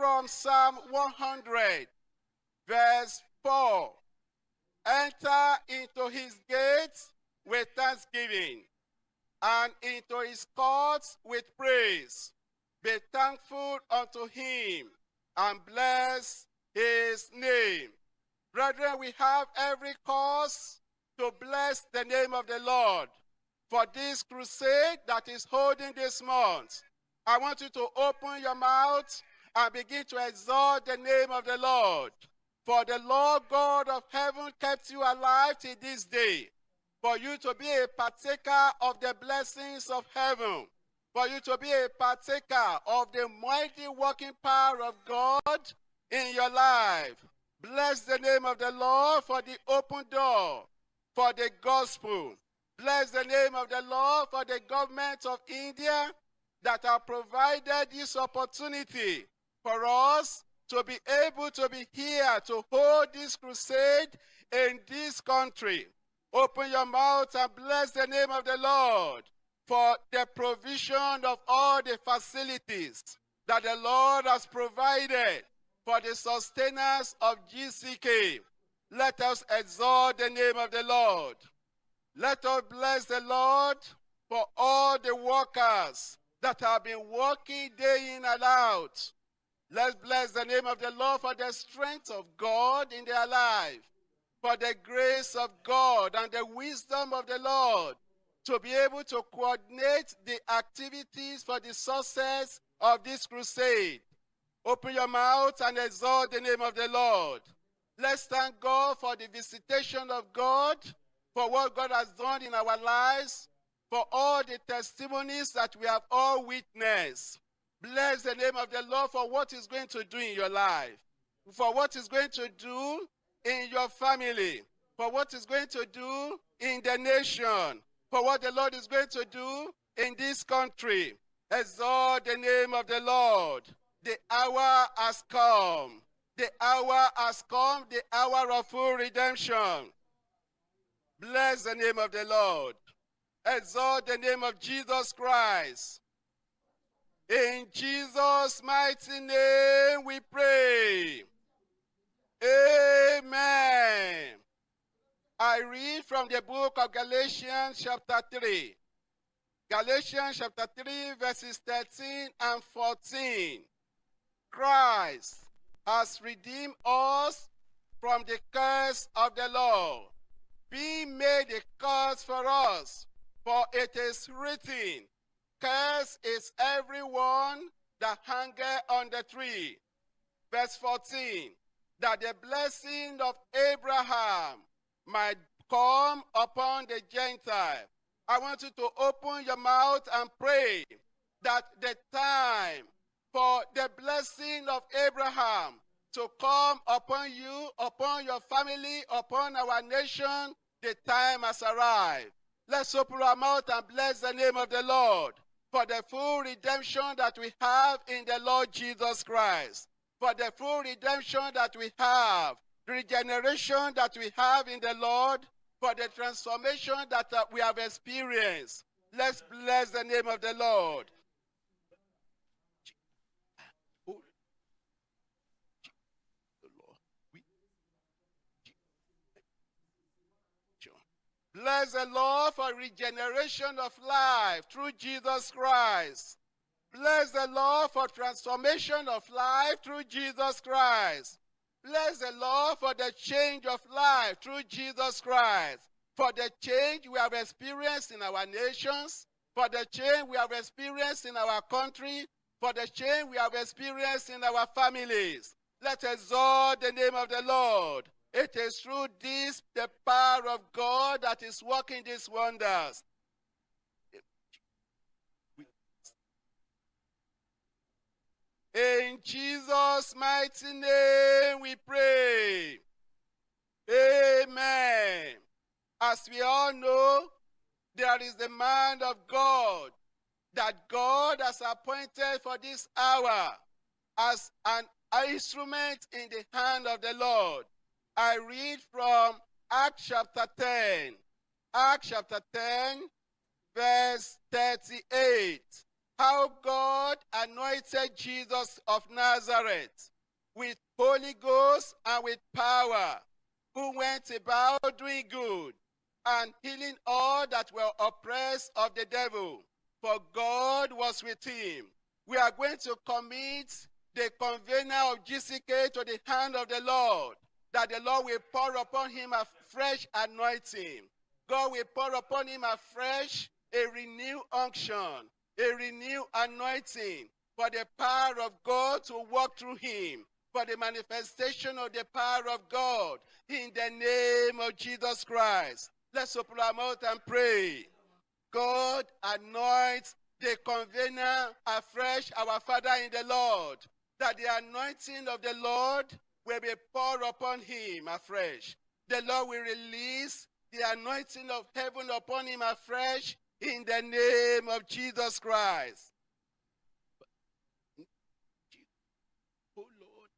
from Psalm 100, verse 4. Enter into his gates with thanksgiving and into his courts with praise. Be thankful unto him and bless his name. Brethren, we have every cause to bless the name of the Lord for this crusade that is holding this month. I want you to open your mouth and begin to exalt the name of the Lord. For the Lord God of heaven kept you alive till this day, for you to be a partaker of the blessings of heaven, for you to be a partaker of the mighty working power of God in your life. Bless the name of the Lord for the open door, for the gospel. Bless the name of the Lord for the government of India that have provided this opportunity for us to be able to be here to hold this crusade in this country. Open your mouth and bless the name of the Lord for the provision of all the facilities that the Lord has provided for the sustenance of GCK. Let us exalt the name of the Lord. Let us bless the Lord for all the workers that have been working day in and out. Let's bless the name of the Lord for the strength of God in their life, for the grace of God and the wisdom of the Lord to be able to coordinate the activities for the success of this crusade. Open your mouth and exalt the name of the Lord. Let's thank God for the visitation of God, for what God has done in our lives, for all the testimonies that we have all witnessed. Bless the name of the Lord for what He's going to do in your life, for what He's going to do in your family, for what He's going to do in the nation, for what the Lord is going to do in this country. Exalt the name of the Lord. The hour has come. The hour has come, the hour of full redemption. Bless the name of the Lord. Exalt the name of Jesus Christ. In Jesus' mighty name we pray. Amen. I read from the book of Galatians, chapter 3. Galatians chapter 3, verses 13 and 14. Christ has redeemed us from the curse of the law, being made a curse for us. For it is written, Cursed is everyone that hangeth on the tree. Verse 14, that the blessing of Abraham might come upon the Gentile. I want you to open your mouth and pray that the time for the blessing of Abraham to come upon you, upon your family, upon our nation, the time has arrived. Let's open our mouth and bless the name of the Lord for the full redemption that we have in the Lord Jesus Christ, for the full redemption that we have, the regeneration that we have in the Lord, for the transformation that we have experienced. Let's bless the name of the Lord. Bless the Lord for regeneration of life through Jesus Christ. Bless the Lord for transformation of life through Jesus Christ. Bless the Lord for the change of life through Jesus Christ. For the change we have experienced in our nations, for the change we have experienced in our country, for the change we have experienced in our families. Let us exalt the name of the Lord. It is through this, the power of God, that is working these wonders. In Jesus' mighty name we pray. Amen. As we all know, there is the man of God that God has appointed for this hour as an instrument in the hand of the Lord. I read from Acts chapter 10. Acts chapter 10, verse 38. How God anointed Jesus of Nazareth with Holy Ghost and with power, who went about doing good and healing all that were oppressed of the devil, for God was with him. We are going to commit the convener of GCK to the hand of the Lord, that the Lord will pour upon him a fresh anointing. God will pour upon him afresh a renewed unction, a renewed anointing for the power of God to work through him, for the manifestation of the power of God in the name of Jesus Christ. Let's open our mouth and pray. God anoints the convener afresh, our Father in the Lord, that the anointing of the Lord will be poured upon him afresh. The Lord will release the anointing of heaven upon him afresh in the name of Jesus Christ. Oh Lord,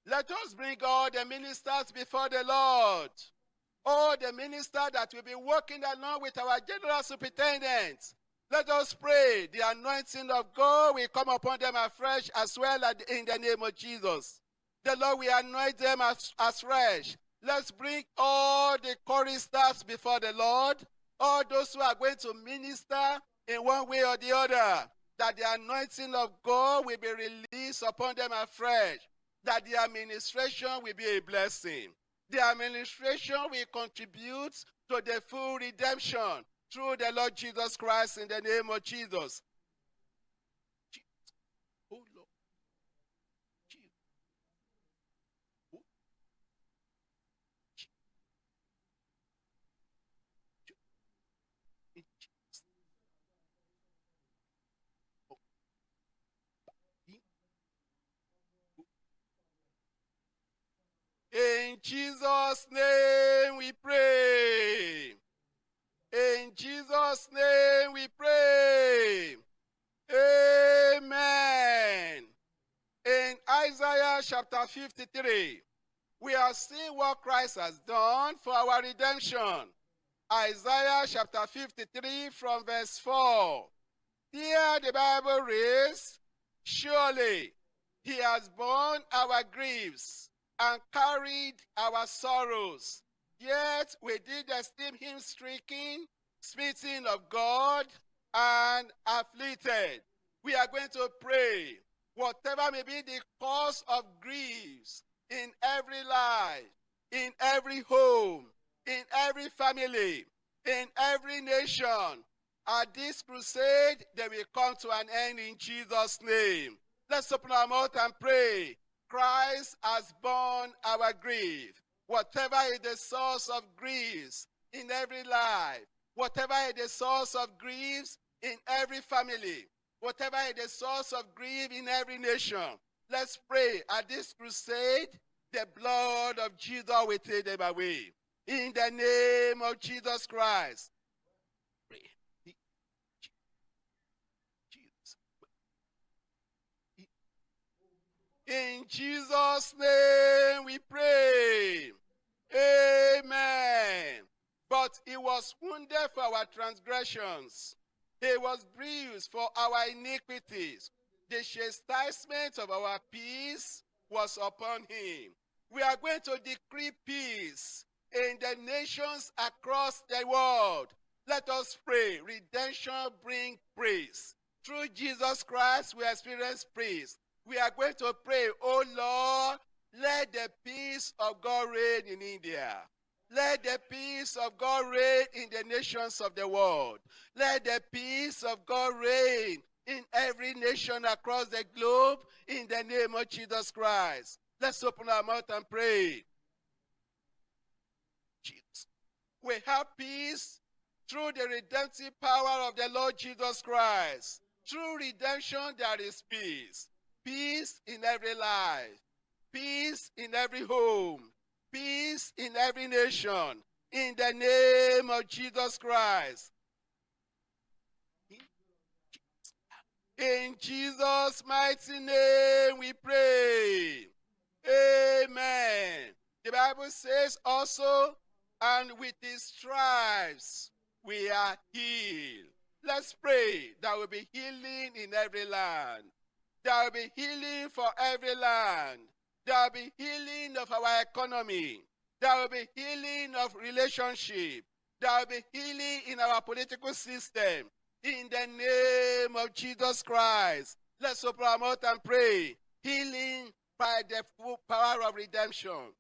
Let us bring all the ministers before the Lord. All the ministers that will be working along with our general superintendent. Let us pray. The anointing of God will come upon them afresh as well as in the name of Jesus. The Lord will anoint them as fresh. Let's bring all the choristers before the Lord, all those who are going to minister in one way or the other, that the anointing of God will be released upon them afresh, that the administration will be a blessing. The administration will contribute to the full redemption through the Lord Jesus Christ in the name of Jesus. Oh Lord. In Jesus' name we pray. In Jesus' name we pray. Amen. In Isaiah chapter 53, we are seeing what Christ has done for our redemption. Isaiah chapter 53 from verse 4. Here the Bible reads, Surely he has borne our griefs and carried our sorrows. Yet we did esteem him stricken, smitten of God, and afflicted. We are going to pray. Whatever may be the cause of griefs in every life, in every home, in every family, in every nation, at this crusade, they will come to an end in Jesus' name. Let's open our mouth and pray. Christ has borne our grief. Whatever is the source of griefs in every life, whatever is the source of griefs in every family, whatever is the source of grief in every nation, let's pray at this crusade, the blood of Jesus will take them away. In the name of Jesus Christ. Pray. In Jesus' name we pray. Amen. But he was wounded for our transgressions. He was bruised for our iniquities. The chastisement of our peace was upon him. We are going to decree peace in the nations across the world. Let us pray. Redemption brings praise. Through Jesus Christ, we experience peace. We are going to pray, oh Lord, let the peace of God reign in India. Let the peace of God reign in the nations of the world. Let the peace of God reign in every nation across the globe in the name of Jesus Christ. Let's open our mouth and pray. Jesus. We have peace through the redemptive power of the Lord Jesus Christ. Through redemption, there is peace. Peace in every life. Peace in every home. Peace in every nation. In the name of Jesus Christ. In Jesus' mighty name we pray. Amen. The Bible says also, and with his stripes we are healed. Let's pray there will be healing in every land. There will be healing for every land. There will be healing of our economy. There will be healing of relationship. There will be healing in our political system. In the name of Jesus Christ. Let's open our mouth and pray. Healing by the full power of redemption.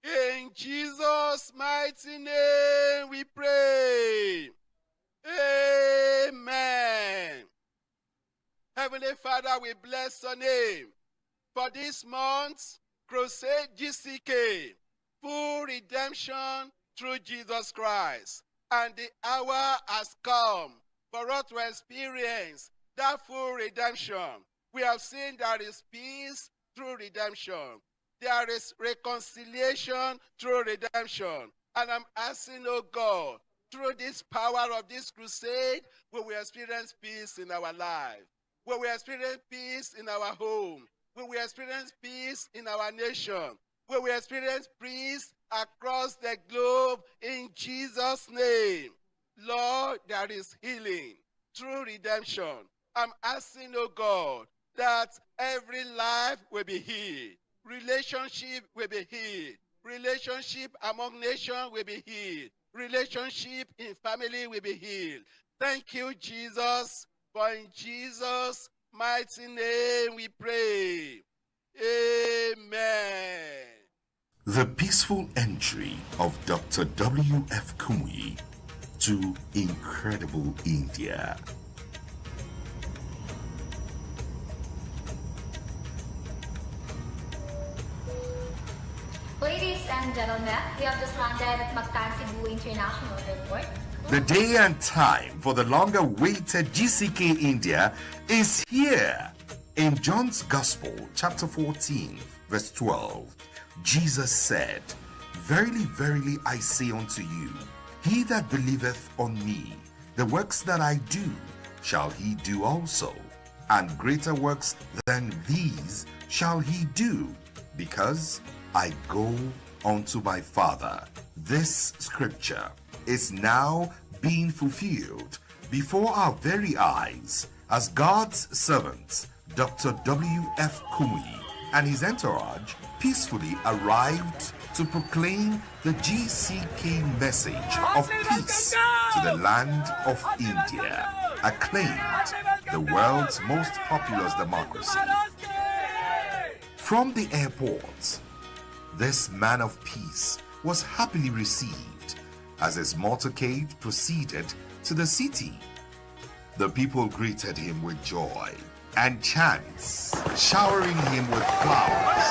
In Jesus' mighty name we pray. Amen. Heavenly Father, we bless your name for this month's Crusade GCK, full redemption through Jesus Christ. And the hour has come for us to experience that full redemption. We have seen there is peace through redemption. There is reconciliation through redemption. And I'm asking, oh God, through this power of this crusade, we will experience peace in our life. We will experience peace in our home. We will experience peace in our nation. We will experience peace across the globe in Jesus' name. Lord, there is healing through redemption. I'm asking, oh God, that every life will be healed. Relationship will be healed. Relationship among nations will be healed. Relationship in family will be healed. Thank you, Jesus, for in Jesus' mighty name we pray. Amen. The peaceful entry of Dr. W.F. Kumuyi to Incredible India. Ladies and gentlemen, we have just landed at Mactan Cebu International Airport. The day and time for the long awaited GCK India is here. In John's Gospel, chapter 14, verse 12, Jesus said, Verily, verily, I say unto you, he that believeth on me, the works that I do, shall he do also, and greater works than these shall he do, because I go unto my Father. This scripture is now being fulfilled before our very eyes as God's servants, Dr. W.F. Kumuyi and his entourage peacefully arrived to proclaim the GCK message of peace to the land of India, acclaimed the world's most populous democracy. From the airport, this man of peace was happily received as his motorcade proceeded to the city. The people greeted him with joy and chants, showering him with flowers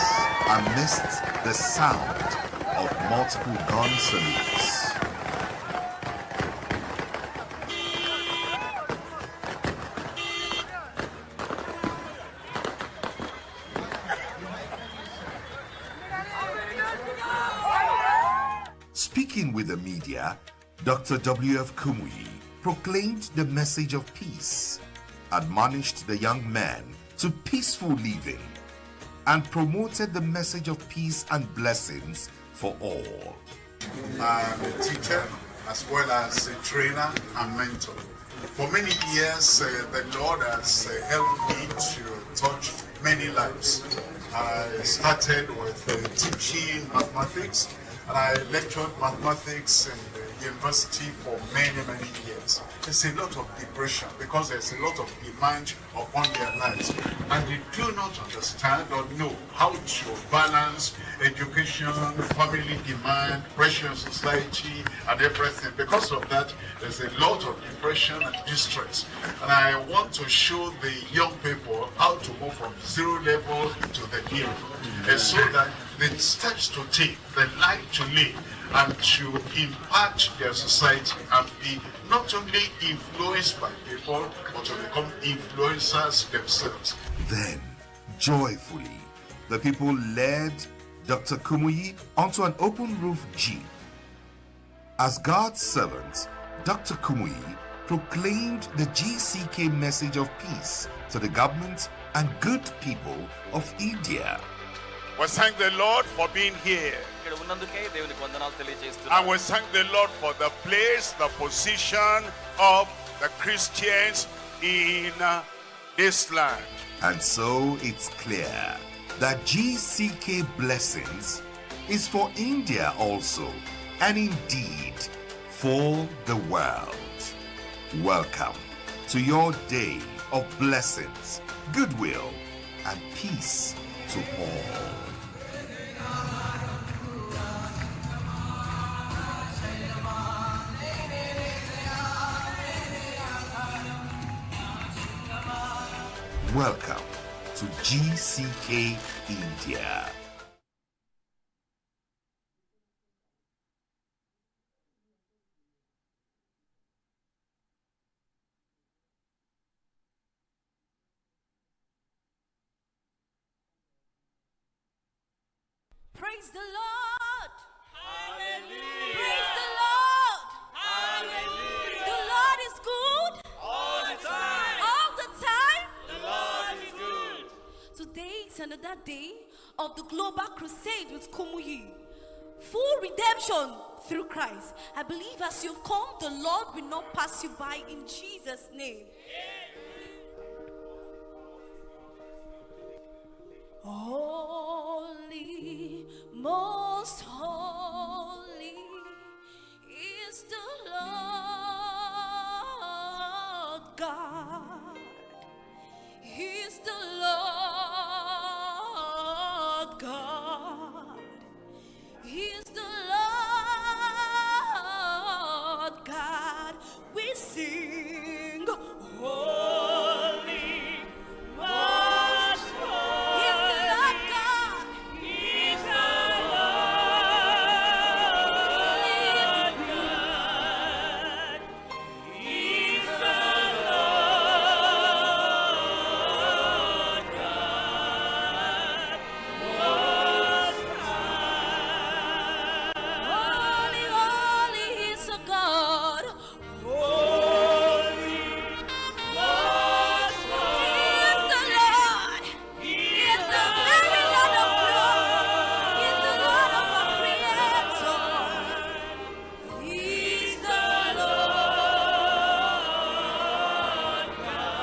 amidst the sound of multiple gun salutes. Speaking with the media, Dr. W.F. Kumuyi proclaimed the message of peace, admonished the young man to peaceful living, and promoted the message of peace and blessings for all. I'm a teacher as well as a trainer and mentor. For many years, the Lord has helped me to touch many lives. I started with teaching mathematics, and I lectured mathematics in the university for many, many years. There's a lot of depression because there's a lot of demand upon their lives, and they do not understand or know how to balance education, family demand, pressure in society, and everything. Because of that, there's a lot of depression and distress. And I want to show the young people how to move from zero level to the hero, and so that the steps to take, the life to live, and to impact their society and be not only influenced by people, but to become influencers themselves. Then, joyfully, the people led Dr. Kumuyi onto an open roof jeep. As God's servant, Dr. Kumuyi proclaimed the GCK message of peace to the government and good people of India. We thank the Lord for being here. ఇక్కడ ఉన్నందుకే దేవునికి వందనాలు తెలియజేస్తున్నాను. And we thank the Lord for the place, the position of the Christians in this land. And so it's clear that GCK Blessings is for India also, and indeed for the world. Welcome to your day of blessings, goodwill, and peace to all. Welcome to GCK India. Praise the Lord. Hallelujah. Praise the Lord. Hallelujah. The Lord is good. All the time. All the time. The Lord is good. Today is another day of the global crusade with Kumuyi. Full redemption through Christ. I believe as you've come, the Lord will not pass you by in Jesus' name. Holy, most holy is the Lord God. He's the Lord God. He's the Lord God. We sing, Holy, most holy. He's the Lord God. He's the Lord God. He's the Lord God. Most high. Holy, holy is the God. Holy, most holy. He is the Lord. He is the very Lord of glory. He is the Lord of our Creator. He's the Lord God.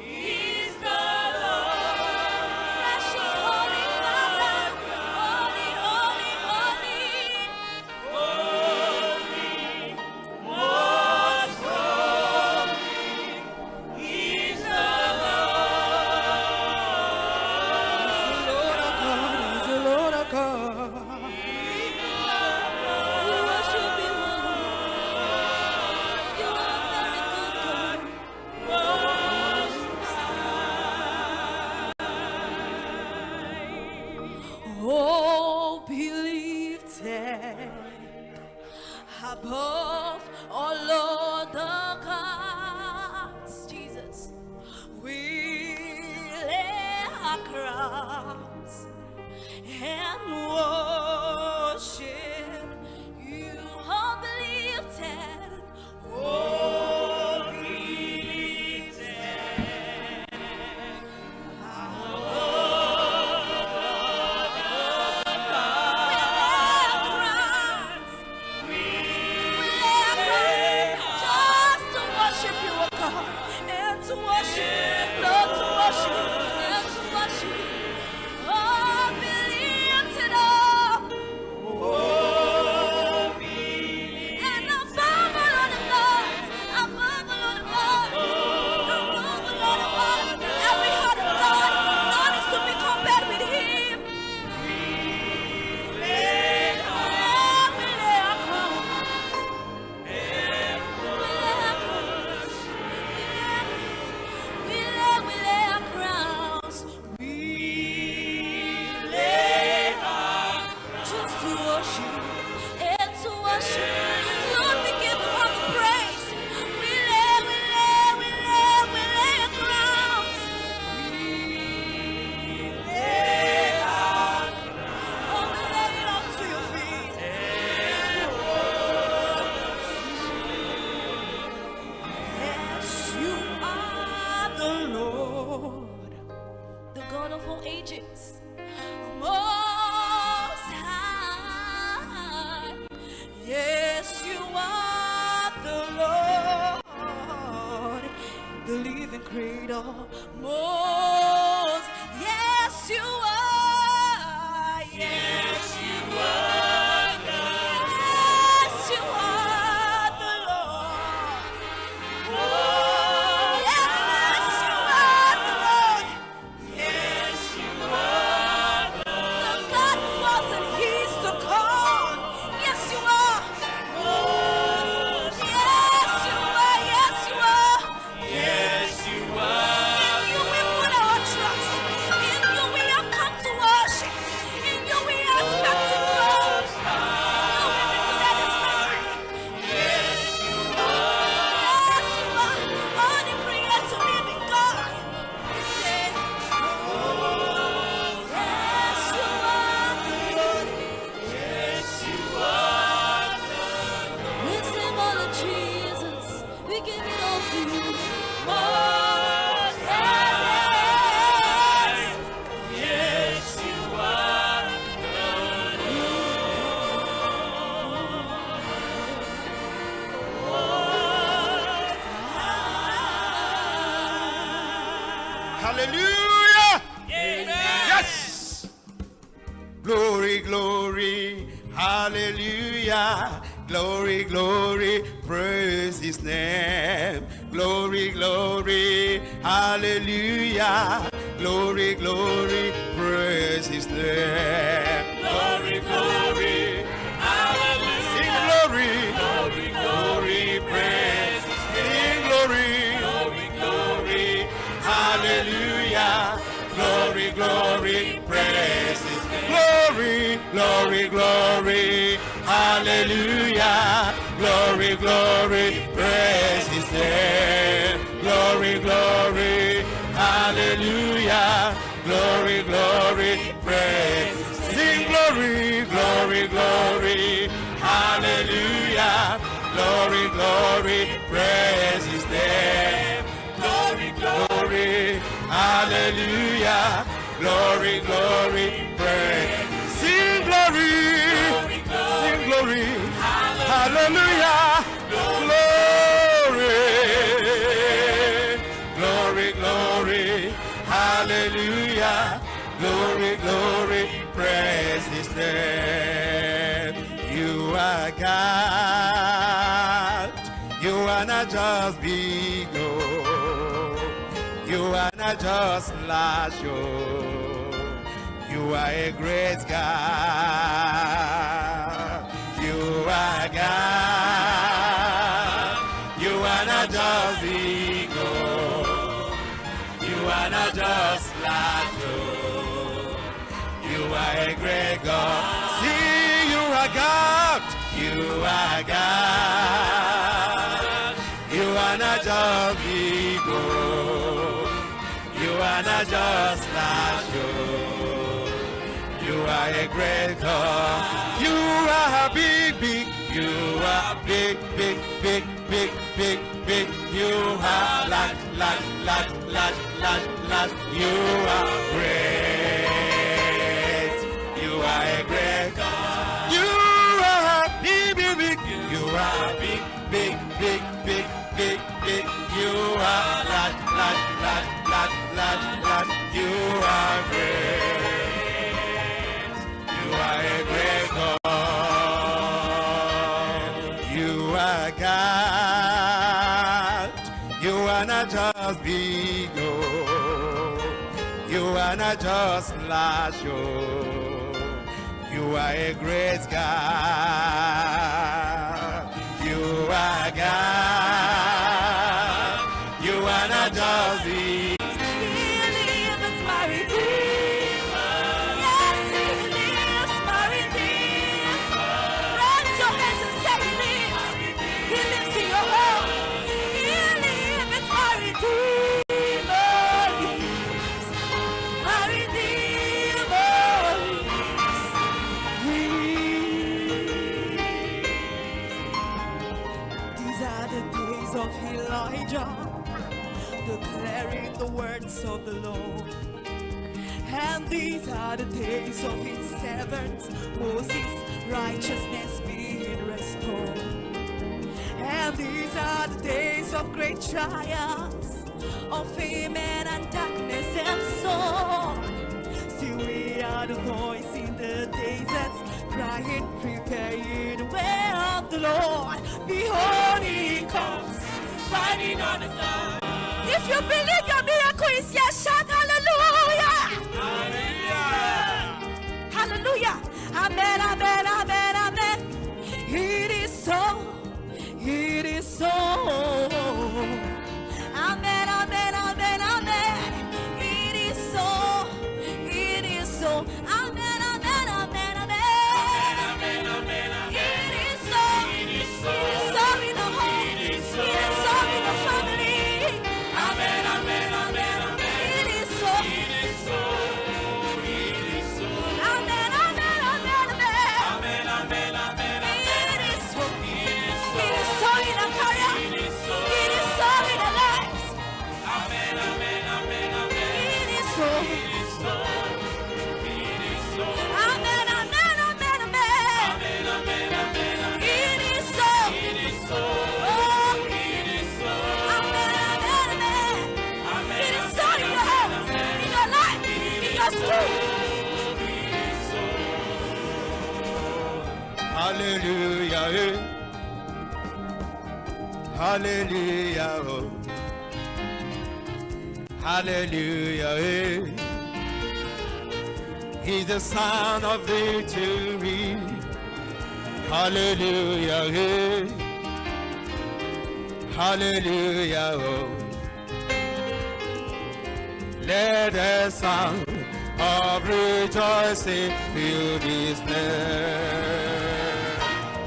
He's the Lord. Precious Holy Father. Holy, holy, holy. Holy, most holy. He's the Lord. He's the Lord our God. We worship you, Lord. You are very good, God. Oh, be lifted above all other gods, Jesus. We lay our crowns and worship you. Oh, be lifted. Oh, be lifted. We lay our crowns. We lay our crowns just to worship you, oh God, and to worship, Lord, to worship, and to worship. Oh, be lifted up. ages. Most High. Yes, you are the Lord, the living creator. Most, yes, you are. Yes, you are. Yes, you are the Lord. Yes, you are the Lord. Yes, you are the God who was and He's to come. Yes, you are. Yes, you are. Yes, you are. Yes, you are. In you we put our trust. In you we have come to worship. In you we are expecting from. In you we declare this night. Yes, you are. Yes, you are. All the creator living God. We say, Yes, you are the Lord. Yes, you are. We sing all of Jesus. We give it all to you. Most yes. Yes, you are. Hallelujah! Amen. Yes! Glory, glory, hallelujah. Glory, glory, praise his name. Glory, glory, hallelujah. Glory, glory, praise his name. Glory, glory, hallelujah. Sing glory, Glory, glory, praise. Sing glory, Glory, glory, hallelujah. Glory, glory, praise his glory, glory, glory, hallelujah. Glory, glory, praise his name. Glory, glory, hallelujah. Glory, glory, praise. Sing glory, glory, glory, hallelujah. Glory, glory, praise his name. glory, glory. Glory, hallelujah. Glory, glory, praise. Sing glory, sing glory, hallelujah. Glory, glory, glory, hallelujah. Glory, glory, praise his name. You are God. You are not just big. oh. You are not just large. oh. You are a great God. You are God. You are not just big. oh. You are not just large. oh. You are a great God. See, you are God. You are God. You are not just big. oh. You are not just large. oh. You are a great God. You are big, big. You are big, big, big, big, big, big. You are large, large, large, large, large, large. You are great. You are a great God. You are big, big, big. You are big, big, big, big, big, big. You are large, large, large, large, large, large. You are great. You are a great God. You are God. You are not just big. Oh. You are not just large. Oh. You are a great God. You are God. You are not just big. He lives, my Redeemer. Yes, He lives, my Redeemer. Raise your hands and say He lives. He lives in your home. He lives, my Redeemer lives. My Redeemer lives. These are the days of Elijah, declaring the words of the Lord. And these are the days of his servant Moses, righteousness being restored. And these are the days of great trials, of famine and darkness and sword. Still we are the voice in the deserts, crying, prepare ye the way of the Lord. Behold, he comes, riding on the sun. If you believe your miracle is here, shout hallelujah! Hallelujah! Amen, amen, amen, amen. It is so. It is so. Amen, amen, amen, amen. It is so. It is so. Amen, amen, amen, amen. It is so. It is so in the home. It is so in the family. Amen, amen, amen, amen. It is so. It is so. It is so. Amen, amen, amen, amen. Amen, amen, amen, It is so. It is so. It is so in our career. It is so. It is so in our lives. Amen, amen, amen, amen. It is so. It is so. It is so. Amen, amen, amen, amen. Amen, amen, amen, amen. It is so. It is so. Oh, It is so. amen, amen, amen. Amen, It is so in your house, in your life, in your school. It is so. Hallelujah. eh. Hallelujah. oh. Hallelujah. eh. He's the son of victory. Hallelujah. eh. Hallelujah. oh. Let the sound of rejoicing fill this place.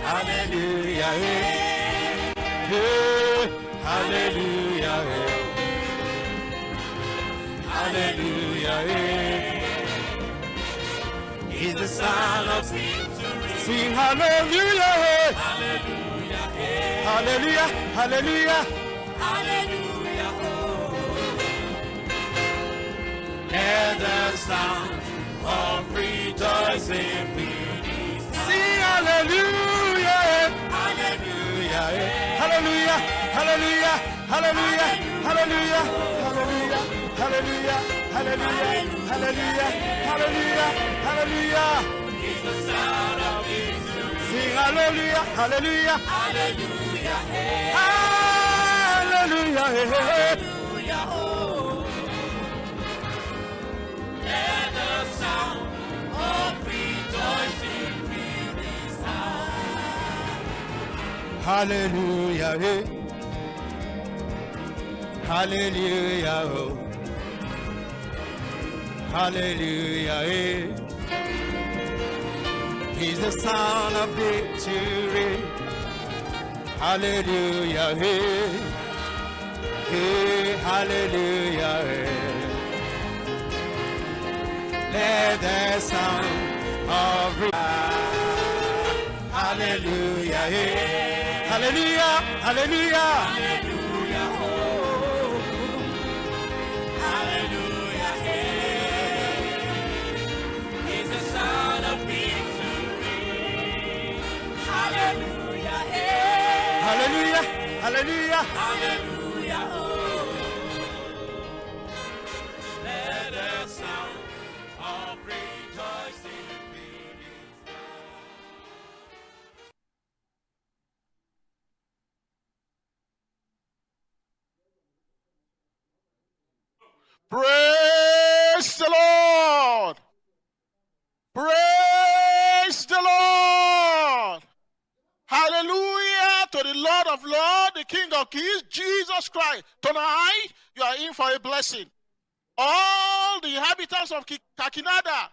Hallelujah. eh. Eh, Hallelujah. eh. Hallelujah. eh. He's the son of Sing hallelujah. eh. Hallelujah. Hallelujah. Hallelujah. Oh. Let the sound of rejoicing fill this. Sing hallelujah. Hallelujah. Hallelujah. Hallelujah. Hallelujah. Hallelujah. Hallelujah. Hallelujah. Hallelujah. Hallelujah. Hallelujah. Hallelujah. He's the sound of victory. Sing hallelujah. Hallelujah. Hallelujah. Hallelujah. Hallelujah. Oh. Let the sound of rejoicing fill this house. Hallelujah. eh. Hallelujah. oh. Hallelujah. eh. He's the son of victory. Hallelujah. eh. Hey, hallelujah. eh. Let the sound of Hallelujah. eh. Hallelujah. Hallelujah. Hallelujah. Oh. Hallelujah. He's the sound of victory. Hallelujah. Hallelujah. Hallelujah. Hallelujah. Oh. Let the sound of rejoicing fill this house. Praise the Lord. Praise the Lord. Hallelujah to the Lord of Lords, the King of Kings, Jesus Christ. Tonight, you are in for a blessing. All the inhabitants of Kakinada,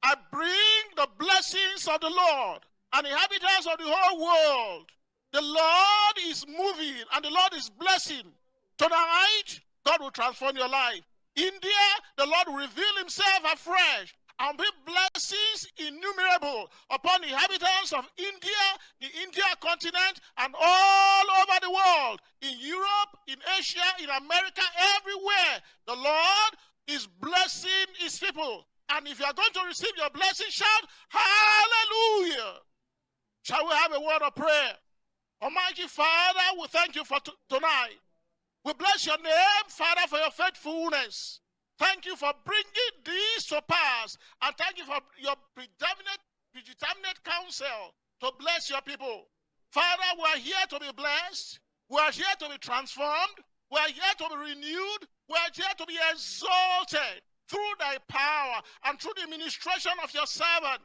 I bring the blessings of the Lord and the inhabitants of the whole world. The Lord is moving and the Lord is blessing. Tonight, God will transform your life. India, the Lord will reveal himself afresh and bring blessings innumerable upon the inhabitants of India, the India continent, and all over the world. In Europe, in Asia, in America, everywhere. The Lord is blessing his people. And if you are going to receive your blessing, shout, Hallelujah. Shall we have a word of prayer? Almighty Father, we thank you for tonight. We bless your name, Father, for your faithfulness. Thank you for bringing this to pass. And thank you for your predeterminate counsel to bless your people. Father, we are here to be blessed. We are here to be transformed. We are here to be renewed. We are here to be exalted through thy power and through the ministration of your servant.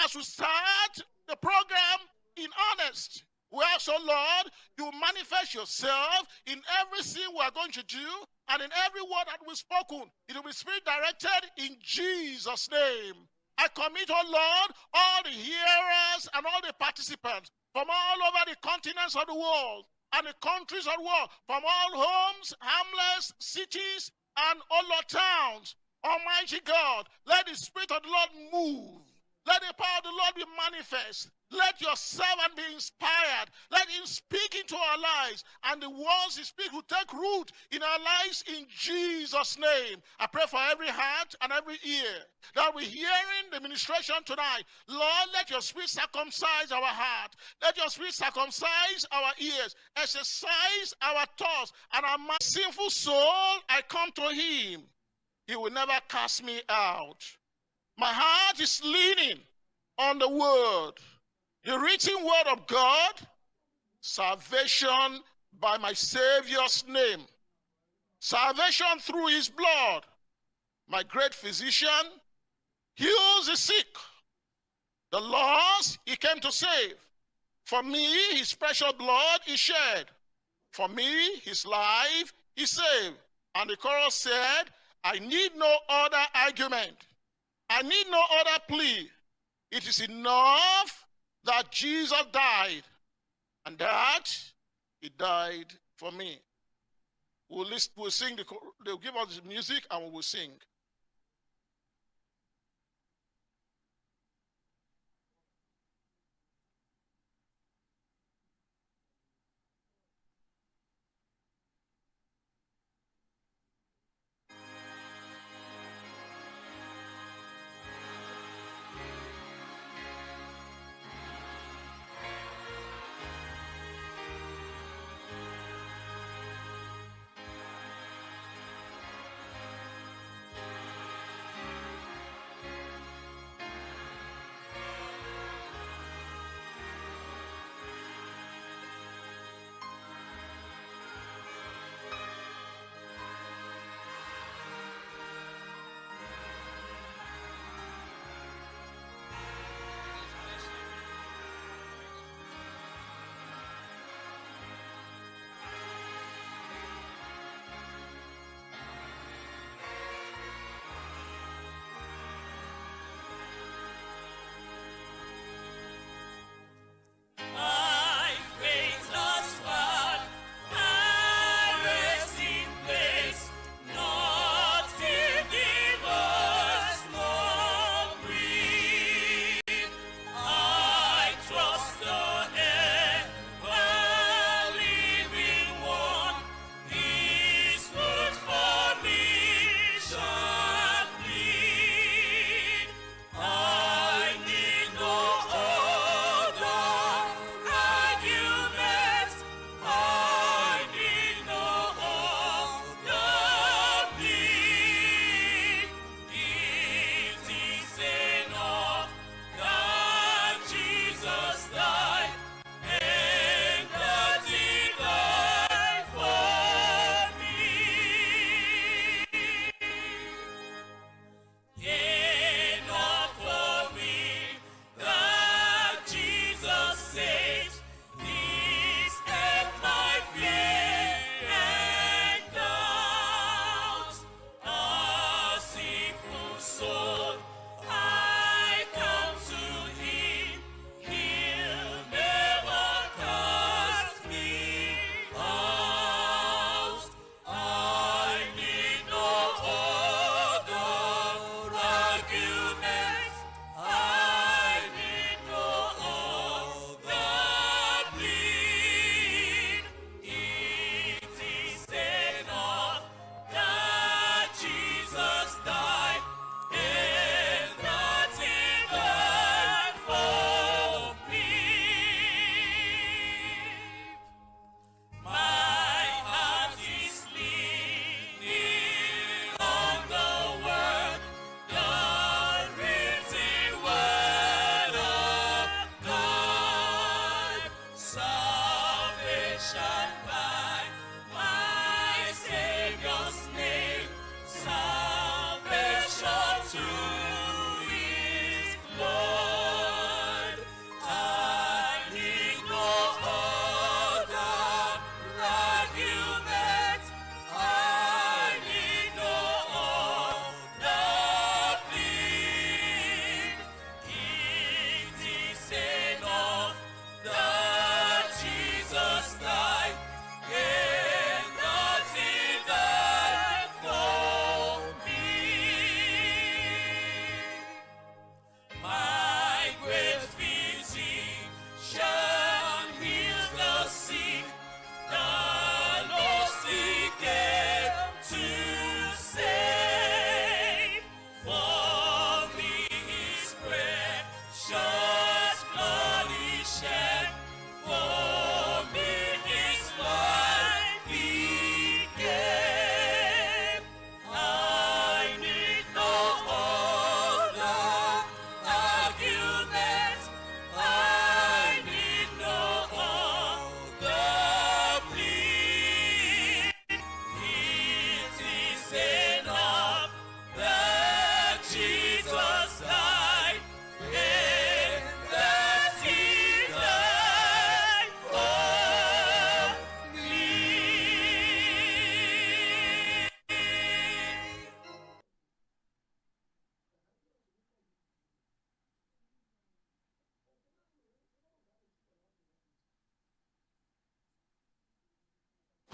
As we start the program in earnest, we ask, oh Lord, you manifest yourself in everything we are going to do and in every word that we've spoken. It will be spirit directed in Jesus' name. I commit, oh Lord, all the hearers and all the participants from all over the continents of the world and the countries of the world, from all homes, hamlets, cities, and all our towns. Almighty God, let the Spirit of the Lord move. Let the power of the Lord be manifest. Let your servant be inspired. Let him speak into our lives. And the words he speaks will take root in our lives in Jesus' name. I pray for every heart and every ear that we're hearing the ministration tonight. Lord, let your spirit circumcise our heart. Let your spirit circumcise our ears. Exercise our thoughts and our mind. Sinful soul, I come to him. He will never cast me out. My heart is leaning on the word, the written word of God, salvation by my Savior's name, salvation through his blood. My great physician heals the sick, the lost he came to save. For me, his precious blood is shed. For me, his life is saved. And the chorus said, I need no other argument. I need no other plea. It is enough that Jesus died and that he died for me. We'll, listen, we'll sing, they'll give us the music and we will sing.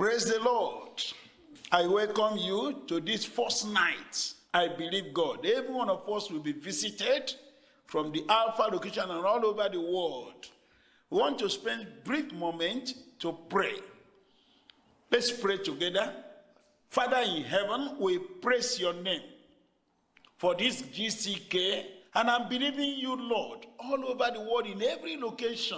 Praise the Lord. I welcome you to this first night. I believe God. Every one of us will be visited from the Alpha location and all over the world. We want to spend brief moment to pray. Let's pray together. Father in heaven, we praise your name for this GCK, and I'm believing you, Lord, all over the world in every location,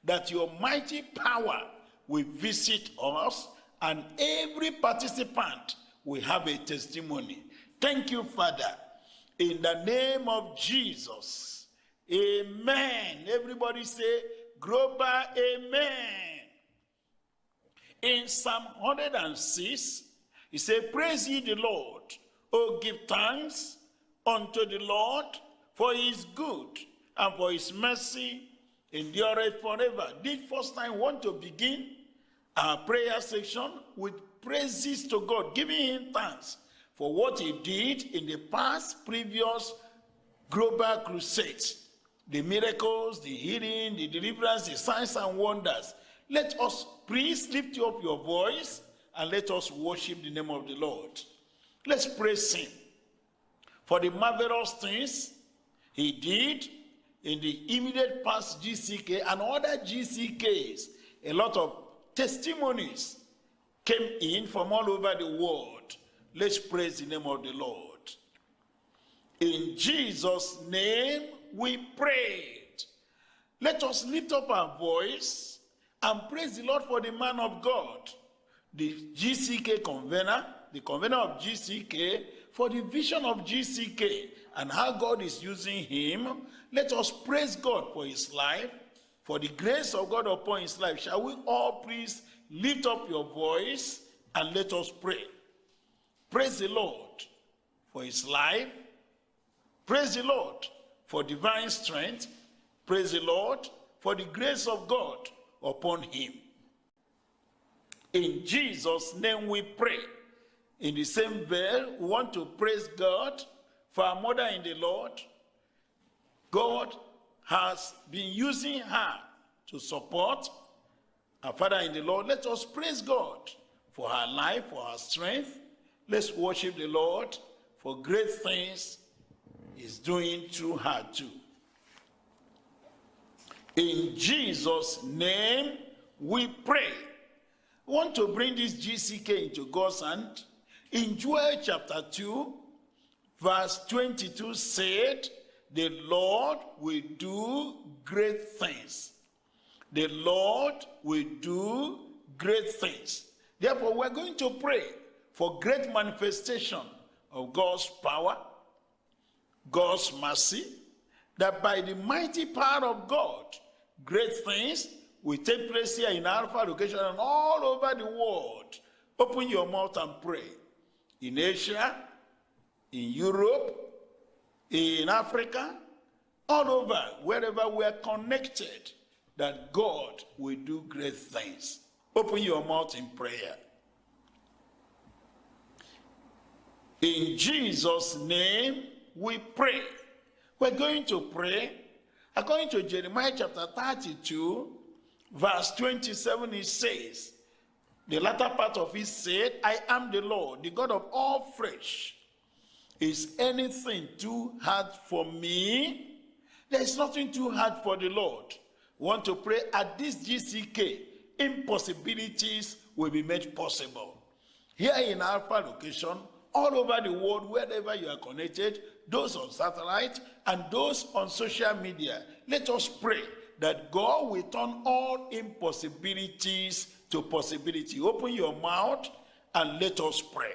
that your mighty power will visit us and every participant will have a testimony. Thank you, Father. In the name of Jesus. Amen. Everybody say, global amen. In Psalm 106, he said, Praise ye the Lord. Oh, give thanks unto the Lord, for he is good, and for his mercy endureth forever. This first time, want to begin our prayer section with praises to God, giving him thanks for what he did in the past previous global crusades, the miracles, the healing, the deliverance, the signs and wonders. Let us please lift up your voice and let us worship the name of the Lord. Let's praise him for the marvelous things he did in the immediate past GCK and other GCKs. A lot of testimonies came in from all over the world. Let's praise the name of the Lord. In Jesus' name we prayed. Let us lift up our voice and praise the Lord for the man of God, the GCK convener, the convener of GCK, for the vision of GCK and how God is using him. Let us praise God for his life, for the grace of God upon his life. Shall we all please lift up your voice and let us pray? Praise the Lord for his life. Praise the Lord for divine strength. Praise the Lord for the grace of God upon him. In Jesus' name we pray. In the same vein, we want to praise God for our mother in the Lord. God has been using her to support our father in the Lord. Let us praise God for her life, for her strength. Let's worship the Lord for great things he's doing through her too. In Jesus' name we pray. We want to bring this GCK into God's hand. In Joel chapter 2, verse 22 said, The Lord will do great things. The Lord will do great things. Therefore, we're going to pray for great manifestation of God's power, God's mercy, that by the mighty power of God, great things will take place here in Alpha location and all over the world. Open your mouth and pray. In Asia, in Europe, in Africa, all over, wherever we are connected, that God will do great things. Open your mouth in prayer. In Jesus' name, we pray. We're going to pray according to Jeremiah chapter 32, verse 27. It says, the latter part of it said, I am the Lord, the God of all flesh. Is anything too hard for me? There is nothing too hard for the Lord. We want to pray at this GCK, impossibilities will be made possible. Here in Alpha location, all over the world, wherever you are connected, those on satellite and those on social media, let us pray that God will turn all impossibilities to possibility. Open your mouth and let us pray.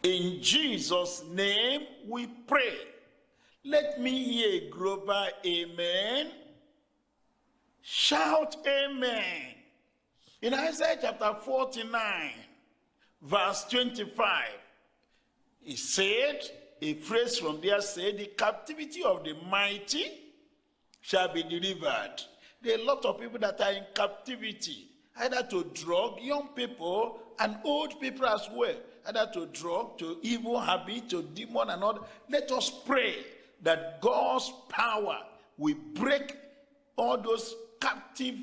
In Jesus' name we pray. Let me hear a global amen. Shout amen. In Isaiah chapter 49, verse 25, he said, a phrase from there said, the captivity of the mighty shall be delivered. There are a lot of people that are in captivity, either to drug, young people and old people as well, either to drug, to evil habit, to demon and all. Let us pray that God's power will break all those captive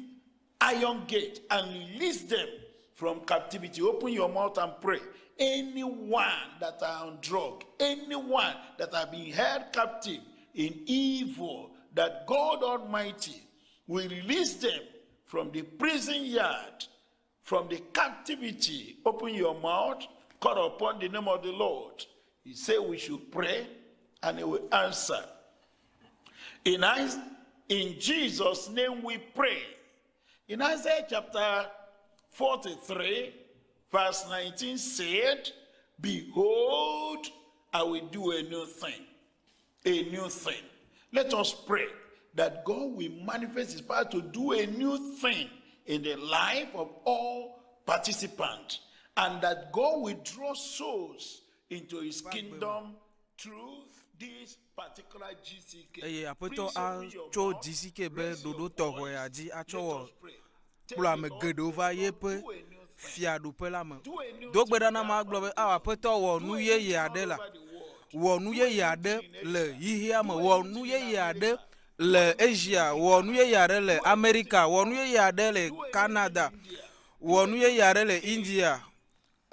iron gate and release them from captivity. Open your mouth and pray. Anyone that are on drug, anyone that have been held captive in evil, that God Almighty will release them from the prison yard, from the captivity. Open your mouth, call upon the name of the Lord. He said we should pray and he will answer. In, in Jesus' name we pray. In Isaiah chapter 43, verse 19 said, Behold, I will do a new thing. A new thing. Let us pray that God will manifest his power to do a new thing in the life of all participants and that God will draw souls into his kingdom through this particular GCK. Eye Aƒetɔ Please open your atso mouth, GCK be raise your ɖoɖo tɔxɛ voice. ya dzi atsɔ Let wɔ us pray. Tell kplɔ the ame Lord, geɖewo va Lord, yeƒe do a new thing. fiaɖuƒe la me. Do a new Do gbe thing ɖa in na that ame agblɔ be, "Ao Aƒetɔ wɔ Do nu a new yeye thing aɖe all la, over the world. wɔ nu Do a yeye new aɖe thing in le Asia. xexea me, Do a wɔ new nu thing in yeye aɖe America. le Asia, wɔ nu yeye aɖe le Amerika, wɔ nu yeye aɖe le Do a new thing in Canada, India. wɔ nu yeye aɖe le India,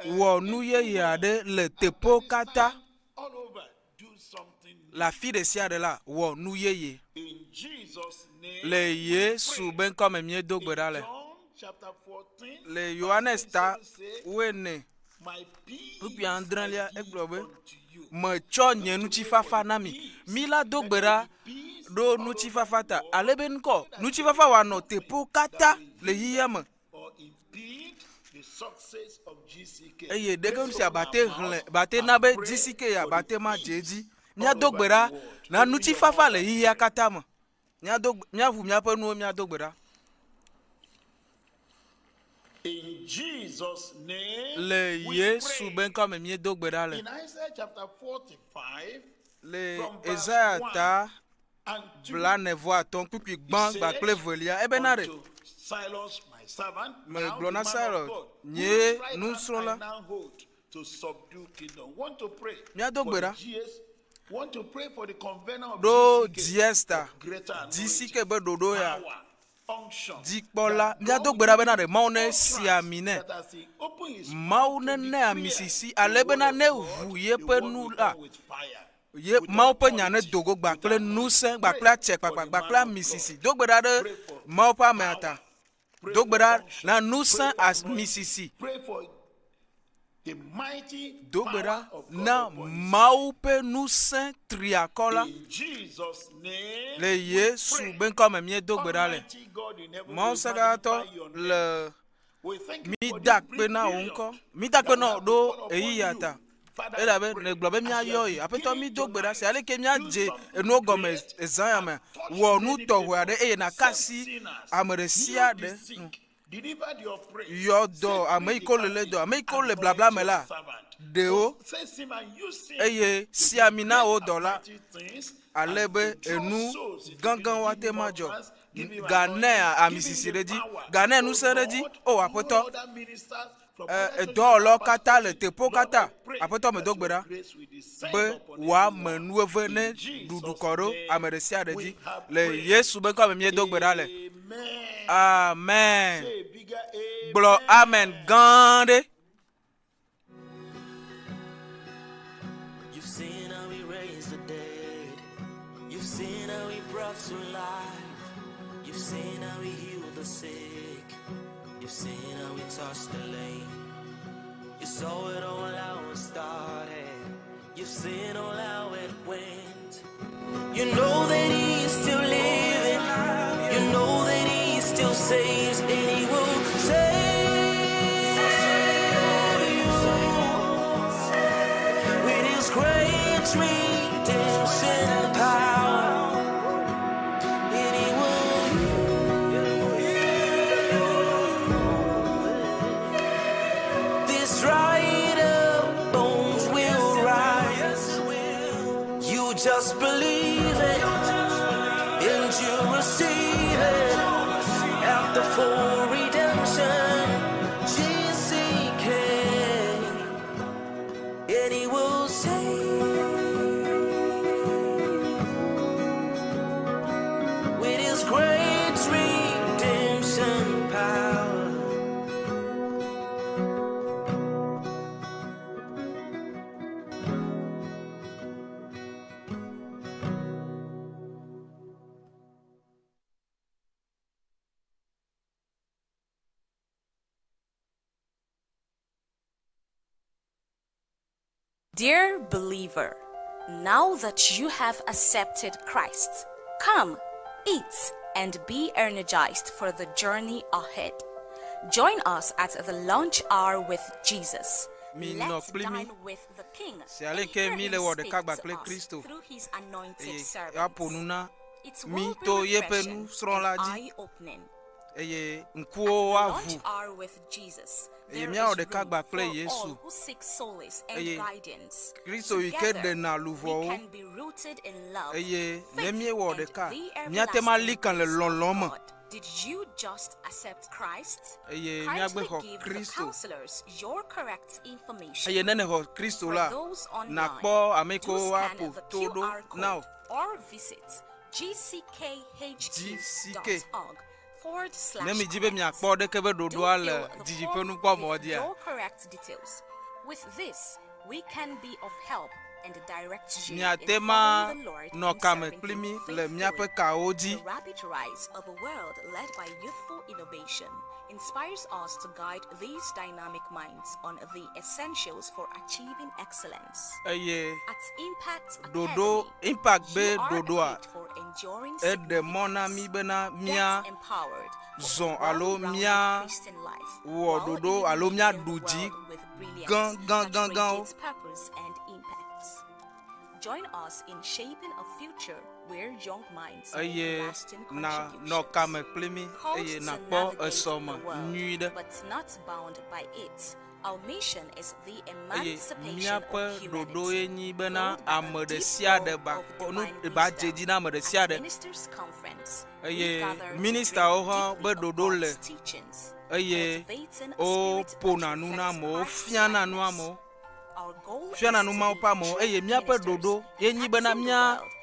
wɔ nu yeye aɖe le teƒewo katã, Afghanistan, all over. Do something new. le afi ɖe sia ɖe la, wɔ nu yeye." In Jesus' name, Le we Yesu pray. be ŋkɔme míedo gbe In ɖa le. John chapter 14, Le verse Yohanes ta 27 say, wuiene My peace kpukpui I adrelia give egblɔ be, unto you. metsɔ nye ŋutifafa na mi. Mi la do gbe ɖa ɖo ŋutifafa ta ale be ŋkɔ ŋutifafa wòanɔ teƒewo katã le xexea me. Or impede the success of GCK. Eye ɖeke Let's nu sia open our bate xlẽ mouth bate and na be pray GCK ya for the bate ma dze peace edzi. all Míado over gbe the ɖa world. na Open your ŋutifafa mouth le and xexea pray. katã me. Míado míaʋu míaƒe nuwo míado gbe ɖa. In Jesus' name, Le we Yesu pray. be ŋkɔme míedo gbe ɖa le. In Isaiah chapter 45, Le from verse Esaya 1 ta and 2, blaene-vɔ-atɔ̃ kpukpui he gbã said kpakple evelia ebena ɖe unto Cyrus, my servant, now megblɔ the na man of Cyrus, God, nye whose right hand I nusrɔ̃la. now hold to subdue kingdom. Want to pray Míado for gbe the ɖa GS, want to pray for the convener of ɖo GCK, Diesta for greater GCK anointing, be ɖoɖo ya power, unction, dzikpɔla. that Míado God gbe ɖa will bena ɖe Mawu give ne si utterance ami nɛ. that as he open his Mawu mouth to ne ne ami declare sisi the ale word bena of ne God, ʋu the yeƒe word nu will la come with fire, ye with Mawu ƒe nya ne authority, do go with gbakple anointing. ŋusẽ, Pray gbakple for the atsɛkpakpa, gbakple man of ami God. sisi. Do gbe ɖa ɖe Pray for Mawu ƒe amea ta. power. Pray Do gbe for ɖa unction. na Pray ŋusẽ for ami anointing. sisi. Pray for the mighty Do gbe power ɖa of God na upon his Mawu ƒe ŋusẽ triakɔ la. In Jesus' name, Le we Yesu pray. be ŋkɔme míedo gbe ɖa le. Almighty God in heaven, Mawu we ŋusẽkatãtɔ magnify your name. le We thank you for mída this akpe brief na wò period ŋkɔ. Mída that akpe we na wò have to ɖo call upon ɣeyiɣia you. ta. Father, we Elabe pray nègblɔ be as you míayɔ are ye. Aƒetɔ beginning mído gbe ɖa tonight, se aleke do míadze something enuwo gɔme great ezã ya and me. touch Wɔ nu many tɔxɛ people, aɖe eye nàka save asi sinners, ame ɖe sia heal the ɖe nu. sick, deliver the oppressed, Yɔ dɔ set ame free yi the ke wole lé captive, dɔ, ame yi ke wole anoint blabla me your la, servant. ɖe wo Possess him and use him eye to si do ami na great wò and dɔla mighty things ale and be to draw enu souls into gãgã the woate kingdom ma of dzɔ. Christ. Give him Gane anointing, ami give him sisi the ɖe dzi, power. gane Oh ŋusẽ ɖe dzi. Lord, O all Aƒetɔ, other ministers from e, other churches and edɔwɔlawo katã le pastors, teƒewo Lord, katã. I pray Aƒetɔ medo that gbe your ɖa grace will descend be upon wòame everyone. nueve In ne ɖuɖu Jesus' kɔ ɖo name ame ɖe sia ɖe we dzi. have Le prayed. Yesu be ŋkɔme míedo gbe ɖa le. Amen. Amen. Say a bigger Gblɔ amen amen. gã ɖe. You've seen how he raised the dead. You've seen how he brought to life. You've seen how he healed the sick. You've seen how he touched the lame. You saw it all how it started. You've seen all how it went. You know that he is still living. You know that he still saves, and he will save you with his great redemption power. And he will. This dried up bones will rise. You just believe it, and you receive it. After full redemption, GCK, and he will save. Dear believer, now that you have accepted Christ, come, eat, and be energized for the journey ahead. Join us at the lunch hour with Jesus. Mi nɔ Let's kpli mi. dine with the King Si ale and ke hear mi him le wɔ speak ɖeka gba to kple us Kristo through his anointed eye servants. aƒo nu na It mi will be to yeƒe refreshing nusrɔ̃la and dzi eye-opening. eye At the ŋkuwo lunch aʋu hour with Jesus, eye there míawɔ is ɖeka room gba kple for all Yesu who seek solace and eye guidance. Kristo yi ke Together, ɖena we luʋɔwo can be rooted in love, eye ne faith, míewɔ and ɖeka the míate ŋu ali everlasting kan le peace of lɔlɔ̃ me God. Did you just accept Christ? eye míagbe Kindly xɔ give the Kristo counselors your correct information. eye ne nexɔ Kristo For la those online, nakpɔ ame do kewo scan aƒo the to ɖo QR na wò code or visit gckhq.org forward Ne slash mi dzi be connect. miakpɔ ɖeke be Do ɖoɖoa le fill the didiƒe form nukpɔmɔ with dzia your correct details. With this, we can be of help and direct you in miate ma following the Lord nɔ and kame serving kpli Him mi le míaƒe faithfully. kawo dzi The rapid rise of a world led by youthful innovation inspires us to guide these dynamic minds on the essentials for achieving excellence. eye At Impact ɖoɖo Academy, impact be you are ɖoɖoa equipped for enduring eɖe mɔ na mi significance. bena mía Get empowered for a zɔ alo well-rounded mía Christian life wɔ while ɖoɖo alo illuminating míaɖu the dzi world with brilliance gã gã that gã gãwo radiates purpose and impact. Join us in shaping a future where young minds make eye lasting na nɔ contributions. kame kpli mi Called eye to nakpɔ navigate esɔme the world, nyui ɖe but not bound by it. Our mission is the eye emancipation of míaƒe ɖoɖoe humanity, nyi bena fueled by ame a ɖe deep sia ɖe well ba of kpɔ nu divine ba dze wisdom. dzi na ame ɖe sia At ɖe Ministers' Conference, we eye gather to drink ministawo hã deeply be of ɖoɖo le God's teachings, eye cultivating a spirit that woƒona nu na reflects amewo Christ's fiana nu likeness. amewo Our goal fiana is nu to Mawu be ƒe amewo true eye míaƒe ministers, ɖoɖo ye nyi bena impacting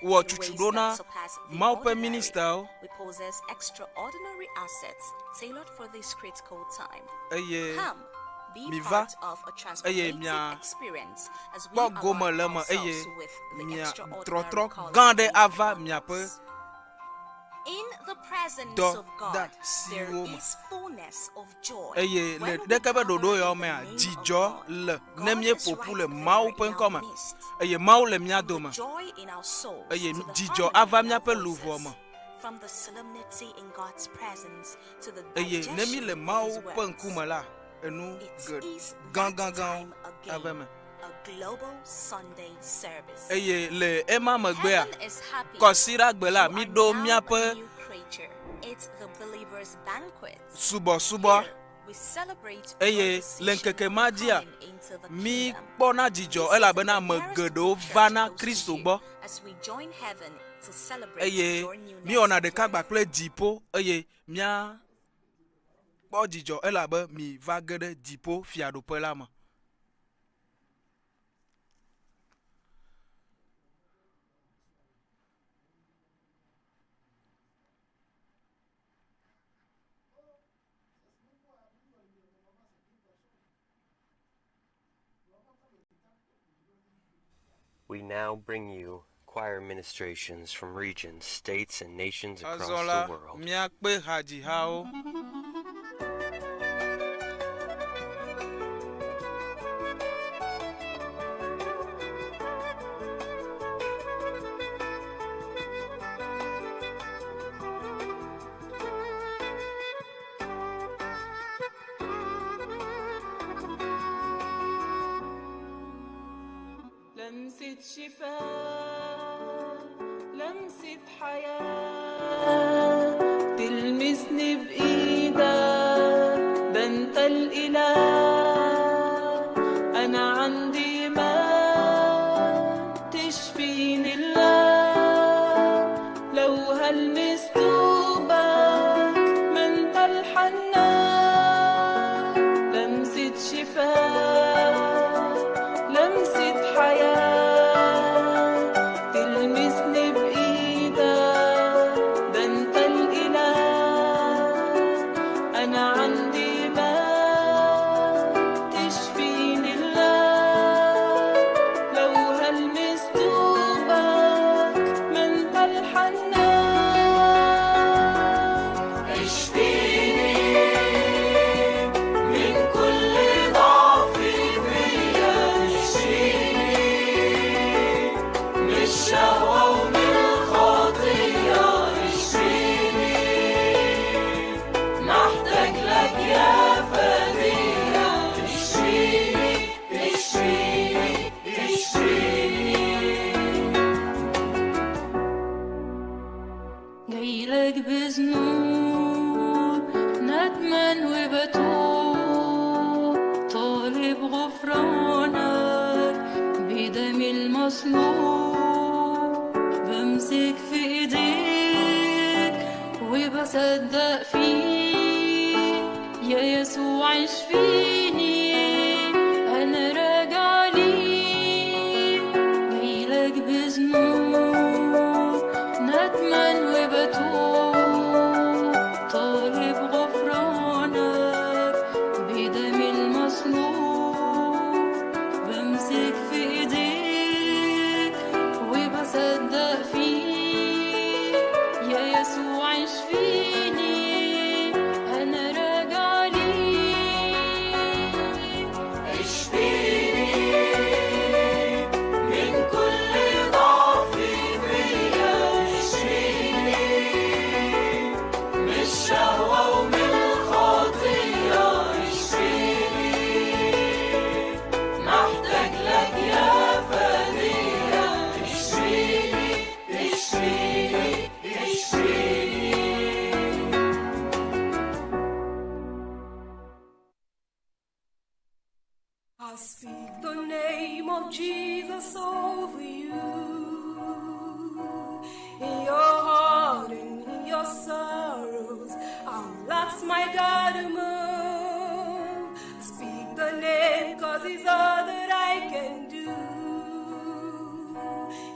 the world míawɔ in ways tsutsu ɖo that na surpass the Mawu ƒe ordinary. ministawo We possess extraordinary assets tailored for this critical time. eye Come, be miva part of a eye transformative mia experience as we kpɔ gome align le eme eye ourselves with the mia extraordinary trɔtrɔ calling gã ɖe laid ava upon miaƒe us. In the presence dɔ of God, da there siwo me is fullness of joy. eye le When we ɖeke be gather ɖoɖo in yawo the mea name of dzidzɔ God, le ne God is míeƒo ƒu right le there Mawu ƒe in ŋkɔ our me midst. eye Mawu le mía From the dome joy in our souls eye to the dzidzɔ harmony ava in our míaƒe luʋɔ voices, me from the solemnity in God's presence to the eye ne mí digestion le of Mawu His ƒe words. ŋkume la enu It ge is that gãgãgãwo time ava again, eme a global Sunday service. eye le ema megbea Heaven is happy. kɔsiɖagbe la You are míɖo now a míaƒe new creature. It's the believer's banquet. subɔsubɔ Here, we celebrate your eye le decision ŋkeke of ma dzia coming into the mí kingdom. kpɔna dzidzɔ This is elabena the ame nearest geɖewo church vana close to Kristo you gbɔ as we join heaven to celebrate eye your newness míewɔna of ɖeka gba life. kple dziƒo eye mía kpɔ dzidzɔ elabe mi va ge ɖe dziƒo fiaɖuƒe la me. We now bring you choir ministrations from regions, states, and nations across Azɔ la the world. míakpe hadzihawo. لمسة شفاء لمسة حياة تلمسني بإيدك ده انت الإله أنا عندي ما تشفيني الله لو هلمس طوبك ما انت الحنان لمسة شفاء لمسة حياة تلمسني بإيدك ده انت الإله أنا عندي ما تشفيني الله المصلوب. بمسك في ايديك وبصدق فيك يا يسوع اشفيني، انا راجع ليك، جايلك بذنوب ندمان وبتوب، طالب غفرانك بدم المصلوب. بمسك في ايديك وبصدق فيك يا يسوع اشفيني، انا راجع ليك. اشفيني من كل ضعف فيا، اشفيني من الشهوة ومن الخطية، اشفيني محتاج لك يا فدية، اشفيني اشفيني اشفيني. I speak the name of Jesus over you. In your heart and in your sorrows, I'll ask my God to move. Speak the name, cause it's all that I can do.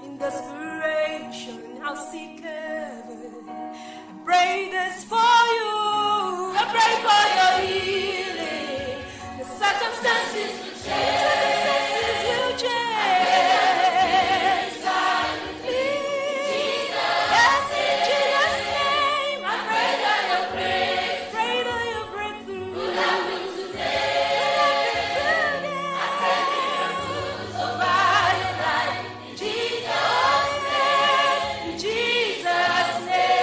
In desperation, I'll seek heaven. I pray this for you. I pray for your healing. The circumstances will change. Circumstances will change. Yes, in Jesus' name, I pray that you pray. Pray that you breakthrough. Will happen today. Will happen today. I pray miracles over your life. In Jesus' name. In Jesus' name.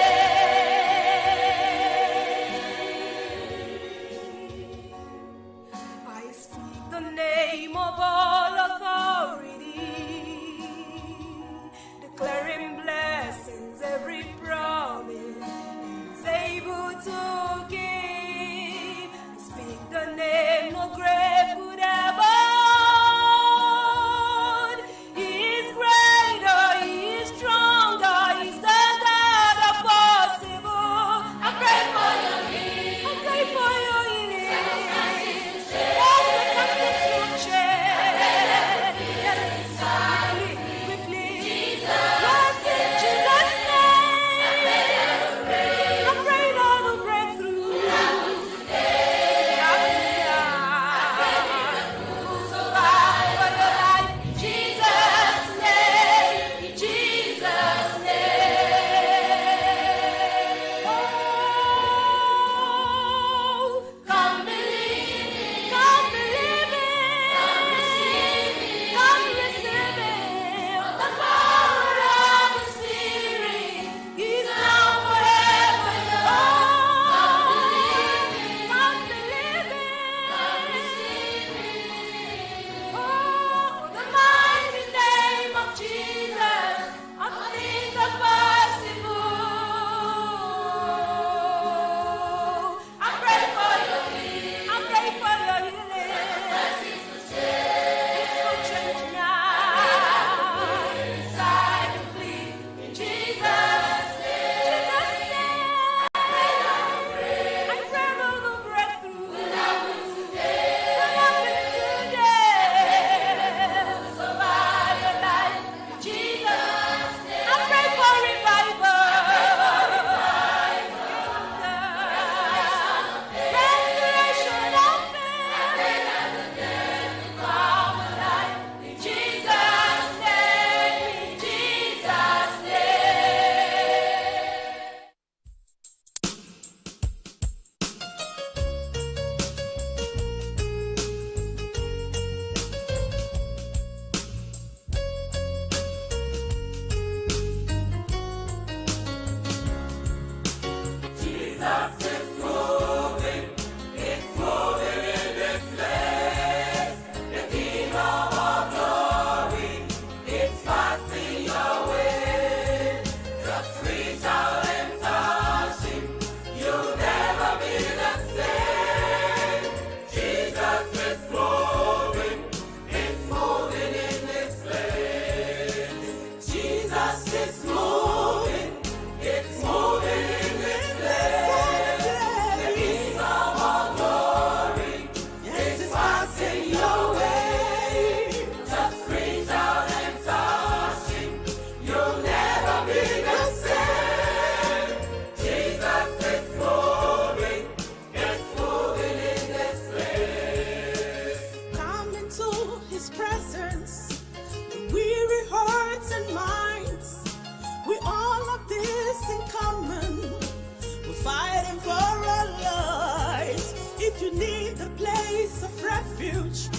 If you need a place of refuge,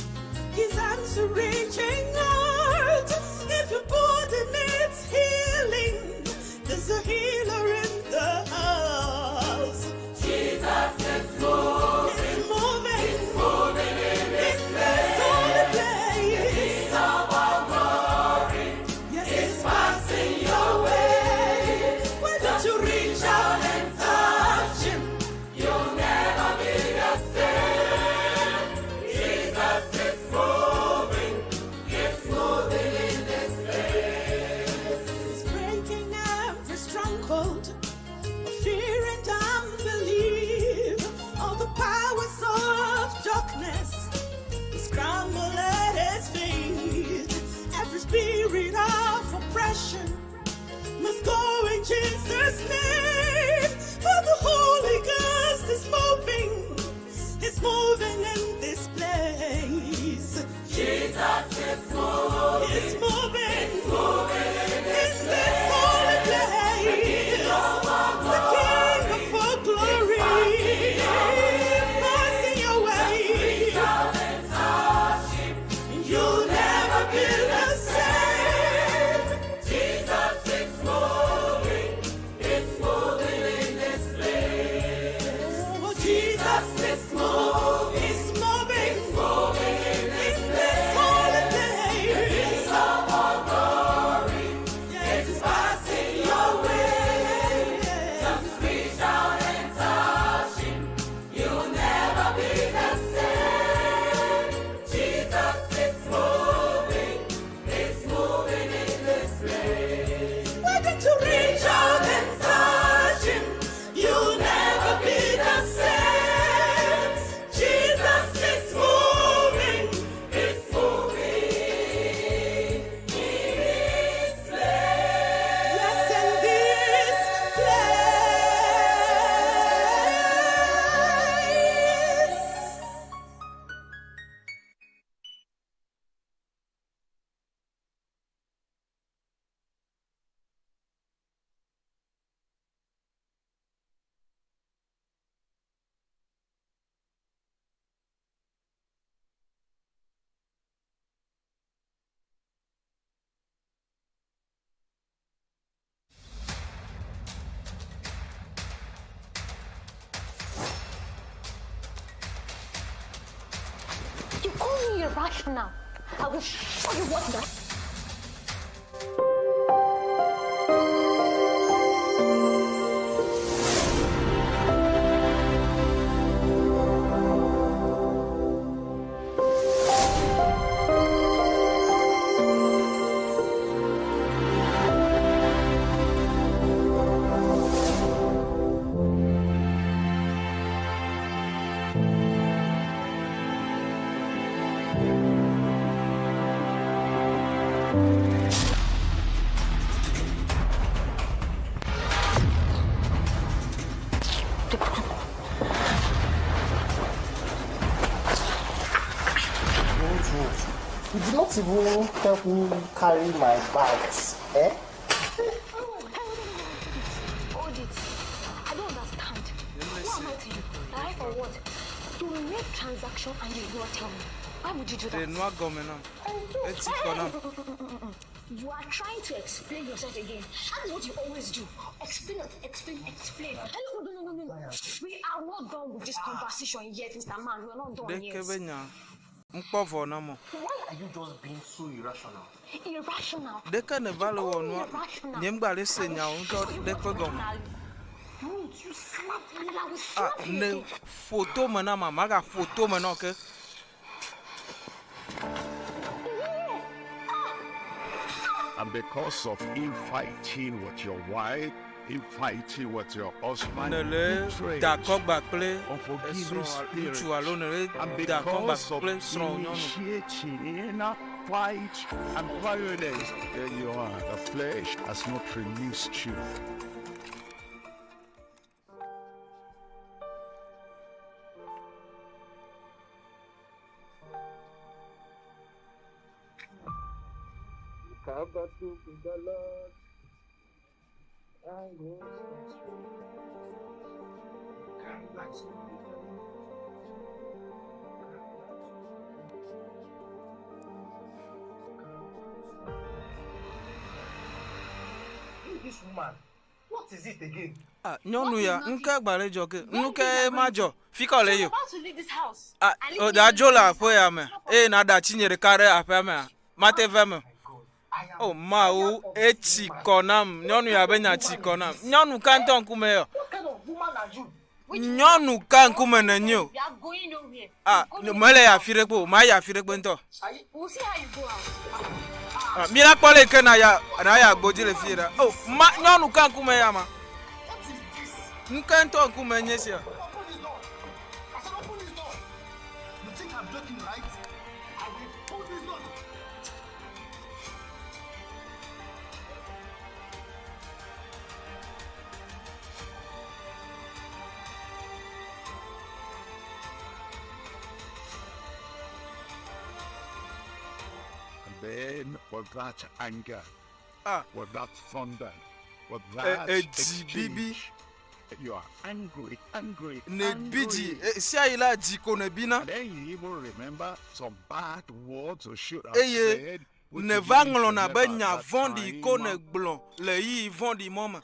His arms are reaching out. If your body needs healing, there's a healer in the house. Jesus is moving. He's moving. He's moving in this place. Holy place. The King of all glory Yes, is passing your way. Why don't you reach out and touch Him? You'll never be the same. Jesus is moving. He's moving in this place. He's breaking every stronghold of fear and unbelief. All the powers of darkness scramble at his feet. Every spirit of oppression must go in Jesus' name. For the Holy Ghost is moving, is moving in this place. Jesus is moving. He's moving. He's moving in this In this holy place. The King of all The King of all glory. Passing your way. Reach out and touch him. You'll never be the same. Jesus is moving. He's moving in this place. Oh, Jesus is moving. He's moving. He's moving in this In this holy The place. King of all glory Yes, is passing your way. Just reach out and touch him. You'll never be the same. Jesus is moving. He's moving in this place. Why don't you reach out and touch him? You'll never be the same. Jesus is moving. He's moving in this place. Yes, in this place. You call me irrational. I will show you what the Ruth, you did not even help me carry my bags. Eh? Hold it. I don't understand. Who am I to you? Life or what? You make transaction and you do not tell me. Why would you do Ɖe that? nua gɔme nam. Eti kɔ nam. You are trying to explain yourself again. That is what you always do. Explain, explain, explain. Hello, no, no, no, no, no. We are not done with this conversation yet, Mr. Man. We are not done Ɖeke yet. be nya ŋkpɔ vɔ na mɔ. Why are you just being so irrational? Irrational. Ɖeke ne va le wɔ nua, nye ŋgba le se nyawo ŋutɔ ɖe ƒe gɔme. Ruth, you slapped me. I will Ah, slap you ne again. ƒo tome na ma, magaƒo tome na wo ke. And because of infighting with your wife, infighting with your husband, Ne le betrayed, da akɔgba kple unforgiving esrɔ̃ spirit, ŋutsu alo ne le and da akɔgba because of kple srɔ̃ nyɔnu. initiating fight and violence, there you are. The flesh has not released you. Come back to the Lord. I go. Come back to the Lord. This woman, what is it again? Ah, nyɔnu ya nu ka gba le dzɔ ke nu ke ma dzɔ fi ka wòle yi o About to leave this house. ah o da dzo le aƒe ya me eye na ɖe atsi nye ɖeka ɖe aƒea mea mate ve me o mawu etsi kɔ nam nyɔnu ya be nya tsi kɔ nam nyɔnu ka ŋutɔ ŋkume yɔ What kind of woman are you? nyɔnu ka ŋkume nenye o You are going nowhere. ah mele yi afi ɖe kpe o ma yi afi ɖe kpe ŋutɔ We'll see how you go out. Ah, mi la kpɔ le yi ke na ya na ya gbodzi le fi ɖa o ma nyɔnu ka ŋkume ya ma nu ka ŋutɔ ŋkume nye sia. Open this door. I said open this door. You think I'm joking, right? I will pull this door. And then with that anger, ah. with that thunder, with that edzi bibi. exchange, you are angry, angry, ne bi dzi angry. e, sia yi la dzi ko ne bina And then you even remember some bad words you should have eye said. which ne you va didn't ŋlɔna be remember at nya that vɔ̃ɖi ko time. ne gblɔ le ɣeyiɣi vɔ̃ɖi mɔ me.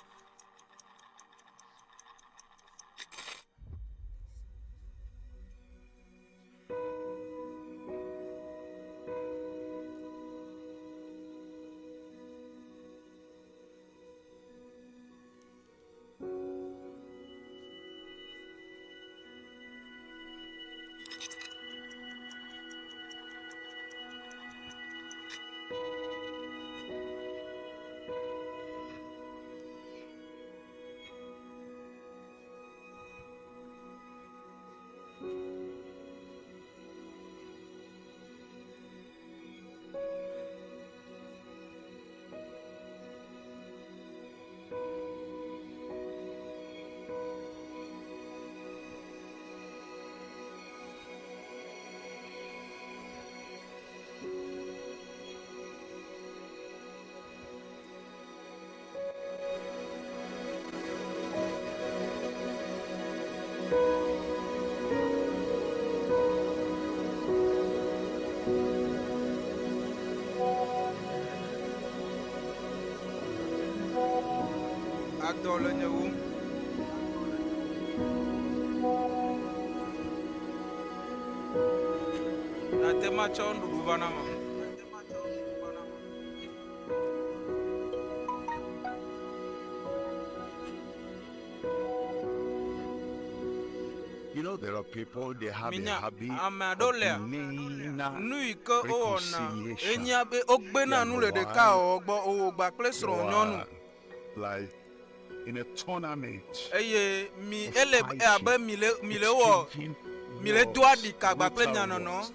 Adɔ le nye wum. Nate matsɔ nuɖuɖu va na ma. You know, there are people, they have a Minya habit ame of aɖewo lea denying nu yi ke wowɔna reconciliation. enya be wogbena nu le Yeah, ɖeka wɔwɔ gbɔ wowɔ gba kple You srɔ̃ nyɔnu are like in a tournament. eye mi of ele fighting, abe mi le mi le wɔ exchanging mi le do words, aɖika gba kple brutal mia nɔnɔ words,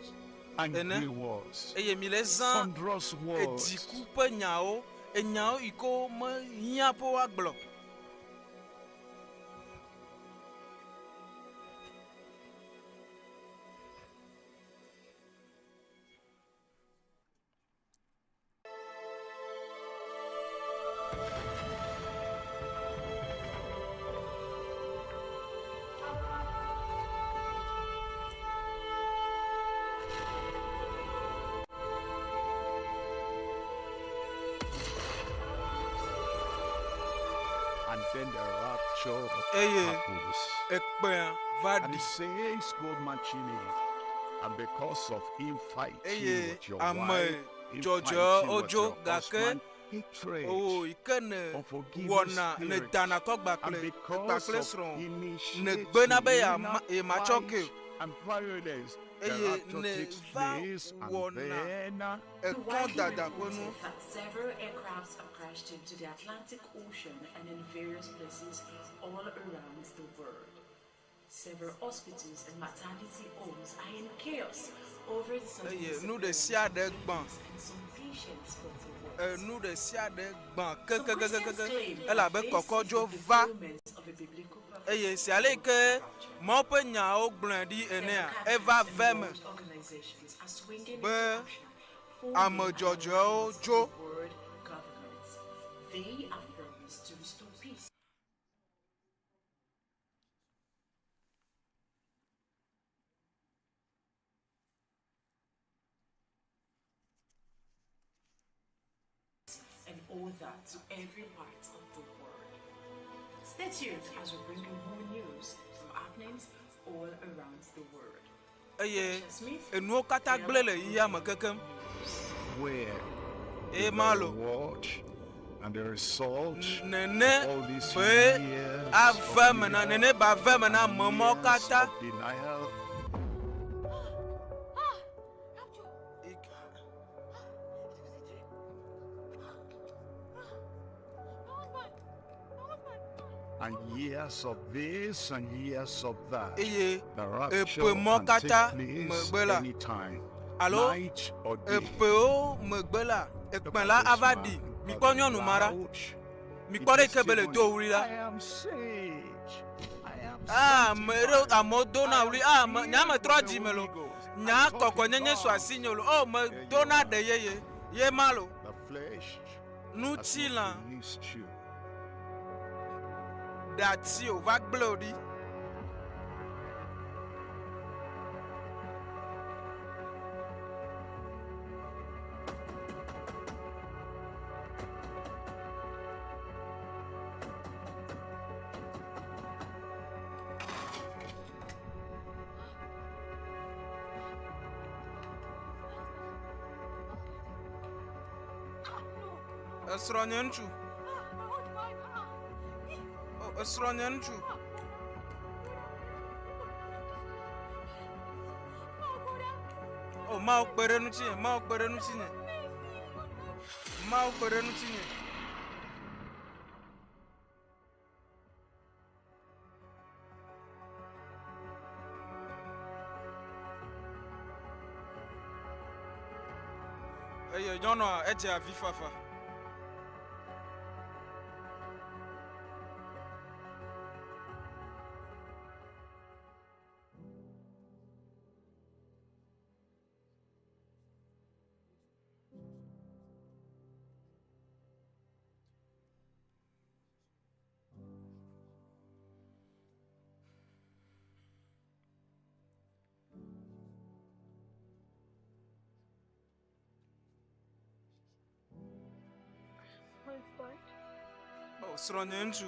angry ene words, eye mi le zã thunderous words. edziku ƒe nyawo enyawo yi ke womehiã ƒe woagblɔ. And then the rapture eye happens. ekpea va And ɖi it says go marching in. And because of him fighting eye with your ame wife, him dzɔdzɔe fighting with wodzo your gake husband, hatred, o yi ke ne unforgiving wɔna ne spirit, dana kɔ gba and kple gba because kple of srɔ̃ ne gbena be initiating yeama yematsɔ ke fight and violence, the eye rapture ne takes va place, and wɔna then The ekɔ widely dada ƒe nu reported that several aircrafts have crashed into the Atlantic Ocean and in various places all around the world. Several hospitals and maternity homes are in chaos over the sudden eye nu ɖe disappearance sia of ɖe gbã babies and some patients from the wards. enu ɖe sia ɖe gbã Some Christians kekekekeke claim elabe that this is kɔkɔdzo the va fulfillment of a biblical eye prophecy si ale yi ke Mawu ƒe nyawo gblɔe ɖi enea Several eva countries ve and me world organizations are swinging be into action, forming ame an dzɔdzɔewo alliance of dzo the world governments. They have promised to restore peace. and all that to every part of the world. Stay tuned as we bring you more news from happenings all around the world. Eye enuwo katã gblẽ le yiyia me kekem. Where Eye the malo. reward and the result Nene of all these be years ave of me na labor nene ba ve me na and ame mawo years katã. of denial and years of this and years of that. Eye The rapture eƒe mɔ can katã take place megbe la anytime, alo night or day. eƒewo megbe la ekpẽ la ava ɖi. Mikpɔ nyɔnu ma ɖa. Mikpɔ ɖe yi ke be le do ɣli la. Ah, ame ɖewo amewo dona ɣli. Ah, me, nya me trɔ dzime lo. Nya kɔkɔnyenye su asinye lo. Oh, me dona ɖe yeye. Ye ma lo. The flesh has not Ŋutilã released you. ɖe ati o va gblẽ wò ɖi. Esrɔ̃ nye ŋutsu. O, esrɔ̃ nye ŋutsu. O, Mawu kpe ɖe ŋutinye, Mawu kpe ɖe ŋutinye. Mawu kpe ɖe ŋutinye. Eye nyɔnua edze avi fafa. Husband. O, srɔ̃nye ŋutsu,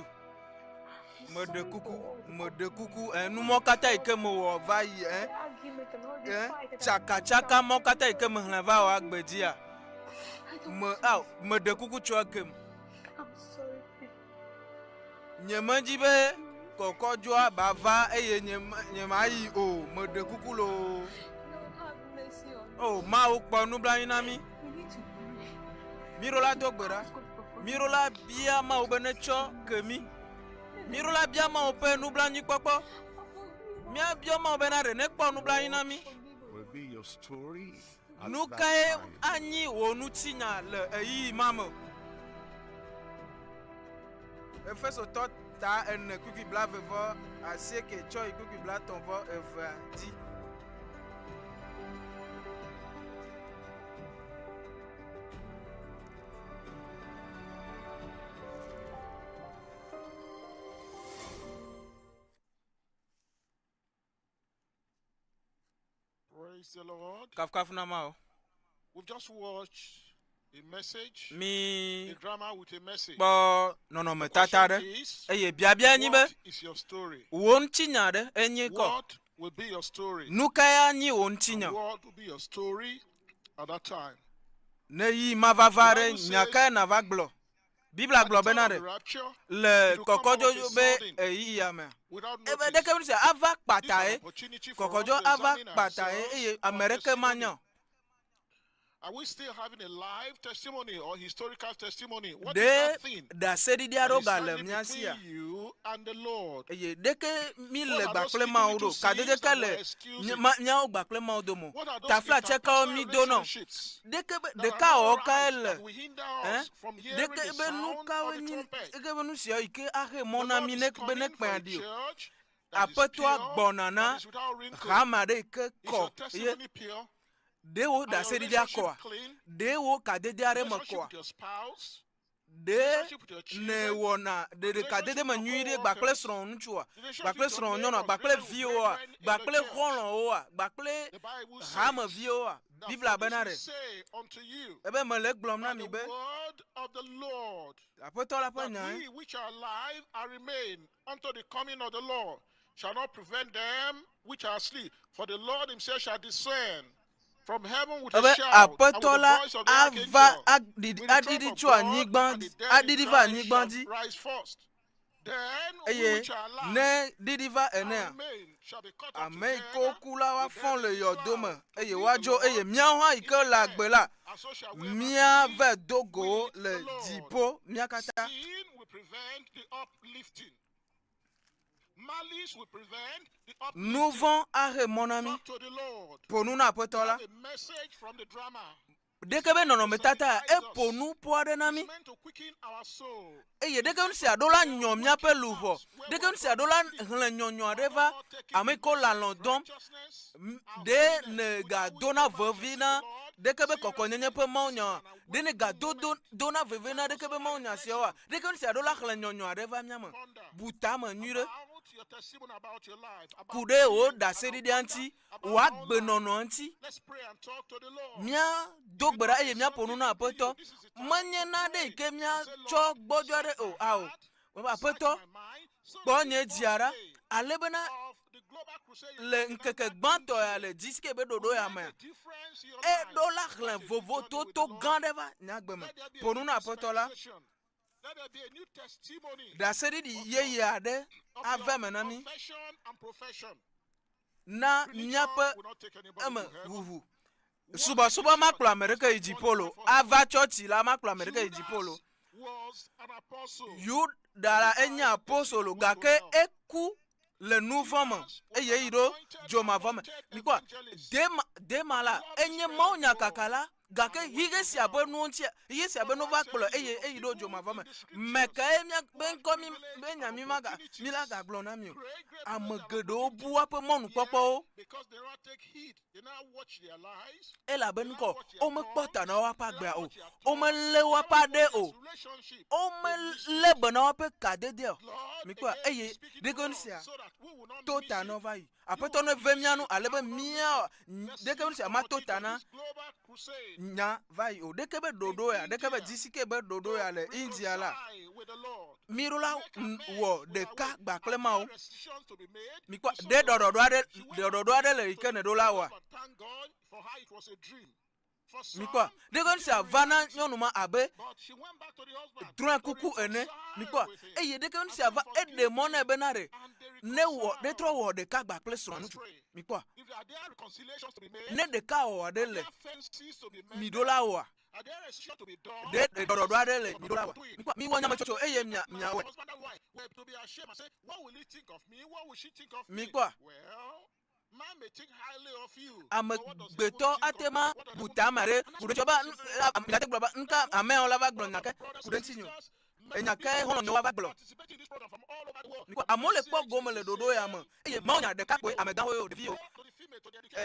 meɖe kuku, meɖe kuku, ɛ, nu mɔ katã yi ke mewɔ va yi, ɛ, ɛ, tsakatsaka mɔ katã yi ke mexlẽ va wɔ agbe dzia, me, ao, meɖe kuku tso ekem. I'm sorry, babe. Nyemedi be kɔkɔdzoa ba va eye nye, nyemayi o, meɖe kuku loo. Lord, have mercy on O, Mawu kpɔ nublanui na mí. We need to pray. Míɖo la do gbe ɖa. Míɖo la bia Mawu be netsɔ ke mí. Míɖo la bia Mawu ƒe nublanuikpɔkpɔ. Míabiɔ Mawu bena ɖe nekpɔ nublanui na mí. Will be your story at Nu that kae time. anyi wò ŋutinya le ɣeyiɣi ma me? Efesotɔ ta ene kpukpui blaeve vɔ asieke tsɔ yi kpukpui blaetɔ̃ vɔ evea dzi. Praise the Lord. Kafukafu na Mawu. We've just watched a message, Mi a drama with a message. kpɔ nɔnɔmetata The ɖe question is, eye biabia nyi be what is your story? wò ŋutinya ɖe enye kɔ. What will be your story? Nu kae anyi wò ŋutinya? What will be your story at that time? Ne yi mavava The ɖe Bible nya says, kae nàva gblɔ? Biblia gblɔ bena At the ɖe time of the rapture, le it will come all of a kɔkɔdzodzo be sudden, ɣeyiɣia mea without ebe notice. ɖeke nu sia ava This is an kpatae opportunity for us kɔkɔdzo to ava examine kpatae ourselves, eye our ame ɖeke manya testimony. o. Are we still having a live testimony or historical testimony? What is Ɖe that thing ɖaseɖiɖi that aɖewo is gale standing mía sia? between you and the Lord? Eye ɖeke mi What le are those gbakple little, Mawu little ɖo? sins Kadede ka that le we're nye- excusing? ma- míawo gbakple Mawu dome o? What are those Taflatse kawo interpersonal mi do nɔ? relationships Ɖeke be that are ɖeka not wɔwɔ kae right le? that will hinder Ɛ? us from hearing Ɖeke the be nu sound of kawoe the nyi trumpet? ɖeke be nu siawo yi ke ahe mɔ The na Lord mí is ne be ne coming for kpẽa a ɖi o? church that is Aƒetɔa pure, gbɔna that na is without wrinkle. hame aɖe yi ke Is kɔ your ye testimony pure? ɖe wo Are your ɖaseɖiɖia relationship kɔa? clean? Ɖe wo kadede aɖe me Relationship kɔa? with your spouse? Ɖe nèwɔna ɖeɖekadede me nyui ɖe gbakple srɔ̃wò ŋutsua, gbakple srɔ̃wò nyɔnua, gbakple viwòa, gbakple xɔlɔ̃woa, gbakple hameviwoa? Biblia bena ɖe ebe mele egblɔm na mi be Aƒetɔ la ƒe nyae. Shall not prevent them which are asleep, for the Lord himself shall descend from heaven with Ebe a shout, and with Aƒetɔ the la voice of the ava archangel, aɖiɖi with the trump aɖiɖi of tso God, anyigba and the dead in aɖiɖi va Christ anyigba shall dzi. rise first. Then we Eye which are alive ne ɖiɖi va and enea, remain shall be caught up ame yi ke together woku la with woafɔ them le in the yɔdo me cloud to eye meet the woadzo Lord eye míawo hã yi in ke the le air. agbe la, And so shall we ever míava be do go with le the Lord. dziƒo mía katã. Sin will prevent the uplifting. Malice will prevent the Nu uplifting. vɔ̃ ahe mɔ na mí. Talk to the Lord. Ƒo nu na Aƒetɔ la. Have a message from the drama. Ɖeke be nɔnɔmetata eƒo nu ƒo aɖe na mí. Meant to quicken our soul. Eye ɖeke nu sia ɖo la nyɔ míaƒe luʋɔ. Ɖeke nu sia ɖo la xlẽ nyɔnyɔ aɖe va ame yi ke wole alɔ̃ dɔm. M- Ɖe nègadona vevi na ɖeke be kɔkɔnyenye ƒe mawunya? Ɖe nègado do dona veve na ɖeke be mawunya siawoa? Ɖeke nu sia ɖo la xlẽ nyɔnyɔ aɖe va mía me. Bu tame nyui ɖe About your testimony about your life. About ku ɖe wò ɖaseɖiɖia ŋuti, wò agbenɔnɔ ŋuti. Let's pray and talk to the Lord. Míado gbe ɖa eye míaƒo nu na Aƒetɔ. Menye nane yi ke míatsɔ gbɔdzɔ aɖe o. Ao. Aƒetɔ, kpɔ nye dzia ɖa ale bena le ŋkeke gbãtɔ ya le GCK be ɖoɖo ya mea, eɖo la xlẽ vovototo gã ɖe va nye agbe me. Ƒo nu na Aƒetɔ la. Let there be a new testimony Ɖaseɖiɖi yeye aɖe of ava your eme na mí confession and profession. na Religion míaƒe will not take anybody eme to heaven. ʋuʋu. Subɔsubɔ makplɔ ame ɖeke yi dziƒo lo. Ava tsɔtsi la makplɔ ame ɖeke yi dziƒo lo. Was an apostle. Yuda la enye apostolo gake eku le nu vɔ̃ me eye yi ɖo dzomavɔ me. Mikpɔ Dema, Dema la enye mawunyakaka la gake xixe sia ƒe nuwo ŋutia, xixe sia ƒe nuwo va kplɔe eye eyi ɖo dzomavɔ me. Me kae mía be ŋkɔ mi be nya mi maga mi la gagblɔ na mi o. Ame geɖewo bu woaƒe mɔnukpɔkpɔwo Because they not take heed, they not watch their lives, elabe ŋkɔ womekpɔ ta na woaƒe agbea o, womelé woaƒe aɖe o, relationship. womelé be na woaƒe kadedea o. Mikpɔa eye ɖeke nu sia So that we will not to ta na wo va yi. Aƒetɔ ne ve mía nu ale be mía ɖeke nu sia mato ta na global crusade nya va yi o. Ɖeke be ɖoɖo ya, ɖeke be GCK be ɖoɖo ya le India la, with the Lord. mi ɖo la wɔ ɖeka gba kple Mawu. Decisions to be made. Mikpɔ ɖe ɖɔɖɔɖo aɖe ɖɔɖɔɖo aɖe le yi ke ne ɖo la wɔa. But thank God for how it was a dream. For some, Mikpɔ ɖeke nu sia va na nyɔnu ma abe but she went back to the husband. drɔ̃e kuku ene. Mikpɔ eye ɖeke nu sia va eɖe mɔ nɛ bena ɖe ne wɔ ne trɔ wɔ ɖeka gba kple srɔ̃a ŋutsu. Mikpɔ If there are there reconciliations to be made, ne ɖeka wɔwɔ aɖe le fences to be mi mended, ɖo la wɔa are there restrictions to be done? ɖe ɖɔɖɔɖo aɖe le mi ɖo la wɔa. Mikpɔ mi wɔ nyametsotso eye mia miawɔe. Husband and wife were to be ashamed and say, What will he think of me? What will she think of me? Mikpɔa Well, man may think highly of you. amegbetɔ ate ma bu tame aɖe ku ɖe tsɔ ba miate gblɔ ba nka ameawo la va gblɔ nya ke ku ɖe ŋutinye o. Enya ke xɔlɔ̃nyewo va gblɔ. Mikpɔ amewo le kpɔ gome le ɖoɖo ya me eye Mawu nya ɖeka koe amegãwo ye o ɖevi o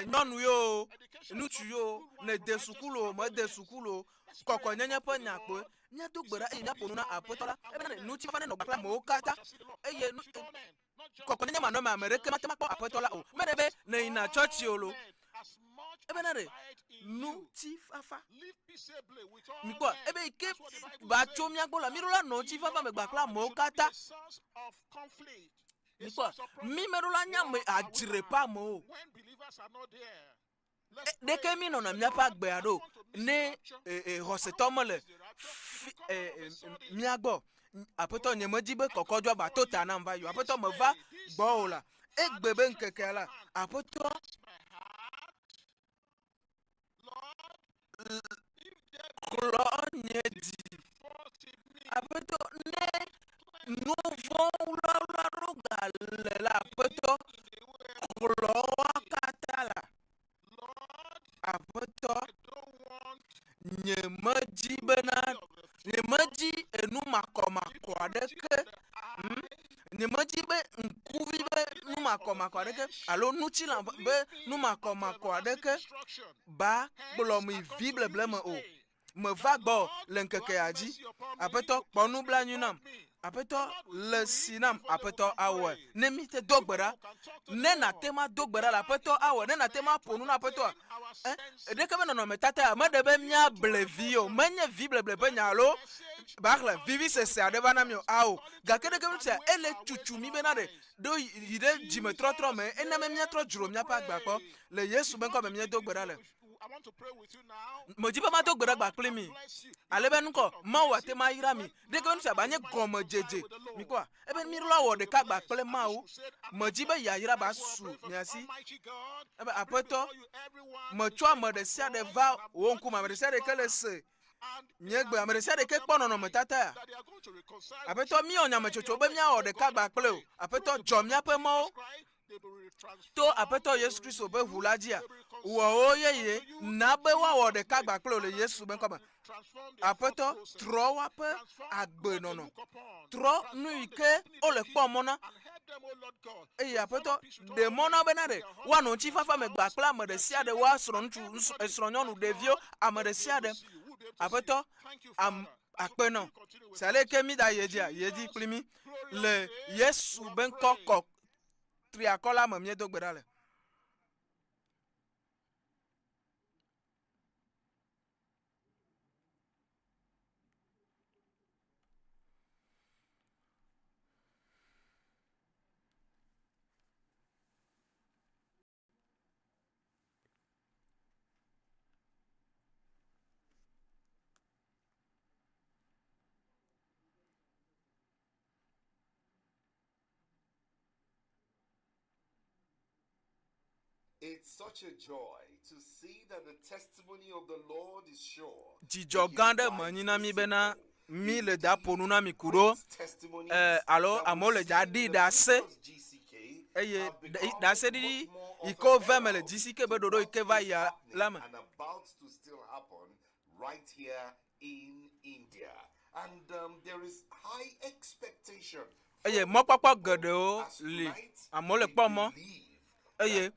nyɔnu ye o ŋutsu ye o ne de suku lo mede suku lo kɔkɔnyenye ƒe nya kpoe míado gbe ɖa eye míaƒo nu na Aƒetɔ la ebena ne ŋutifafa nenɔ kple amewo katã eye nu kɔkɔnyenye manɔme ame ɖeke mate ŋu akpɔ Aƒetɔ la o. Meɖe be ne yina tsɔtsi o lo ebena ɖe ŋutifafa mikpɔ ebe yi ke va tso mía gbɔ la míɖo la nɔ ŋutifafa me gba kple amewo katã mikpɔ mí meɖo la nye ame adzre ƒe amewo When believers are not there, ɖeke mi nɔna míaƒe agbea ɖo ne e, e, xɔsetɔ mele fi e, e, mía gbɔ aƒetɔ nye medzi be kɔkɔdzɔ ba to ta nam va yi o aƒetɔ meva gbɔwò la egbe be ŋkekea la aƒetɔ klɔ nye dzi aƒetɔ ne nu vɔ̃ wlawla ɖo gale la aƒetɔ klɔ woa katã la aƒetɔ nye medzi bena nye medzi enu makɔmakɔ aɖeke hmm? nye medzi be ŋkuvi be nu makɔmakɔ aɖeke alo ŋutilã be nu makɔmakɔ aɖeke ba kplɔ mi vi bleble me o. Meva gbɔwò le ŋkeke ya dzi. Aƒetɔ, kpɔ nublanui nam. Aƒetɔ, le si nam. Aƒetɔ awɔe. Ne míte do gbe ɖa, ne nàte ŋu ado gbe ɖa la, Aƒetɔ awɔe. Ne nàte ŋu aƒo nu na Aƒetɔa, ɛ, ɖeke be nɔnɔmetata ya meɖe be míable vi o. Menye vi bleble ƒe nya alo baxlẽ vivisese aɖe va na mí o. Ao, gake ɖeke be nusia ele tutu mí bena ɖe ɖo yi ɖe dzimetrɔtrɔ me. Ena be míatrɔ dzro míaƒe agbea kpɔ. Le Yesu be ŋkɔ me míedo gbe ɖa le. Medzi be mado gbe ɖa gba kpli mi. Ale be ŋkɔ Mawu ate ŋu ayra mi. Ɖeke be nusia ba nye gɔmedzedze. Mikpɔa? Ebe mi ɖo awɔ ɖeka gba kple Mawu. Medzi be yayra ba su mia si. Ebe Aƒetɔ, metsɔ ame ɖe sia ɖe va wò ŋkume. Ame ɖe sia ɖe ke le se nye gbe, ame ɖe sia ɖe ke kpɔ nɔnɔmetata ya. Aƒetɔ, míewɔ nyametsotso be míawɔ ɖeka gba kple wò. Aƒetɔ, dzɔ míaƒe mɔwo. To Aƒetɔ Yesu Kristo ƒe ʋu la dzia, wɔ wo yeye, na be woawɔ ɖeka gba kple wò le Yesu ƒe ŋkɔ me. Aƒetɔ, trɔ woaƒe agbenɔnɔ, trɔ nu yi ke wole kpɔ mɔ na, eye Aƒetɔ, ɖe mɔ na wo bena ɖe woanɔ ŋutifafa me gba kple ame ɖe sia ɖe, woa srɔ̃ŋutsu, esrɔ̃nyɔnu, ɖeviwo, ame ɖe sia ɖe. Aƒetɔ, am, akpe nɔ. Se ale ke mi da yi edzia, yi edzi kpli mi le Yesu be ŋkɔ kɔ triakɔ la me míedo gbe ɖa le. It's such a joy to see that the testimony of the Lord is sure. Dzidzɔ gã aɖe me nyi na mí bena mí le da ƒo nu na mi ku ɖo eh, alo amewo le dza ɖi ɖase eye ɖaseɖiɖi yi ke wove me le GCK be ɖoɖo yi ke va yia la me. And about to still happen right here in India. And um, there is high expectation Eye mɔkpɔkpɔ geɖewo li amewo le kpɔ mɔ eye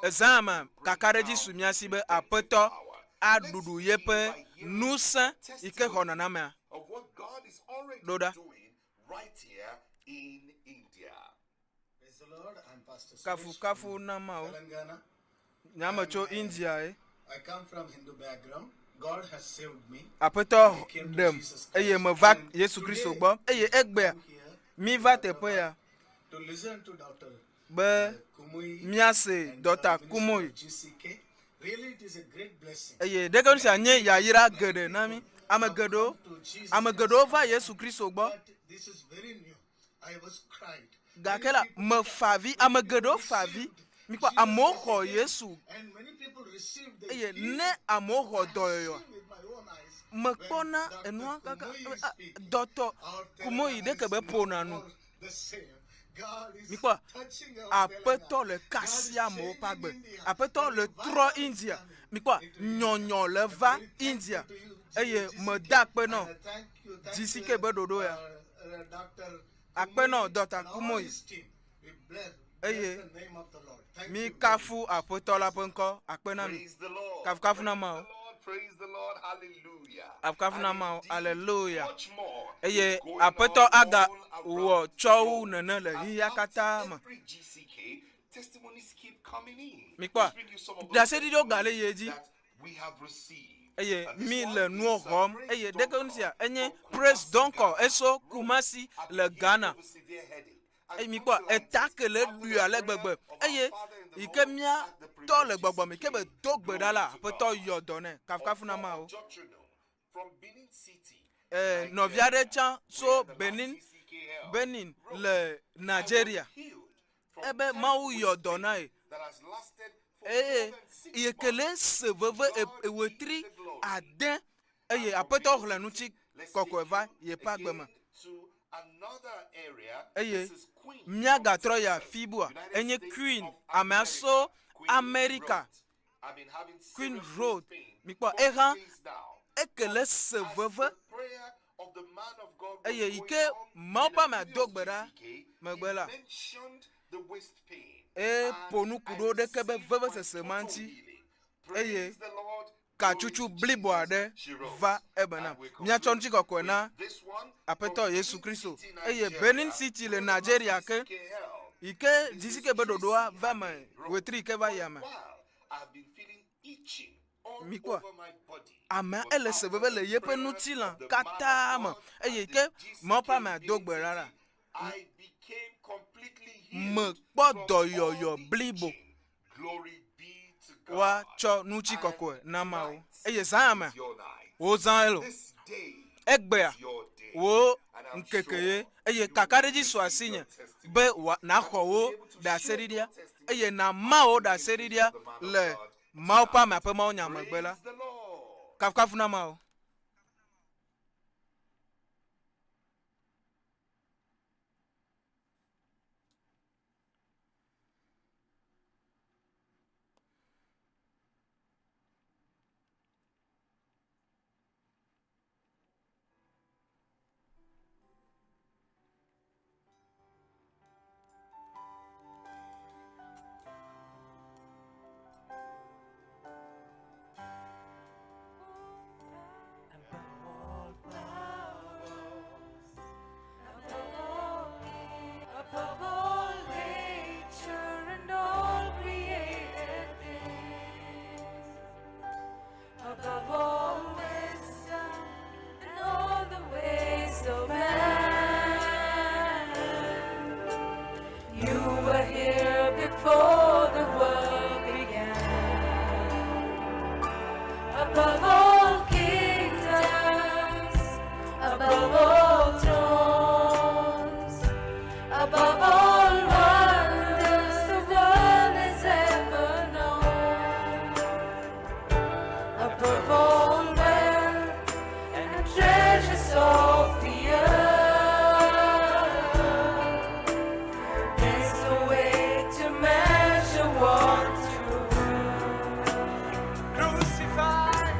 ezã me kakaɖedzi su mía si be Aƒetɔ aɖuɖu yeƒe ŋusẽ yi ke xɔna na amea of what God is already ɖo ɖa. doing right here in India. Praise the Lord. I'm Pastor Suresh Kafukafu from na Mawu. Telangana. Nye ame tso India ye. I come from Hindu background. God has saved me. Aƒetɔ I came to ɖem Jesus eye Christ. meva And Yesu Kristo today, gbɔ eye egbea míva teƒe ya to listen to Dr. be Kumuyi míase and Dɔkta her ministry Kumuyi of GCK. Really, it is a great blessing. eye ɖeke nu sia nye yayra geɖe na mí. Ame geɖewo, ame geɖewo va Yesu Kristo gbɔ. This is very new. I was cried. Gake la, mefa avi, ame geɖewo fa avi. Mikpɔ, amewo xɔ Yesu And many people received the eye healing. ne amewo xɔ dɔyɔyɔa, With my own eyes. mekpɔna enua kaka ah, dɔtɔ Kumuyi ɖeke be ƒona nu. The same. God is Mikpɔ, touching our Aƒetɔ le ka asi amewo ƒe agbe. Aƒetɔ le trɔ India. Mikpɔ, nyɔnyɔ le va India eye meda akpe nɔ GCK be ɖoɖo ya. Dr. Akpe nɔ Dɔkta Kumuyi eye mi kafu Aƒetɔ la ƒe ŋkɔ. Akpe na mi. Praise the Lord. Kafukafu na Mawu. Praise the Lord. Hallelujah. Kafukafu na Mawu. Hallelujah. Much more Eye is going Aƒetɔ on aga all wɔ around tsɔ wu nene le xexea katã me. Every GCK, testimonies keep coming in. Mikpɔa, Let's bring you some of those ɖaseɖiɖiwo gale yi edzi. that we have received. eye And this mi one le nuwo is, uh, xɔm Praise eye ɖeke Donkor nu sia enye from Praise Kumasi, Donkor Ghana. eso Kumasi le Ghana. With severe headache and Eye mikpɔ eta ke le ɖui ale gbegbe eye yi ke mía tɔ le gbɔgbɔ me yi ke be do gbe ɖa la Aƒetɔ yɔ dɔ nɛ. Kafukafu na Mawu. from Benin City. Eh, nɔvi aɖe tsã so Benin, Benin le Nigeria. Ebe Mawu yɔ dɔ na ye. That has lasted for Eye more than six yi ke le se veve e- ewetri ade eye Aƒetɔ xlẽ ŋuti kɔkɔe va yeƒe agbe me. to another area. Eye This is Queen míagatrɔ yi afi bua. United Enye States Queen, of amea America. so Queen America. Road. I've been having Queen serious Road. waist pain Mikpɔ for eha days now. eke le se As veve the prayer of the man of God was eye yi going ke on Mawu in ƒe the amea do previous gbe ɖa GCK, he megbe la, mentioned the waist pain. eƒo nu ku And ɖo I ɖeke be received my vevesese ma total ŋuti healing. eye Praise the Lord. Katsutsu blibo aɖe va eme nam. Míatsɔ ŋutikɔkɔe na Aƒetɔ Yesu Kristo. Eye Benin City le Nigeria ke, yi ke GCK be ɖoɖoa va eme wetri yi ke va yia me. Mikpɔa? Amea ele se veve le yeƒe ŋutilã katã me eye ke Mawu ƒe amea do gbe ɖa la, mekpɔ dɔyɔyɔ blibo. Woatsɔ ŋutikɔkɔe na Mawu. Eye zã mea, wozã elo. Egbea, wò ŋkeke ye, eye kakaɖedzi su asinye be nàxɔ wò ɖaseɖiɖia, eye nàma wò ɖaseɖiɖia le Mawu ƒe amea ƒe mawunya megbe la, kafukafu na Mawu. Above all nature and all created things, above all wisdom and all the ways of man, you were here before the world began. Above all kingdoms, above all thrones, above all wonders the world has ever known, above all wealth and treasures of the earth, there's no way to measure what you Crucified.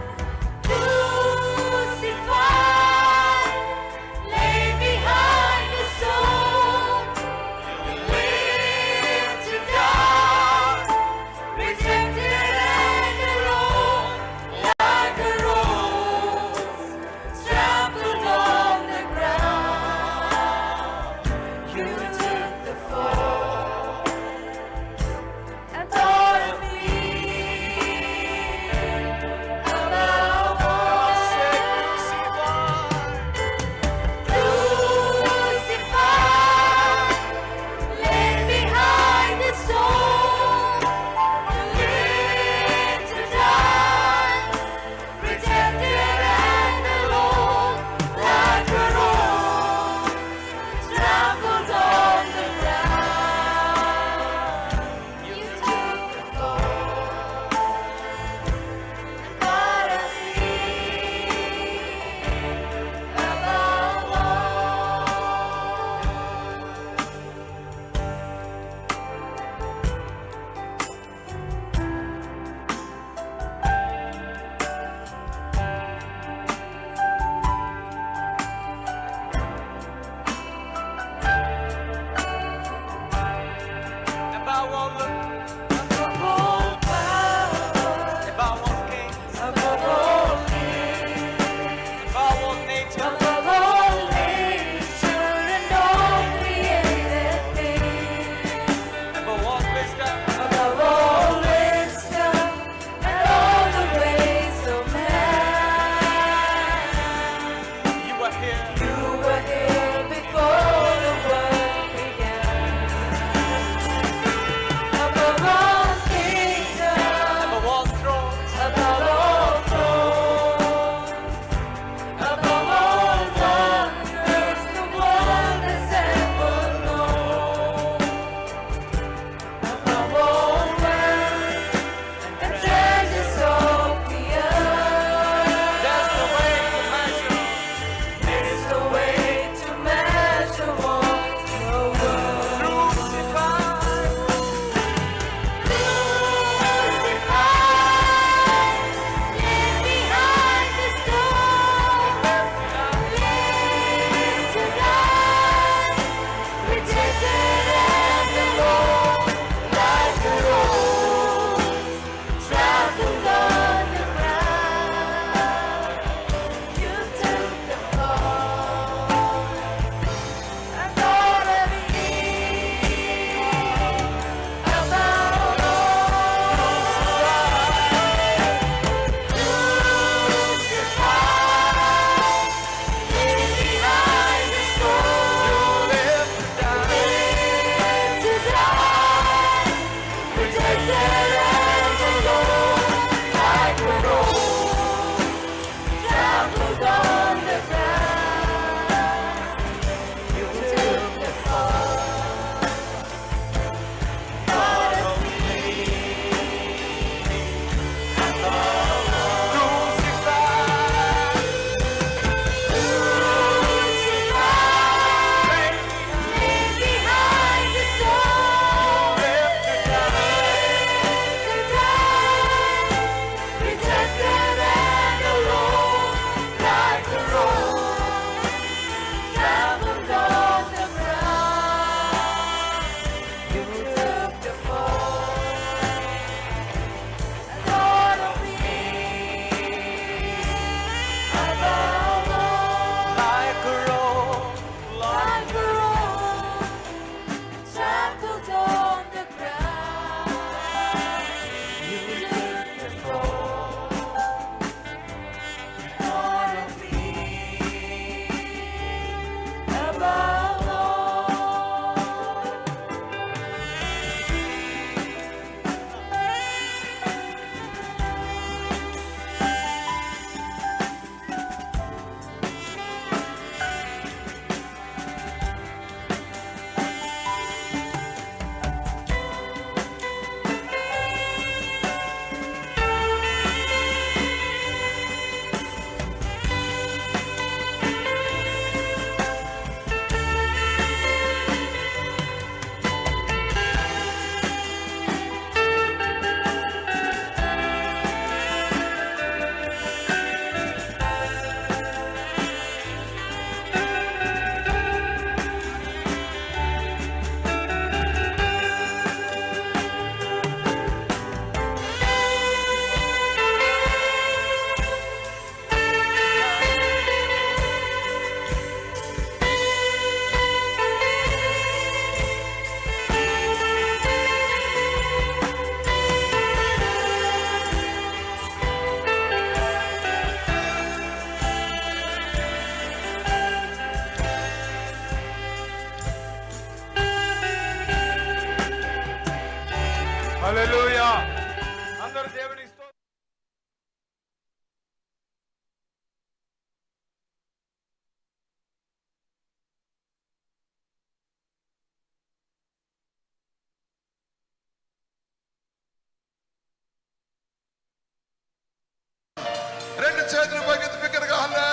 చేతులు పైకి బిగ్గరగా హల్లే.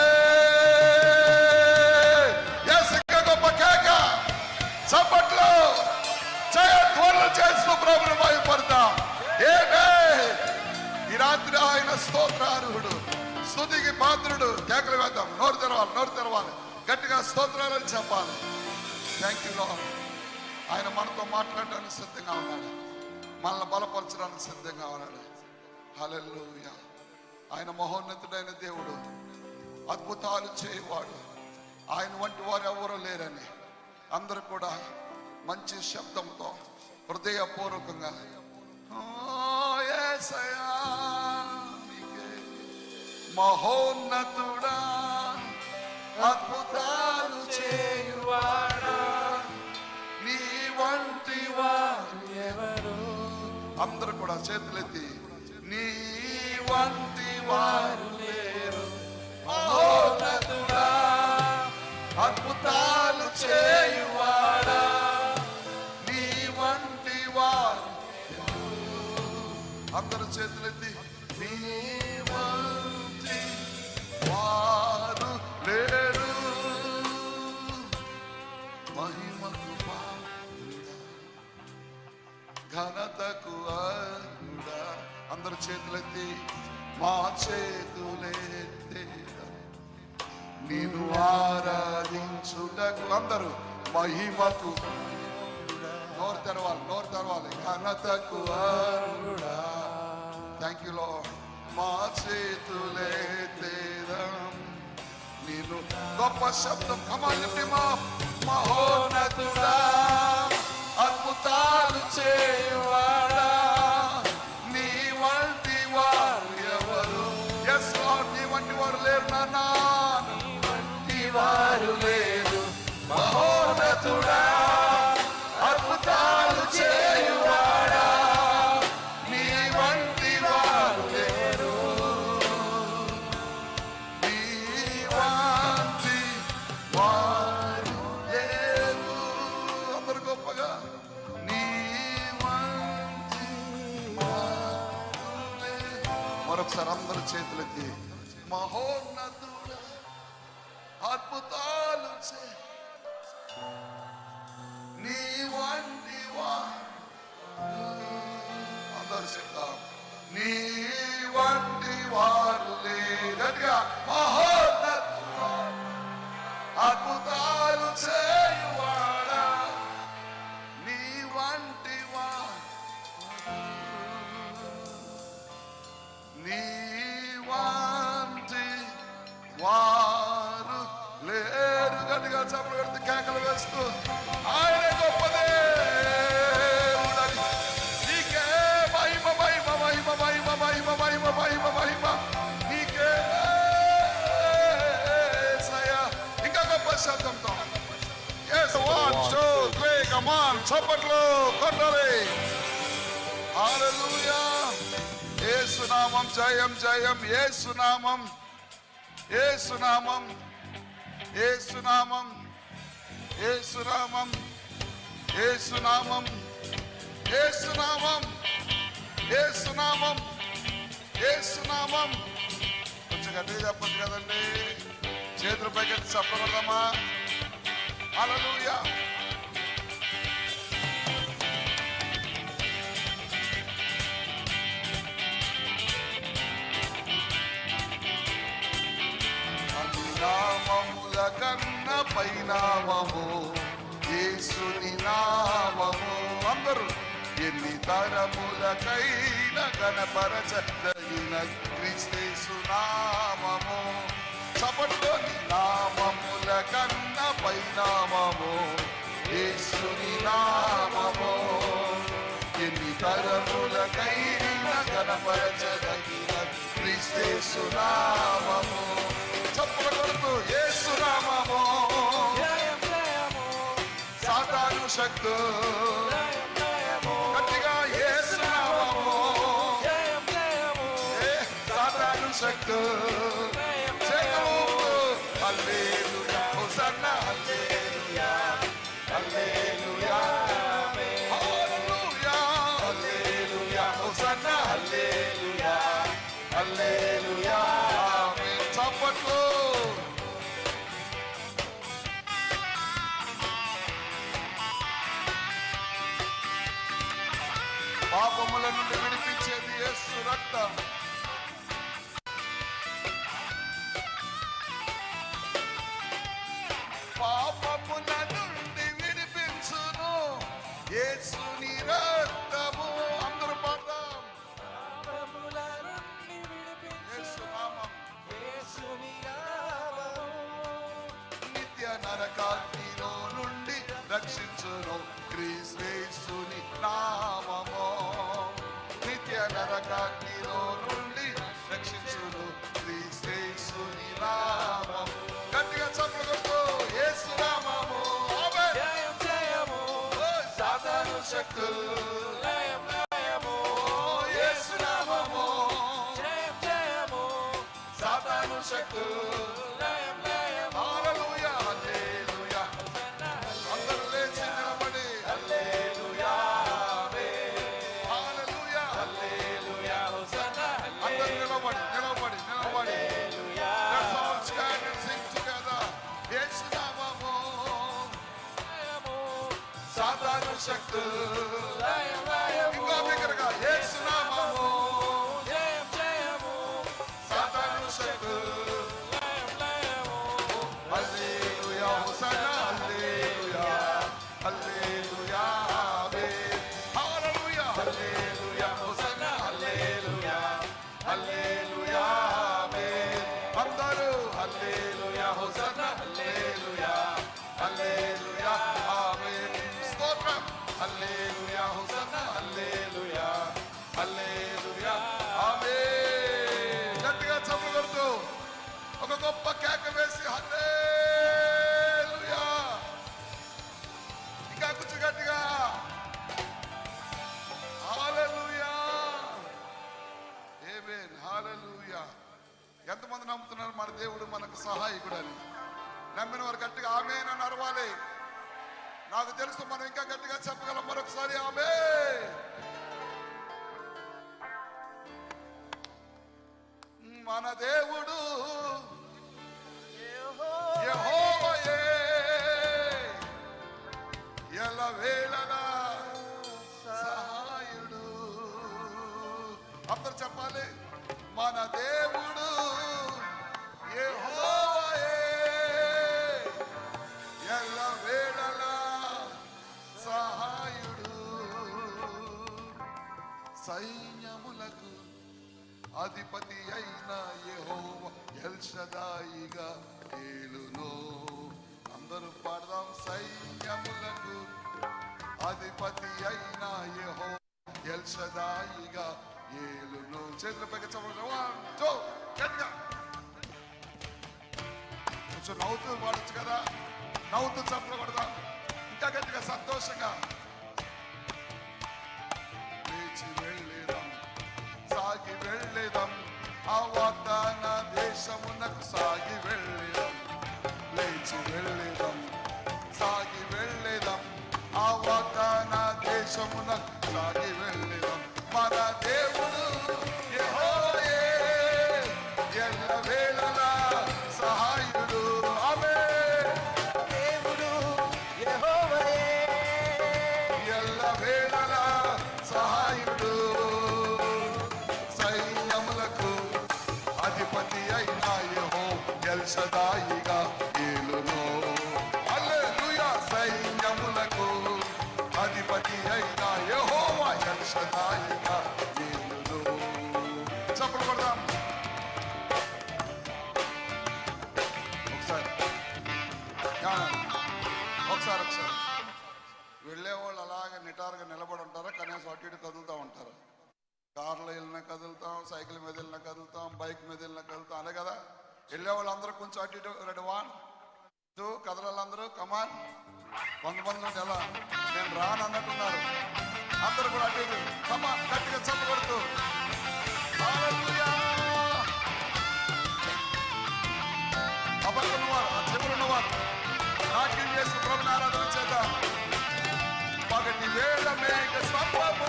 Yes, ఇంకా గొప్ప కేక, చప్పట్లు, జయ ధ్వనులు చేస్తూ ప్రభుని మహిమపడతాం. ఆమేన్. ఈ రాత్రి ఆయన స్తోత్రార్హుడు, స్తుతికి పాత్రుడు. కేకలు వేద్దాం. నోరు తెరవాలి, నోరు తెరవాలి, గట్టిగా స్తోత్రాలు అని చెప్పాలి. Thank you lord. ఆయన మనతో మాట్లాడడానికి సిద్ధంగా ఉన్నాడు, మనల్ని బలపరచడానికి సిద్ధంగా ఉన్నాడు. హల్లెలూయా. ఆయన మహోన్నతుడైన దేవుడు, అద్భుతాలు చేయవాడు. ఆయన వంటి వారు ఎవరూ లేరని అందరూ కూడా మంచి శబ్దంతో హృదయపూర్వకంగా "ఓ యేసయ్యా, నీకే మహోన్నతుడా, అద్భుతాలు చేయువాడా, నీ వంటి వారు ఎవరు." అందరూ కూడా చేతులెత్తి నీ వంటి వారు లేరు, మహోన్నతుడా, అద్భుతాలు చేయువాడా, నీ వంటి వారు ఎవరు. అందరూ చేతులెత్తి నీ వంటి వారు లేరు, మహిమకు పాత్రుడా, ఘనతకు అర్హుడా. అందరు చేతులెత్తి మా చేతులెత్తి నిన్ను ఆరాధించుటకు. అందరూ మహిమకు, నోరు తెరవాలి, నోరు తెరవాలి, ఘనతకు అర్హుడా. Thank you lord. మా చేతులెత్తేదం నేను గొప్ప శబ్దం. కమాన్ మా మహోన్నతుడా, అద్భుతాలు చేయువాడా, నీ వంటి వారు ఎవరు. ఎస్ లార్డ్, నీ వంటి వారు లేరు నాన్న, నీ వంటి వారు లేరు. మహోన్నతుడా, అద్భుతాలు చేయువాడా, నీ వంటి వారు లేరు, నీ వంటి వారు లేరు. అందరు గొప్పగా నీ వంటి వారు లేరు. మరొకసారి అందరు చేతులెత్తి మహోన్నతుడా, అద్భుతాలు చే నీ వంటి వారు. అందరు చెప్తాం నీ వంటి వారు లేరు. గట్టిగా మహోన్నతుడా, అద్భుతాలు చేయువాడా, నీ వంటి వారు, నీ వంటి వారు లేరు. గట్టిగా చప్పట్లు కొడుతూ కేకలు వేస్తూ ఆయన గొప్ప దేవుడని నీకే మహిమ, మహిమ, మహిమ, మహిమ, మహిమ, మహిమ, మహిమ, మహిమ నీకే యేసయ్యా. ఇంకా గొప్ప శబ్దంతో. Yes, 1 2 3, come on, చప్పట్లు కొట్టాలి. హల్లెలూయా. యేసునామం జయం, జయం. యేసునామం, యేసునామం, యేసునామం, యేసునామం, యేసునామం, యేసునామం, యేసునామం, యేసునామం. కొంచెం గట్టిగా చెప్పొచ్చు కదండి. చేతులు పైకి చెప్పగలమా? హల్లెలూయా. అన్ని నామముల కన్న పైనామము యేసుని నామము. అందరూ ఎన్ని తరములకైనా గణపరచదగిన క్రీస్తేసు నామము. చప్పట్లోని నామముల కన్న పైనామము యేసుని నామము, ఎన్ని తరములకైనా గణపరచదగిన క్రీస్తేసు నామము. చప్పట్లు కొడుతూ యేసు నామము, సాతాను శక్తు. గట్టిగా యేసు నామము, ఏ సాతాను శక్తు. చేతులు ఊపుతూ, హల్లెలూయా, హోసన్నా, హల్లెలూయా, హల్లెలూయా, హల్లెలూయా, హల్లెలూయా, హోసన్నా, హల్లెలూయా, హల్లెలూయా, ఆమేన్. పాపముల నుండి విడిపించేది యేసు రక్తం. పాపముల నుండి విడిపించును యేసుని రక్తము. అందరూ పాడదాం. యేసు నామం, నిత్య నరకాగ్నిలో నుండి రక్షించును క్రీస్తు నామము. నిత్య నరకాగ్నిలో నుండి రక్షించును క్రీస్తు నామము. గట్టిగా చప్పట్లు కొట్టు. యేసు నామము. ఆమేన్. జయం జయము సాతాను శక్తులు లయం లయము యేసు నామము. జయం జయము సాతాను శక్తులు లయం లయము. హల్లెలూయా, హల్లెలూయా. అందరూ లేచి నిలబడి హల్లెలూయా, ఆమేన్. హల్లెలూయా, హల్లెలూయా హోసన్నా. అందరూ నిలబడి, నిలబడి, నిలబడి. హల్లెలూయా. Let's all stand and sing together. యేసు నామము జయము సాతాను శక్తులు లయం లయము. ఇంకా బిగ్గరగా యేసు నామము జయం జయము సాతాను శక్తులు లయం లయము. హల్లెలూయా, హోసన్నా, హల్లెలూయా, హల్లెలూయా, ఆమేన్. హల్లెలూయా, హల్లెలూయా, హోసన్నా, హల్లెలూయా, హల్లెలూయా, ఆమేన్. అందరూ హల్లెలూయా, హోసన్నా, హల్లెలూయా, హల్లెలూయా, ఆమేన్. స్తోత్రం. హల్లెలూయా, హోసన్నా, హల్లెలూయా, హల్లెలూయా, ఆమేన్. గట్టిగా చప్పట్లు కొడుతూ ఒక గొప్ప కేక వేసి హల్లెలూయా. ఇంకా కొంచెం గట్టిగా హల్లెలూయా. ఆమేన్. హల్లెలూయా. ఎంతమంది నమ్ముతున్నారు మన దేవుడు మనకు సహాయకుడు అని? నమ్మిన వారు గట్టిగా ఆమేన్ అని అరవాలి. నాకు తెలుసు మనం ఇంకా గట్టిగా చెప్పగలం. మరొకసారి ఆమేన్. మన దేవుడు యెహోవాయే, ఎల్లవేళలా సహాయుడు. అందరూ చెప్పాలి, మన దేవుడు యెహోవాయే, ఎల్లవేళలా సహాయుడు. సైన్యములకు అధిపతి అయిన యెహోవా ఎల్షదాయిగా ఏలును. అందరూ పాడదాం. సైన్యములకు అధిపతి అయిన యెహోవా ఎల్షదాయిగా ఏలును. చేతుల పైకి చప్పట్లు. 1 2 గట్టిగా. కొంచెం నవ్వుతూ పాడొచ్చు కదా. నవ్వుతూ చప్పట్లు కొడదాం ఇంకా గట్టిగా, సంతోషంగా. లేచి వెళ్ళేదాం, సాగి వెళ్ళేదాం, ఆ వాగ్దాన దేశమునకు సాగి వెళ్ళేదాం. లేచి వెళ్ళేదాం, సాగి వెళ్ళేదాం, ఆ వాగ్దాన దేశమునకు సాగి వెళ్ళేదాం. మన దేవుడు యెహోవాయే, ఎల్లవేళలా సహాయుడు. ఆమేన్. దేవుడు యెహోవాయే, ఎల్లవేళలా సహాయుడు. సైన్యములకు అధిపతి అయిన యెహోవా ఎల్షదాయిగా ఏలును. హల్లెలూయా. సైన్యములకు అధిపతి అయిన యెహోవా ఎల్షదాయిగా ఏలును. చప్పట్లు కొడదాం ఒకసారి. యా, ఒకసారి, ఒకసారి. వెళ్ళేవాళ్ళు అలాగే నిటారుగా నిలబడి ఉంటారా? కనీసం అటు ఇటు కదులుతూ ఉంటారు. కార్లో వెళ్ళినా కదులుతాం, సైకిల్ మీద వెళ్ళినా కదులుతాం, బైక్ మీద వెళ్ళినా కదులుతాం, అదే కదా. వెళ్ళే వాళ్ళు అందరూ కొంచెం అటు ఇటు. రెడీ, 1 2 కదలాలందరూ. కమాన్. కొంతమంది ఉంటే ఎలా నేను రాను అన్నట్టున్నారు. అందరూ కూడా అటు ఇటు. కమాన్, గట్టిగా చప్పట్లు కొడుతూ. హల్లెలూయా. ఆ పక్కన ఉన్నవారు, ఆ చివర ఉన్నవారు నాట్యం చేస్తూ ప్రభుని ఆరాధన చేద్దాం. పగటి వేళ మేఘ స్తంభము,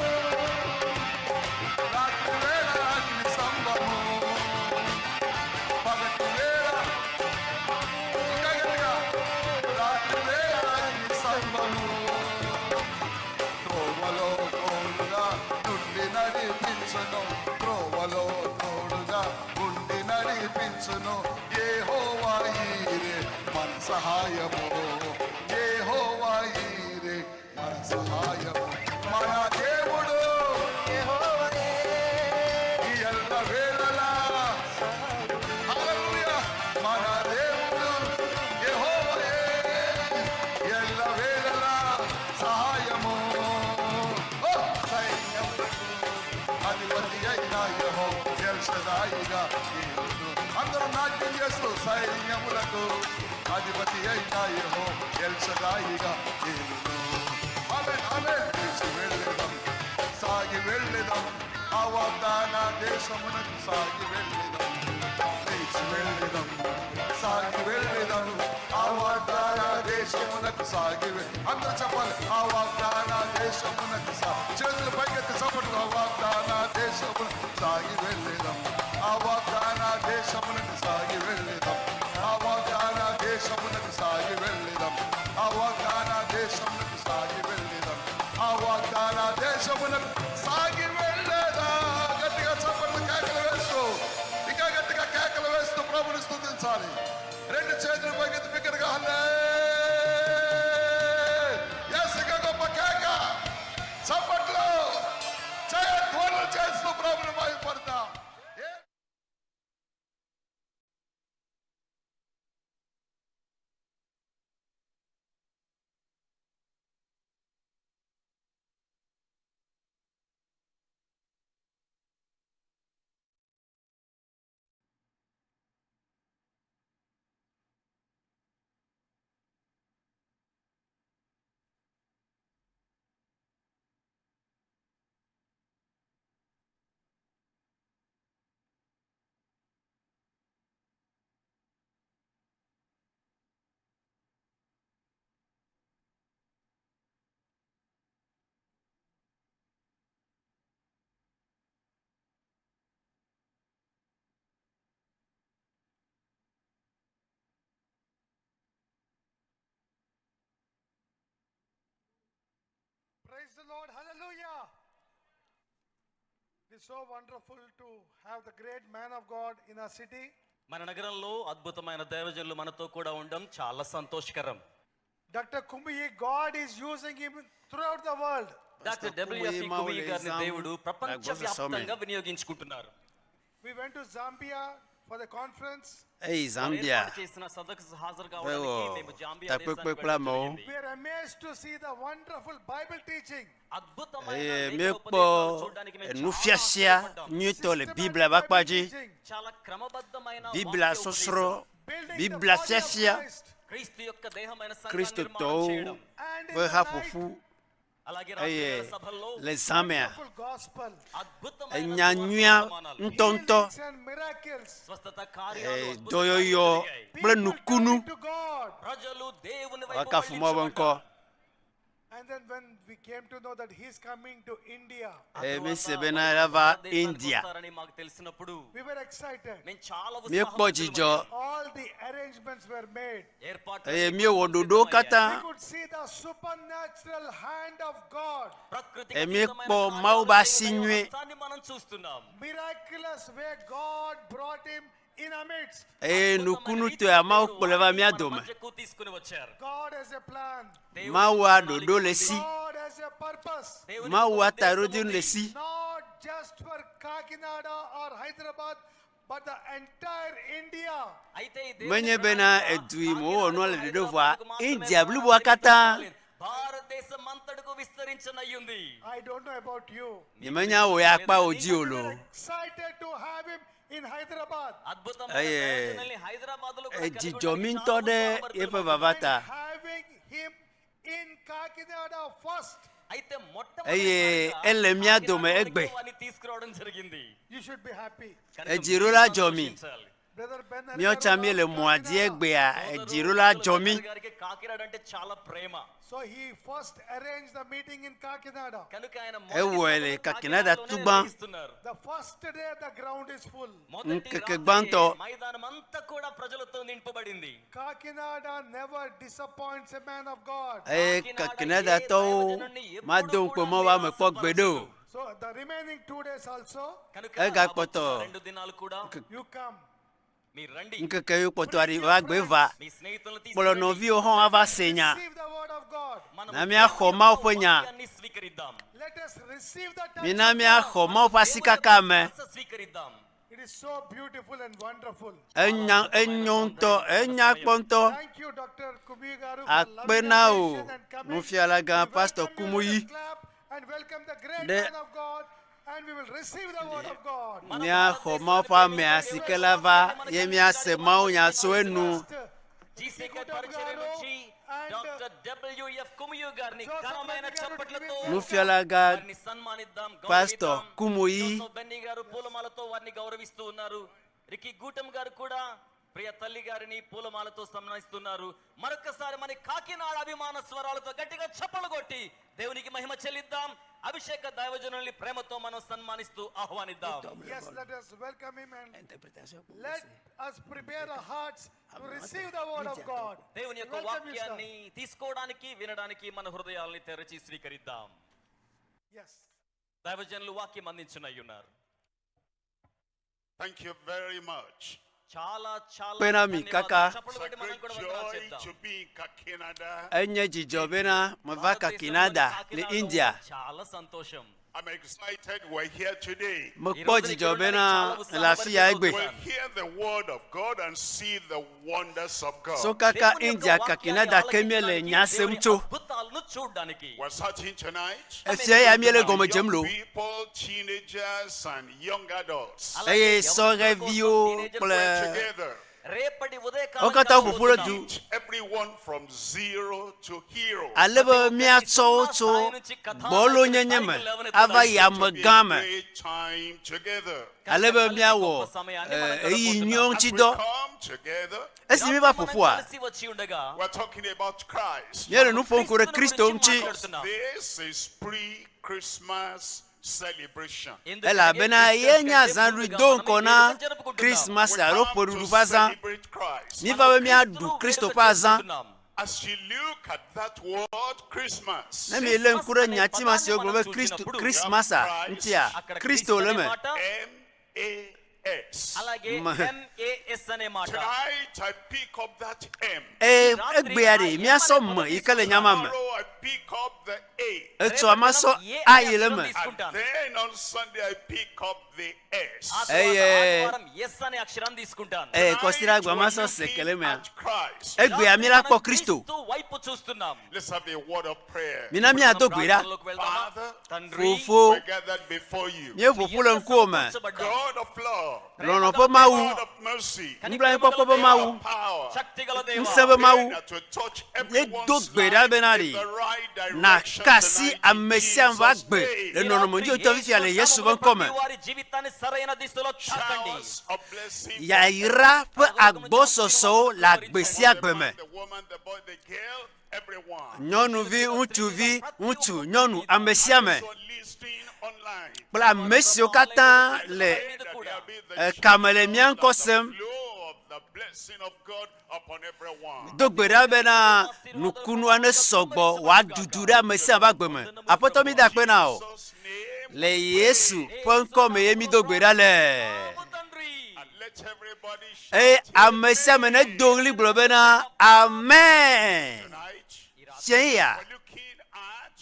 రాత్రి వేళ అగ్ని స్తంభము. పగటి వేళ, ఇంకా గట్టిగా, రాత్రి వేళ అగ్ని స్తంభము. త్రోవలో తోడుగా నుండెను. ఉండి నడిపించును యెహోవా ఈరే మన సహాయము యెహోవా ఈరే మన సహాయము మన దేవుడు ఎల్ల వేళలా హల్లెలూయా మన దేవుడు యెహోవాయే ఎల్ల వేళలా సహాయము ఓ సైన్యములకు అధిపతి అయిన యెహోవా ఎల్షదాయిగా ఏలును. అందరూ నాట్యం చేస్తూ సైన్యములకు అధిపతి అయిన యెహోవా ఎల్షదాయిగా ఏలును. ఆమేన్ ఆమేన్ లేచి వెళ్ళెదం సాగి వెళ్ళెదం ఆ వాగ్దాన దేశమునకు సాగి వెళ్ళెదం లేచి వెళ్ళెదం సాగి వెళ్ళెదం ఆ వాగ్దాన దేశమునకు సాగి వె- అందరూ చెప్పాలి ఆ వాగ్దాన దేశమునకు సా చేతులు పైకెత్తి చప్పట్లు ఆ వాగ్దాన దేశమునకు సాగి వెళ్ళెదం ఆ వాగ్దాన దేశమునకు సాగి వెళ్ళెదం ఆ వాగ్దాన దేశమునకు సాగి వెళ్ళెదం ఆ వాగ్దాన దేశమునకు సాగి వెళ్ళెదం ఆ వాగ్దాన దేశమునకు సాగి వెళ్ళేదా గట్టిగా చప్పట్లు కేకలు వేస్తూ ఇంకా గట్టిగా కేకలు వేస్తూ ప్రభుని స్తుతించాలి రెండు చేతులు పైకెత్తి బిగ్గరగా హల్లే ఎస్ ఇంకా గొప్ప కేక చప్పట్లు జయధ్వనులు చేస్తూ ప్రభుని మహిమపడతాం. Praise the Lord. Hallelujah. It is so wonderful to have the great man of God in our city. మన నగరంలో అద్భుతమైన దైవజనులు మనతో కూడా ఉండడం చాలా సంతోషకరం. Dr. Kumbuyi, God is using him throughout the world. Doctor WF Kumuyi గారిని దేవుడు ప్రపంచవ్యాప్తంగా వినియోగించుకుంటున్నారు. We went to Zambia for the conference. Eyi Zambia ఏర్పాటు చేసిన సదస్సుకు హాజరు కావడానికి ƒe మేము wɔ Zambia takpekpe దేశానికి kple amewo. We are amazed to see the wonderful Bible teaching. Eye míekpɔ enufiafia nyuitɔ le Biblia ƒe akpa dzi. చాలా క్రమబద్ధమైన Biblia వాక్య sɔsrɔ̃, ఉపదేశం. Biblia fiafia, క్రీస్తు యొక్క దేహమైన సంఘాన్ని నిర్మాణం Kristotɔwo చేయడం. ƒe haƒoƒu అలాగే eye రాత్రివేళ సభల్లో le zã mea, Gospel. enya nyuia ŋutɔŋutɔ, And miracles. స్వస్థత కార్యాలు e, dɔyɔyɔ kple nukunu. ప్రజలు దేవుని వైపు Woakafu Mawu ƒe ŋkɔ. And then when we came to know that he's coming to India, Eye míese bena eva India. వస్తారని మాకు తెలిసినప్పుడు we were excited. మేము చాలా Míekpɔ dzidzɔ All the arrangements were made. eye míewɔ ɖoɖowo katã. We could see the supernatural hand of God. Eye míekpɔ Mawu ƒe asi nyuie మనం చూస్తున్నాం. Miraculous way God brought him in our midst. eye nukunutɔe Mawu kplɔe va mía dome. మధ్యకు తీసుకుని వచ్చారు. God has a plan. Mawua ɖoɖo le si. God has a purpose. Mawua taɖodzinu le si. Not just for Kakinada or Hyderabad, but the entire India. Menye bena edu yi me wowɔ nua le ɖoɖo vɔa India bliboa katã. భారతదేశం అంతటికు విస్తరించనయ్యుంది. I don't know about you. Nyemenya wò ya kpa wò dzi o loo. Excited to have him in Hyderabad. Eye edzidzɔ mí ŋutɔ ɖe eƒe vava ta. Having him in Kakinada first. అయితే Eye ele mía dome egbe. వారిని తీసుకురావడం జరిగింది. You should be happy. Edziɖo la dzɔ mi. Brother Ben Míawo tsã míele mɔa dzi egbea edziɖo la dzɔ mí. గారికి కాకినాడ అంటే చాలా ప్రేమ. So he first arranged the meeting in Kakinada. కనుక ఆయన Ewɔe le Kakinada tugbã. The first day the ground is full. Ŋkeke gbãtɔ మైదానం అంతా కూడా ప్రజలతో నింపబడింది. Kakinada never disappoints a man of God. eye Kakinadatɔwo mado ŋukpe Mawu ame kpɔ gbeɖe o. So the remaining 2 days also, Egakpɔtɔ రెండు దినాలు కూడా you come. మీరు రండి ŋkeke yiwo kpɔtɔa ɖi va gbe va. మీ స్నేహితులను Kplɔ nɔviwo hã ava se nya. Receive the word of God. Na míaxɔ Mawu ƒe nya. వాక్యాన్ని స్వీకరిద్దాం Let us receive the touch. Mina míaxɔ Mawu ƒe asikaka me. స్వీకరిద్దాం It is so beautiful and wonderful. Enya enyo ŋutɔ, enya kpɔ ŋutɔ. Thank you, Dr. Kumuyi Garu, for Akpe loving na our wò, nation and coming. nufialagã Pastor Kumuyi. Clap and welcome the great Ɖe man of God, and we will receive the word of God. míaxɔ Mawu ƒe amea si ke la va ye míase Mawu nya tso enu. GCK పరిచర్య నుంచి doctor WF Kumuyi గారిని ఘనమైన చప్పట్లతో Nufialagã వారిని సన్మానిద్దాం Pastor గౌరవిద్దాం. Kumuyi Joseph Benny గారు పూలమాలతో వారిని గౌరవిస్తూ ఉన్నారు రికీ గూటం గారు కూడా ప్రియ తల్లి గారిని పూలమాలతో సన్మానిస్తున్నారు మరొకసారి మన కాకినాడ అభిమాన స్వరాలతో గట్టిగా చప్పలు కొట్టి దేవునికి మహిమ చెల్లిద్దాం అభిషేక దైవజనుల్ని ప్రేమతో మనం సన్మానిస్తూ ఆహ్వానిద్దాం Yes, let us welcome him and let us prepare our hearts to receive the word of God. దేవుని యొక్క Welcome you, sir. వాక్యాన్ని తీసుకోవడానికి వినడానికి మన హృదయాల్ని తెరచి స్వీకరిద్దాం Yes. దైవజనులు వాక్యం అందించునయ్యున్నారు Thank you very much. చాలా చాలా Akpe na mi kaka. చప్పట్లు It's a కొట్టి మనం great కూడా వందనాలు joy చెప్దాం to be in Kakinada. Enye dzidzɔ bena meva Kakinada le India. చాలా సంతోషం I'm excited we're here today. Mekpɔ dzidzɔ bena le afi ya egbe. We'll hear the word of God and see the wonders of God. So kaka India Kakinada ke míele nya sem tso. అద్భుతాలను చూడ్డానికి We're starting tonight. Efia ya míele gɔme dzem Young lo. people, teenagers, and young adults. Eye sɔhɛviwo kple Together. రేపటి wo katã ƒoƒu ɖe du Everyone from zero to hero. ale be míatsɔ wo tso gbɔlonyenye me ava yi amegã me Great time together. ale be míawɔ eh, ɣeyiɣi nyuiwo ŋuti dɔ. Come together. Esi míeva ƒoƒua, కలిసి వచ్చి ఉండగా We're talking about Christ. míele nu ƒom ku ɖe Kristo ŋuti This is pre-Christmas celebration. elabena ye nye azãɖui do ŋgɔ na Krismas alo ƒeɖuɖu ƒe azã. Míva be míaɖu Kristo ƒe azã. As you look at that word Christmas, Ne mielé ŋku ɖe nyati ma si wogblɔ be Kristo Krismasa ŋutia, Kristo le eme. M-A-S. అలాగే మ- ఎంఏఎస్ అనే మాట Tonight I pick up that M. Eye egbea ɖe míasɔ me yi ke le nya ma me. Tomorrow I pick up the A. Etsɔa masɔ A yi le eme. And then on Sunday I pick up the S. ఆ తర్వాత Eye ఆదివారం ఎస్ అనే అక్షరాన్ని తీసుకుంటాను eye kɔsiɖagbe masɔ se ke le emea. Christ. Egbea míla kpɔ Kristo. క్రీస్తు వైపు చూస్తున్నాం Let's have a word of prayer. Mina míado gbe ɖa. ప్రార్థనలోకి వెళ్దామా Father, తండ్రి Fofo, we're gathered before you. míeƒo ƒu le ŋkuwò me. God of love, Lɔlɔ̃ ƒe Mawu, God of mercy, nublanuikpɔkpɔ ƒe Mawu, power, శక్తిగల దేవా ŋusẽ ƒe Mawu. to touch Míedo everyone's gbe ɖa life bena in ɖi the right direction naka asi tonight in ame sia ame ƒe Jesus' agbe name. le nɔnɔme nyuietɔ fifia le Yesu ƒe ŋkɔ me. ప్రతి వారి జీవితాన్ని సరైన దిశలో తాకండి Showers of blessing Yayra ƒe agbɔsɔsɔwo le agbe sia agbe me. the woman, the boy, the girl, everyone. Nyɔnuvi, ŋutsuvi, ŋutsu, nyɔnu, ame sia ame Listening online. kple ame siwo katã le ekame le mía ŋkɔ sem. Flow of the blessing of God upon everyone. Do gbe ɖa bena nukunua ne sɔgbɔ wòadudu ɖe ame sia ame ƒe agbe me. Aƒetɔ mi da akpe na wò. Le Yesu ƒe ŋkɔ me ye mi do gbe ɖa le. And let everybody Eye ame sia ame nedo ɣli gblɔ bena amen. tonight. Fiẽ ya We're looking at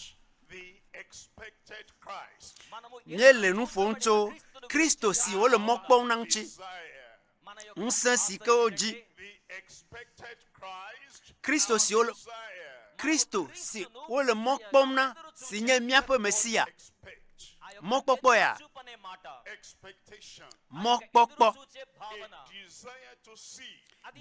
the expected Christ. míele nu ƒom tso Kristo si wole mɔ kpɔm na ŋuti. Ŋusẽ si ke wodzi. The expected Christ. Kristo si wole Kristo si wole mɔ kpɔm na si nye míaƒe Mesia. Mɔkpɔkpɔ ya. అనే మాట Expectation. Mɔkpɔkpɔ. A desire to see.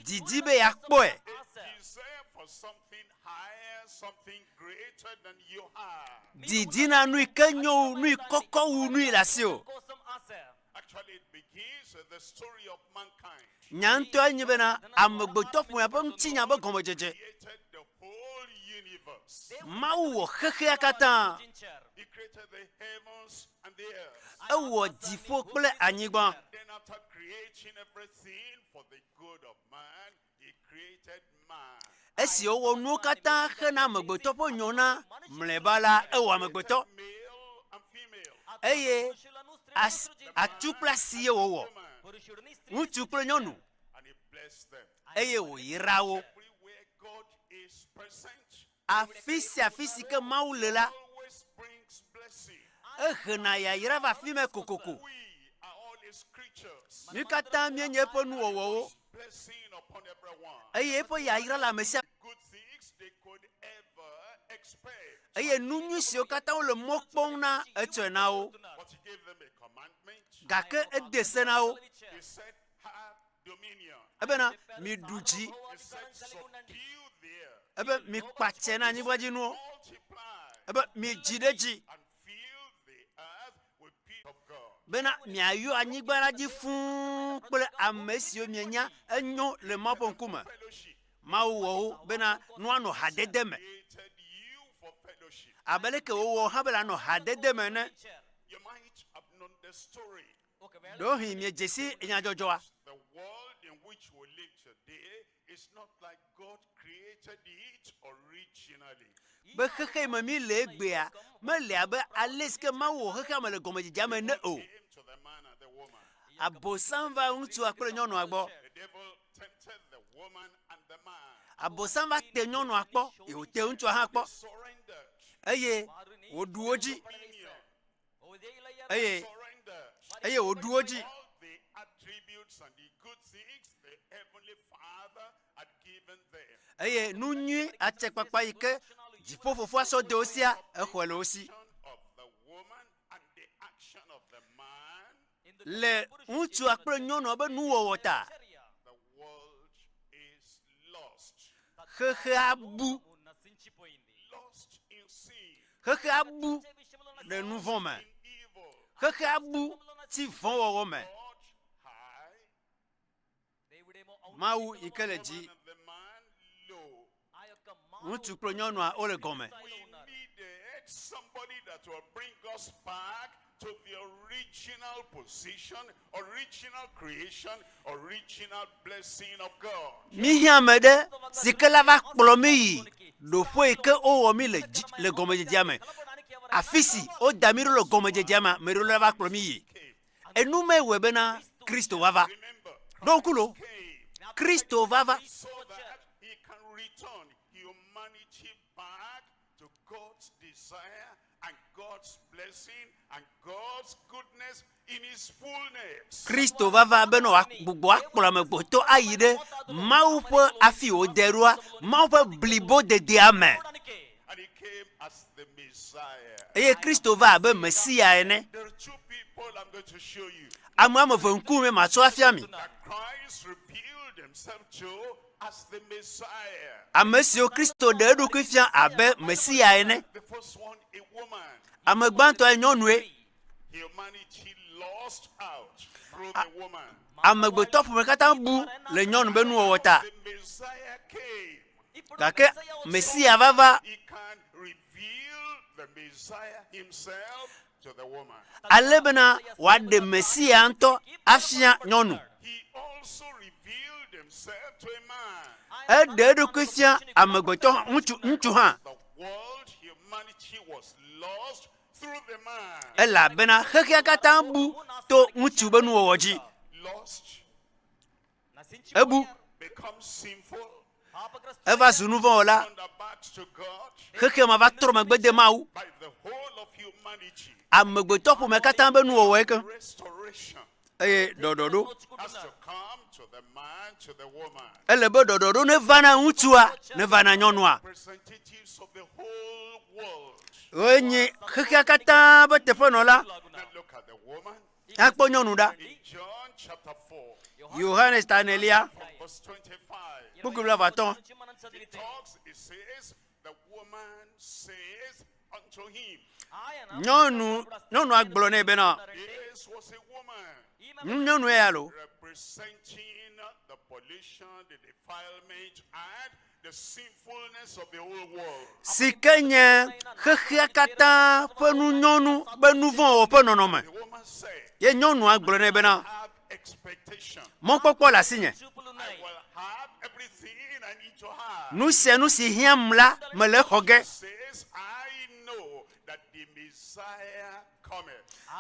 Didi be yeakpɔe. A desire for something higher, something greater than you have. Didi na nu yi ke nyo wu, nu yi kɔkɔ wu nu yi le asiwò. కోసం ఆశ Actually, it begins with the story of mankind. Nya ŋutɔe nye bena amegbetɔ ƒomea ƒe ŋutinya ƒe gɔmedzedze. Created the whole universe. Mawu wɔ xexea katã. He created the heavens and the earth. Ewɔ dziƒo kple anyigba. Then after creating everything for the good of man, he created man. Esi wòwɔ nuwo katã hena amegbetɔ ƒe nyo na mlɔeba la, ewɔ amegbetɔ. Male and female. Eye as, atu kple asi ye wòwɔ. Ŋutsu kple nyɔnu. Eye wòyra wo. Afi sia afi si ke Mawu le la, ehena yayra va afi ma kokoko. Mí katã míenye eƒe nuwɔwɔwo eye eƒe yayra le ame sia eye nu nyui siwo katã wole mɔ kpɔm na etsɔe na wo. Gake ede se na wo ebena miɖu dzi ebe mikpa tse na anyigba dzi nuwo ebe midzi ɖe dzi bena miayɔ anyigba la dzi fũu kple ame siwo mienya enyo le Mawu ƒe ŋkume. Mawu wɔ wo bena nua nɔ hadede me. Abe leke wòwɔ hã be la nɔ hadede me ene. Ɖewohĩ miedze si nyadzɔdzɔa. Be xexe yi me míle egbea mele abe ale si ke Mawu wɔ xexea me le gɔmedzedzea me ene o. Abosam va ŋutsua kple nyɔnua gbɔ. Abosam va te nyɔnua kpɔ eye wòte ŋutsua hã kpɔ eye wòɖu wo dzi. Eye eye wòɖu wo dzi. Eye nu nyui atsekpakpa yi ke dziƒo fofoa sɔ de wo sia, exɔe le wo si. Le ŋutsua kple nyɔnua be nuwɔwɔ ta, xexea bu. Xexea bu le nu vɔ̃ me. Xexea bu tsi vɔ̃wɔwɔ me. Mawu yi ke le dzi. Ŋutsu kple nyɔnua wole gɔme. To the original position, original creation, original blessing of God. Míhiã ame ɖe si ke la va kplɔ mí yi ɖoƒe yi ke wowɔ mí le dzi le gɔmedzedzea me. Afi si woda mí ɖo le gɔmedzedzea me, ame ɖewo la va kplɔ mí yi. Enu mae wɔe bena Kristo va va. Ɖo ŋku lo. Kristo va va. So that he can return humanity back to God's desire and God's blessing and God's goodness in his fullness. Kristo va va be ne wòagbugbɔ akplɔ amegbetɔ ayi ɖe Mawu ƒe afi wòde ɖoa, Mawu ƒe blibodedea me. And he came as the Messiah. Eye Kristo va abe Mesia ene. There are two people I'm going to show you. Ame woame eve ŋkume matsɔ afia mi. That Christ revealed himself to as the Messiah. Ame siwo Kristo ɖe eɖokui fia abe Mesia ene. The first one, a woman. Ame gbãtɔe nyɔnue. Humanity lost out through the woman. Amegbetɔ ƒome katã bu le nyɔnu be nuwɔwɔ ta. The Messiah came. Gake Mesia va va He can reveal the Messiah himself to the woman. ale bena wòaɖe Mesia ŋutɔ afia nyɔnu. He also revealed himself to a man. Eɖe eɖokui fia amegbetɔ ŋutsu ŋutsu hã. The world humanity was lost through the man. Elabena xexea katã bu to ŋutsu be nuwɔwɔ dzi. Lost, Ebu. become sinful, Eva zu nuvɔ̃wɔla. turned their backs to God Xexea me va trɔ megbe de Mawu. by the whole of humanity. Amegbetɔ ƒome katã be nuwɔwɔe ke. Restoration Eye ɖɔɖɔɖo. has to come to the man, to the woman. Ele be ɖɔɖɔɖo neva na ŋutsua, neva na nyɔnua. Representatives of the whole world. Woe nye xexea katã be teƒenɔla. Now look at the woman. Akpɔ nyɔnu ɖa. In John chapter 4, Yohanes ta enelia, from verse 25. kpukpui blaeve-atɔ̃. It talks, it says, the woman says unto him, Nyɔnu, nyɔnua gblɔ nɛ bena, This was a woman nyɔnue ya lo, representing the pollution, the defilement, and the sinfulness of the whole world. si ke nye xexea katã ƒe nunyɔnu be nuvɔ̃wɔwɔ ƒe nɔnɔme. The woman said, Ye nyɔnua gblɔ nɛ bena, have expectation. mɔkpɔkpɔ le asinye. I will have everything I need to have. Nu sia nu si hiãm la, mele exɔ ge. Says, I know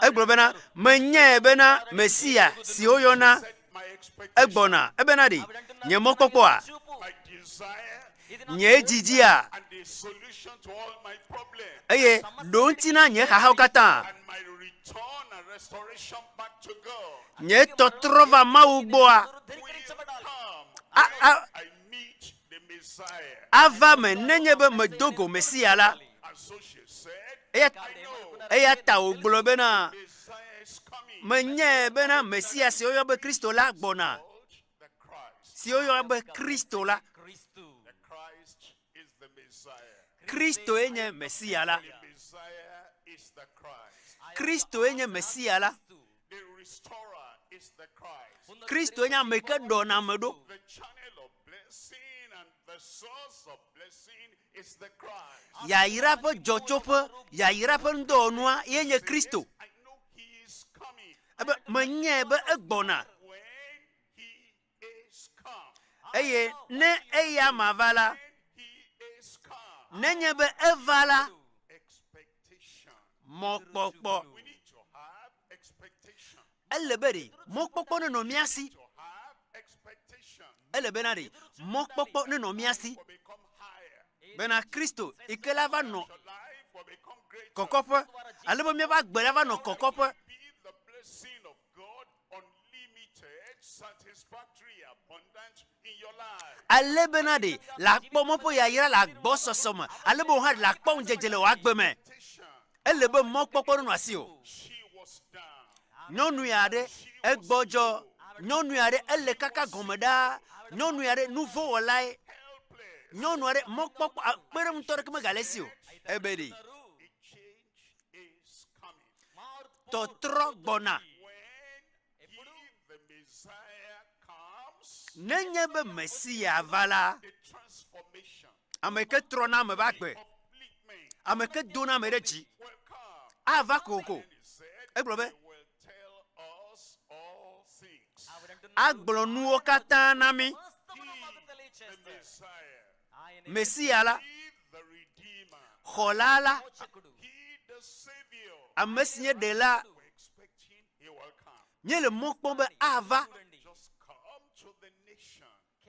Egblɔ bena, Menyae bena Mesia si woyɔna egbɔna. Ebena ɖe, nye mɔkpɔkpɔa, nye dzidzia, eye ɖo ŋuti na nye xaxawo katã, nye tɔtrɔ va Mawu gbɔa, a, a, ava me nenye be medo go Mesia la. Eya, eya ta wògblɔ bena, Menyae bena Mesia si woyɔ be Kristo la gbɔna, si woyɔ be Kristo la. Kristoe nye Mesia la. Kristoe nye Mesia la. Kristoe nye ame ke ɖɔna ame ɖo. Yayra ƒe dzɔtsoƒe, yayra ƒe ŋdɔwɔnua ye nye Kristo. Ebe menyae be egbɔna. Eye ne eya ma va la, nenye be eva la, mɔkpɔkpɔ. Ele be ɖe mɔkpɔkpɔ nenɔ mía si. Ele bena ɖe mɔkpɔkpɔ nenɔ mía si bena Kristo yi ke la va nɔ kɔkɔƒe ale be míaƒe agbe la va nɔ kɔkɔƒe. Ale bena ɖe làkpɔ mɔ ƒe yayra le agbɔsɔsɔ me, ale be wò hã làkpɔ ŋudzedze le wò agbe me. Ele be mɔkpɔkpɔ nenɔ asiwò. Nyɔnu ya ɖe, egbɔdzɔ. Nyɔnu ya ɖe, ele kaka gɔme ɖaa. Nyɔnu ya ɖe, nuvɔ̃wɔlae. Nyɔnu aɖe, mɔkpɔkpɔ, kpeɖeŋutɔ aɖeke megale esi o. Ebe ɖe. Tɔtrɔ gbɔna. Nenye be Mesia va la, ame ke trɔna ame ƒe agbe, ame ke dona ame ɖe dzi, ava kokoko. Egblɔ be, agblɔ nuwo katã na mí. Mesia la, xɔla la, ame si nye ɖela, míele mɔ kpɔm be ava.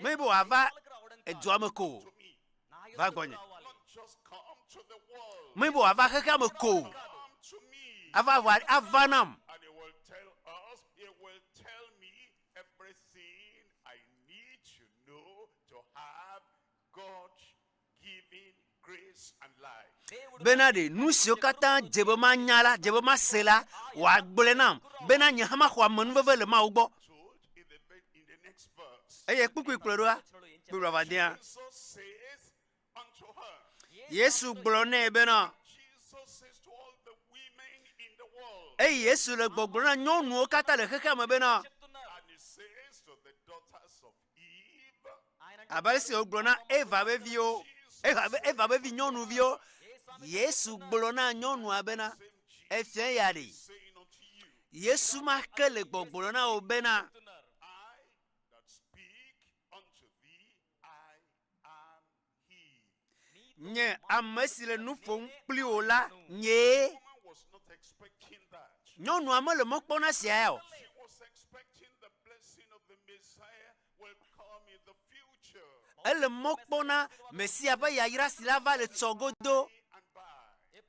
Menye be wòava edua me ko o, va gbɔnye. Menye be wòava xexea me ko o, ava va ava nam. Bena ɖe nu siwo katã dze be manya la, dze be mase la, wòagblɔe nam, bena nye hã maxɔ amenuveve le Mawu gbɔ. Eye kpukpui kplɔe ɖoa, kpukpui blaeve-adea. Yesu gblɔ nɛ bena, eye Yesu le gbɔgblɔ na nyɔnuwo katã le xexea me bena, Abe ale si wògblɔ na Eva ƒe viwo, Eva ƒe, Eva ƒe vi nyɔnuviwo, Yesu gblɔ na nyɔnua bena, Efia ya ɖe? Yesu ma ke le gbɔgblɔ na wò bena, Nye ame si le nu ƒom kpli wò la, nyee. Nyɔnua mele mɔ kpɔm na esia ya o. Ele mɔ kpɔm na Mesia ƒe yayra si la va le tsɔ godo.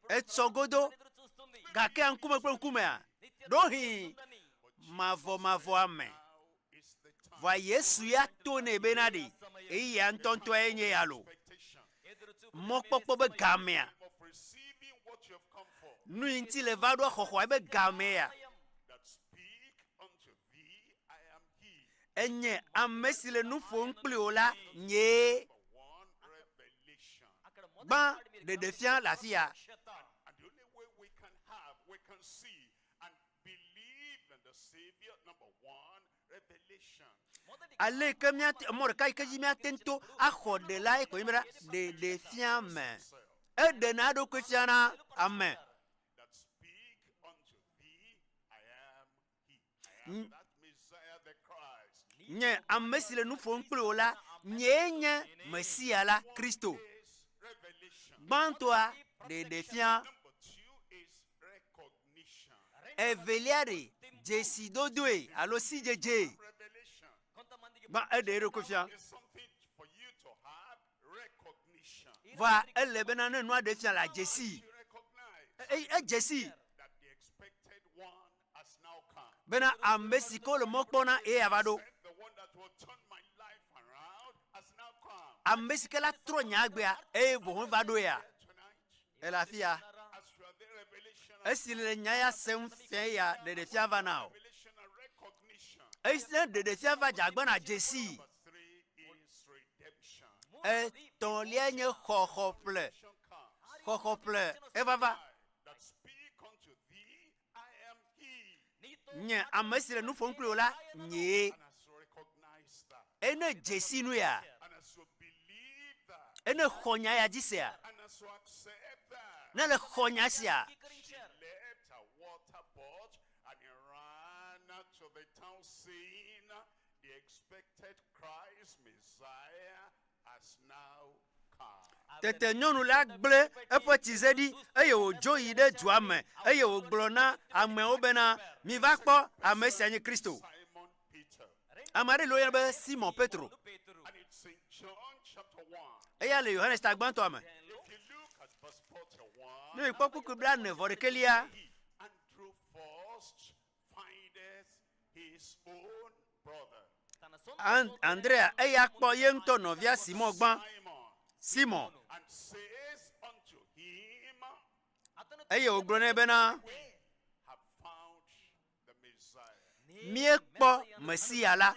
Etsɔ godo. Gake ŋkume kple ŋkumea, ɖohĩ mavɔmavɔa me. Vɔa Yesu ya to nɛ bena ɖe eya ŋutɔŋutɔe nye ya lo. Mɔkpɔkpɔ be gamea. Nu yi ŋuti le va ɖoa xɔxɔa be gamea. Enye ame si le nu ƒom kpli wò la nyee. Gbã ɖeɖefia le afi ya. Ale yi ke míate, mɔ ɖeka yi ke dzi míate ŋu to axɔ ɖela ye koe nye bena ɖeɖefia me. Eɖena eɖokui fiana ame. Nye ame si le nu ƒom kpli wò la, nyee nye Mesia la, Kristo. Gbãtɔa, ɖeɖefia. Evelia ɖe dzesidodoe alo sidzedzee. Gbã eɖe eɖokui fia. Vɔa ele bena ne nua ɖe fia la dzesi. Edze sii bena ame si ke wole mɔ kpɔm na eye ava ɖo. Ame si ke la trɔ nye agbea eye boŋ va ɖo ya. Ele afi ya. Esi le nya ya sem fia ya ɖeɖefia va na o. Esi ne ɖeɖefia va dze agbe na dzesi. Etɔ̃lia nye xɔxɔƒle. Xɔxɔƒle evava. Nye ame si le nu ƒom kpli wò la, nyee. Ene dzesi nu ya. Ene xɔ nya ya dzi sea. Ne le xɔ nya sia. Tete nyɔnu la gblẽ eƒe tsize ɖi, eye wòdzo yi ɖe dua me, eye wògblɔ na ameawo bena, Miva kpɔ, ame sia nye Kristo. Ame aɖe li woyɔna be Simon Petro. Eya le Yohanes ta gbãtɔa me. Ne mikpɔ kpukpui blaene vɔ ɖekɛlia, An Andrea eya kpɔ ye ŋutɔ nɔvia Simon gbã. Simon. Eye wògblɔ nɛ bena, Míekpɔ Mesia la.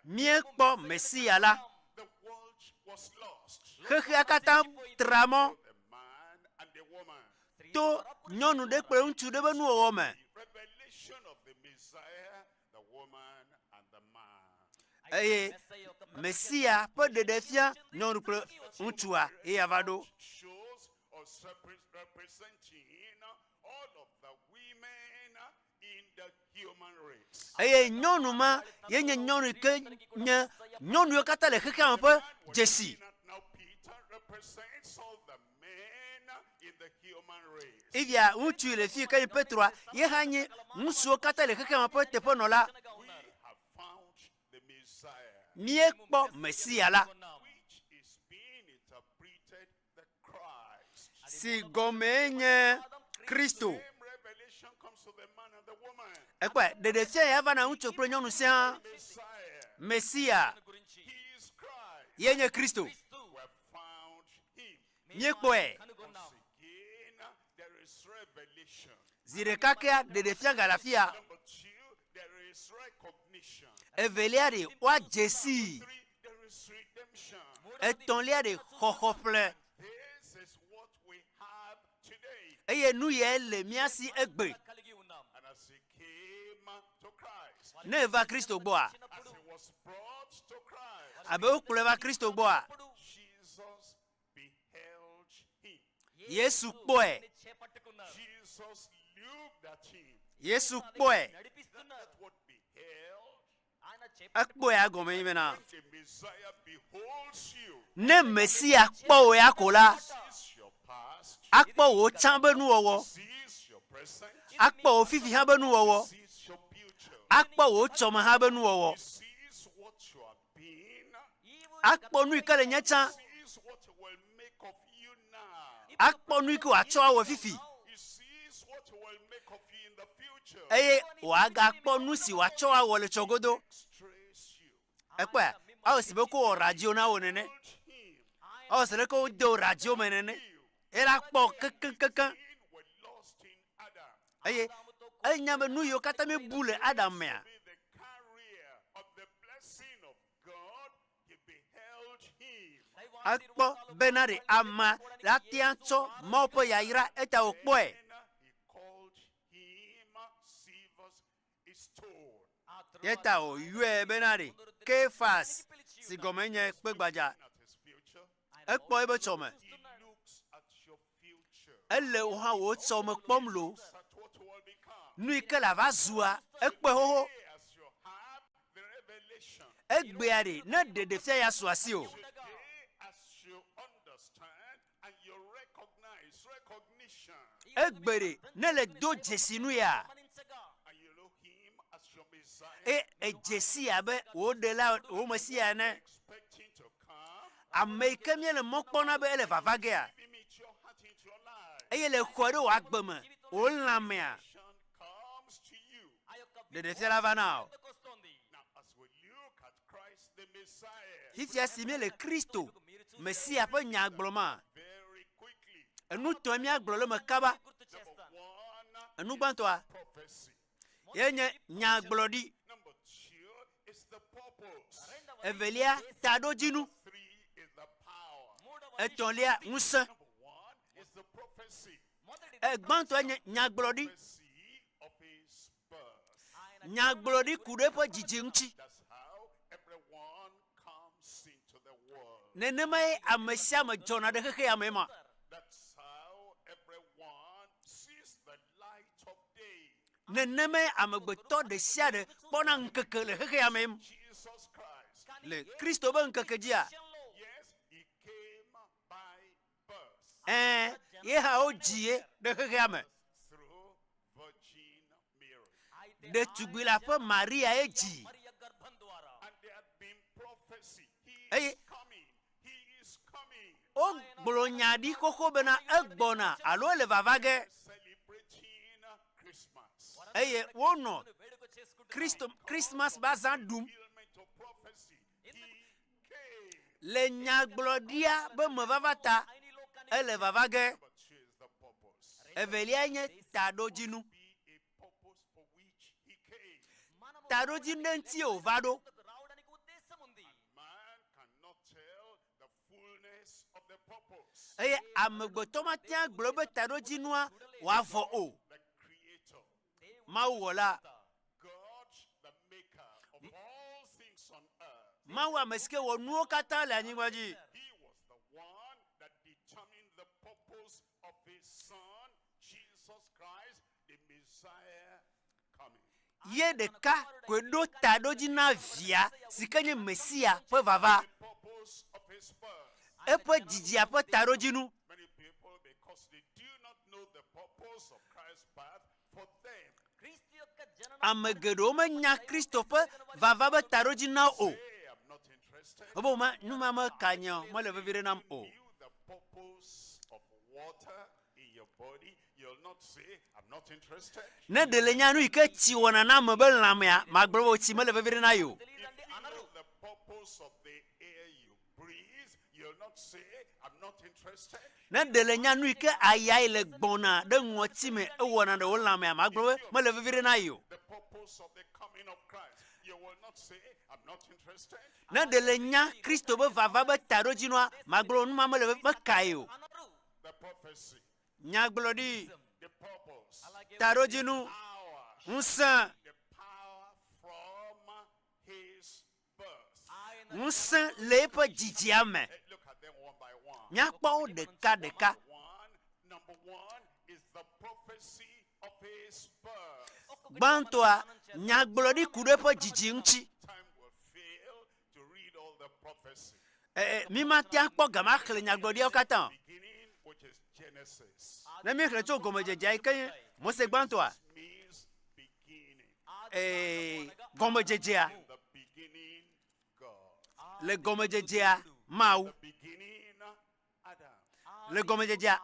Míekpɔ Mesia la. Xexea katã tra mɔ to nyɔnu ɖe kple ŋutsu ɖe ƒe nuwɔwɔ me. Eye Mesia ƒe ɖeɖefia nyɔnu kple ŋutsua ye ava ɖo. Eye nyɔnu ma ye nye nyɔnu yi ke nye nyɔnu yiwo katã le xexea me ƒe dzesi. Evia ŋutsu yi le fi yi ke nye Petroa, ye hã nye ŋutsuwo katã le xexea me ƒe teƒenɔla. Míekpɔ Mesia la, si gɔmee nye Kristo. Ekpɔe, ɖeɖefia ya va na ŋutsu kple nyɔnu siaa. Mesia ye nye Kristo. Míekpɔe. Zi ɖeka kea, ɖeɖefia gale afia. Evelia ɖe, woadze sii. Etɔ̃lia ɖe, xɔxɔ ƒle. Eye nu yae le mía si egbe. Ne eva Kristo gbɔa, abe wokplɔe va Kristo gbɔa, Yesu kpɔe. Yesu kpɔe. Ekpɔe agɔme nyi bena, ne Mesia kpɔ wò ya ko la, akpɔ wò tsã be nuwɔwɔ, akpɔ wò fifi hã be nuwɔwɔ, akpɔ wò tsɔme hã be nuwɔwɔ, akpɔ nu yi ke le nye tsã, akpɔ nu yi ke wòatsɔ awɔ fifi, eye wòagakpɔ nu si wòatsɔ awɔ le tsɔgodo. Ekpɔea? Ewɔ si be ko wɔ radio na wò nene. Ewɔ si leke wode wò radio me nene. Eye la kpɔ kekekekeŋ. Eye enya be nu yiwo katã míebu le Adam mea, ekpɔ bena ɖe amea la tea tsɔ Mawu ƒe yayra eta wòkpɔe. Ye ta wòyɔe bena ɖe Kefas si gɔme nye kpe gbadza. Ekpɔ eƒe tsɔme. Ele wò hã wò tsɔme kpɔm loo. Nu yi ke le ava zua, ekpɔe xoxo. Egbea ɖe, ne ɖeɖefia ya su asiwò. Egbe ɖe ne le do dzesi nu ya eye edze si abe wò ɖela wò mesia ene. Ame yi ke míele mɔ kpɔm na be ele vava gea eye le xɔe ɖe wò agbe me wò lãmea ɖeɖefia la va na wò. Fifia si míele Kristo Mesia ƒe nya gblɔma, enu tɔe míagblɔ le eme kaba. Enu gbãtɔa ye nye nyagblɔɖi. Evelia, taɖodzinu. Etɔ̃lia, ŋusẽ. Egbãtɔe nye nyagblɔɖi. Nyagblɔɖi ku ɖe eƒe dzidzi ŋuti. Nenemae ame sia ame dzɔna ɖe xexea me ma. Nenemae amegbetɔ ɖe sia ɖe kpɔna ŋkeke le xexea me. Le Kristo ƒe ŋkeke dzia, ɛ̃, ye hã wodzi ye ɖe xexea me. Ɖetugbui la ƒe Maria ye dzi. Eye wogblɔ nya ɖi xoxo bena egbɔna alo ele vava ge. Eye wonɔ Kristo Christmas ƒe azã ɖum. Le nyagblɔɖia be mevava ta, ele vava ge. Evelia nye taɖodzinu. Taɖodzinu ɖe ŋutie wòva ɖo. Eye amegbetɔ mate ŋu agblɔ be taɖodzinua wòavɔ o. Mawu wɔla. Mawu ame si ke wɔ nuwo katã le anyigba dzi. Ye ɖeka koe ɖo taɖodzi na Via si ke nye Mesia ƒe vava. Eƒe dzidzia ƒe taɖodzinu. Ame geɖewo menya Kristo ƒe vava be taɖodzi na o. Wobe ma nu ma meka nye o, mele vevi ɖe nam o. Ne ɖe le nya nu yi ke tsi wɔna na ame be lãmea, magblɔ be tsi mele vevi ɖe na ye o. Ne ɖe le nya nu yi ke ayae le gbɔna ɖe ŋɔti me ewɔna ɖe wò lãmea, magblɔ be mele vevi ɖe na ye o. Ne ɖe le nya Kristo be vava be taɖodzinua, magblɔ be nu ma mele vevi mekae o. Nyagblɔɖi, taɖodzinu, ŋusẽ. Ŋusẽ le eƒe dzidzia me. Míakpɔ wo ɖekaɖeka. Gbãtɔa, nyagblɔɖi ku ɖe eƒe dzidzi ŋuti. Ee, mímate akpɔ gama axlẽ nyagblɔɖiawo katã o. Ne míexlẽ tso gɔmedzedzea yi ke nye Mose gbãtɔa, ee, gɔmedzedzea, le gɔmedzedzea Mawu, le gɔmedzedzea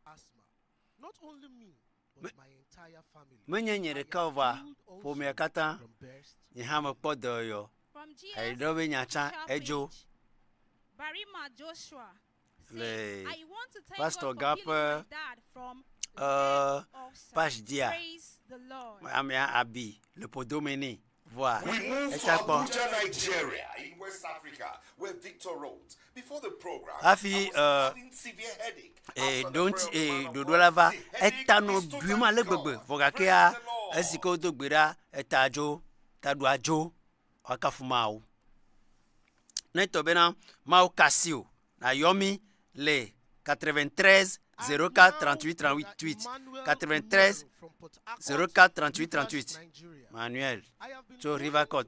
Asthma. Not only me, Menye nye ɖeka o vɔa ƒomea katã nye hã mekpɔ dɔyɔyɔ. Ayiɖɔ be nya tsã edzo Barima Joshua le I want to thank pastor God gã for ƒe healing my dad from eh, page dzia Praise the Lord. amea abi le ƒodome nɛ vɔa We move to etsa kpɔ. Abuja, Nigeria, in West Africa, where Victor wrote, before the program, Hafi I was eh, having severe headache. eh, ɖo ŋuti eh, ɖoɖo la va eta nɔ ɖuim ale gbegbe vɔ gakea esi ke wodo gbe ɖa eta dzo taɖua dzo woakafu Mawu. Ne tɔ bena Mawu kasi o nayɔ mí le 93 04 38 38 93 04 38 38 Manuel tso River Court.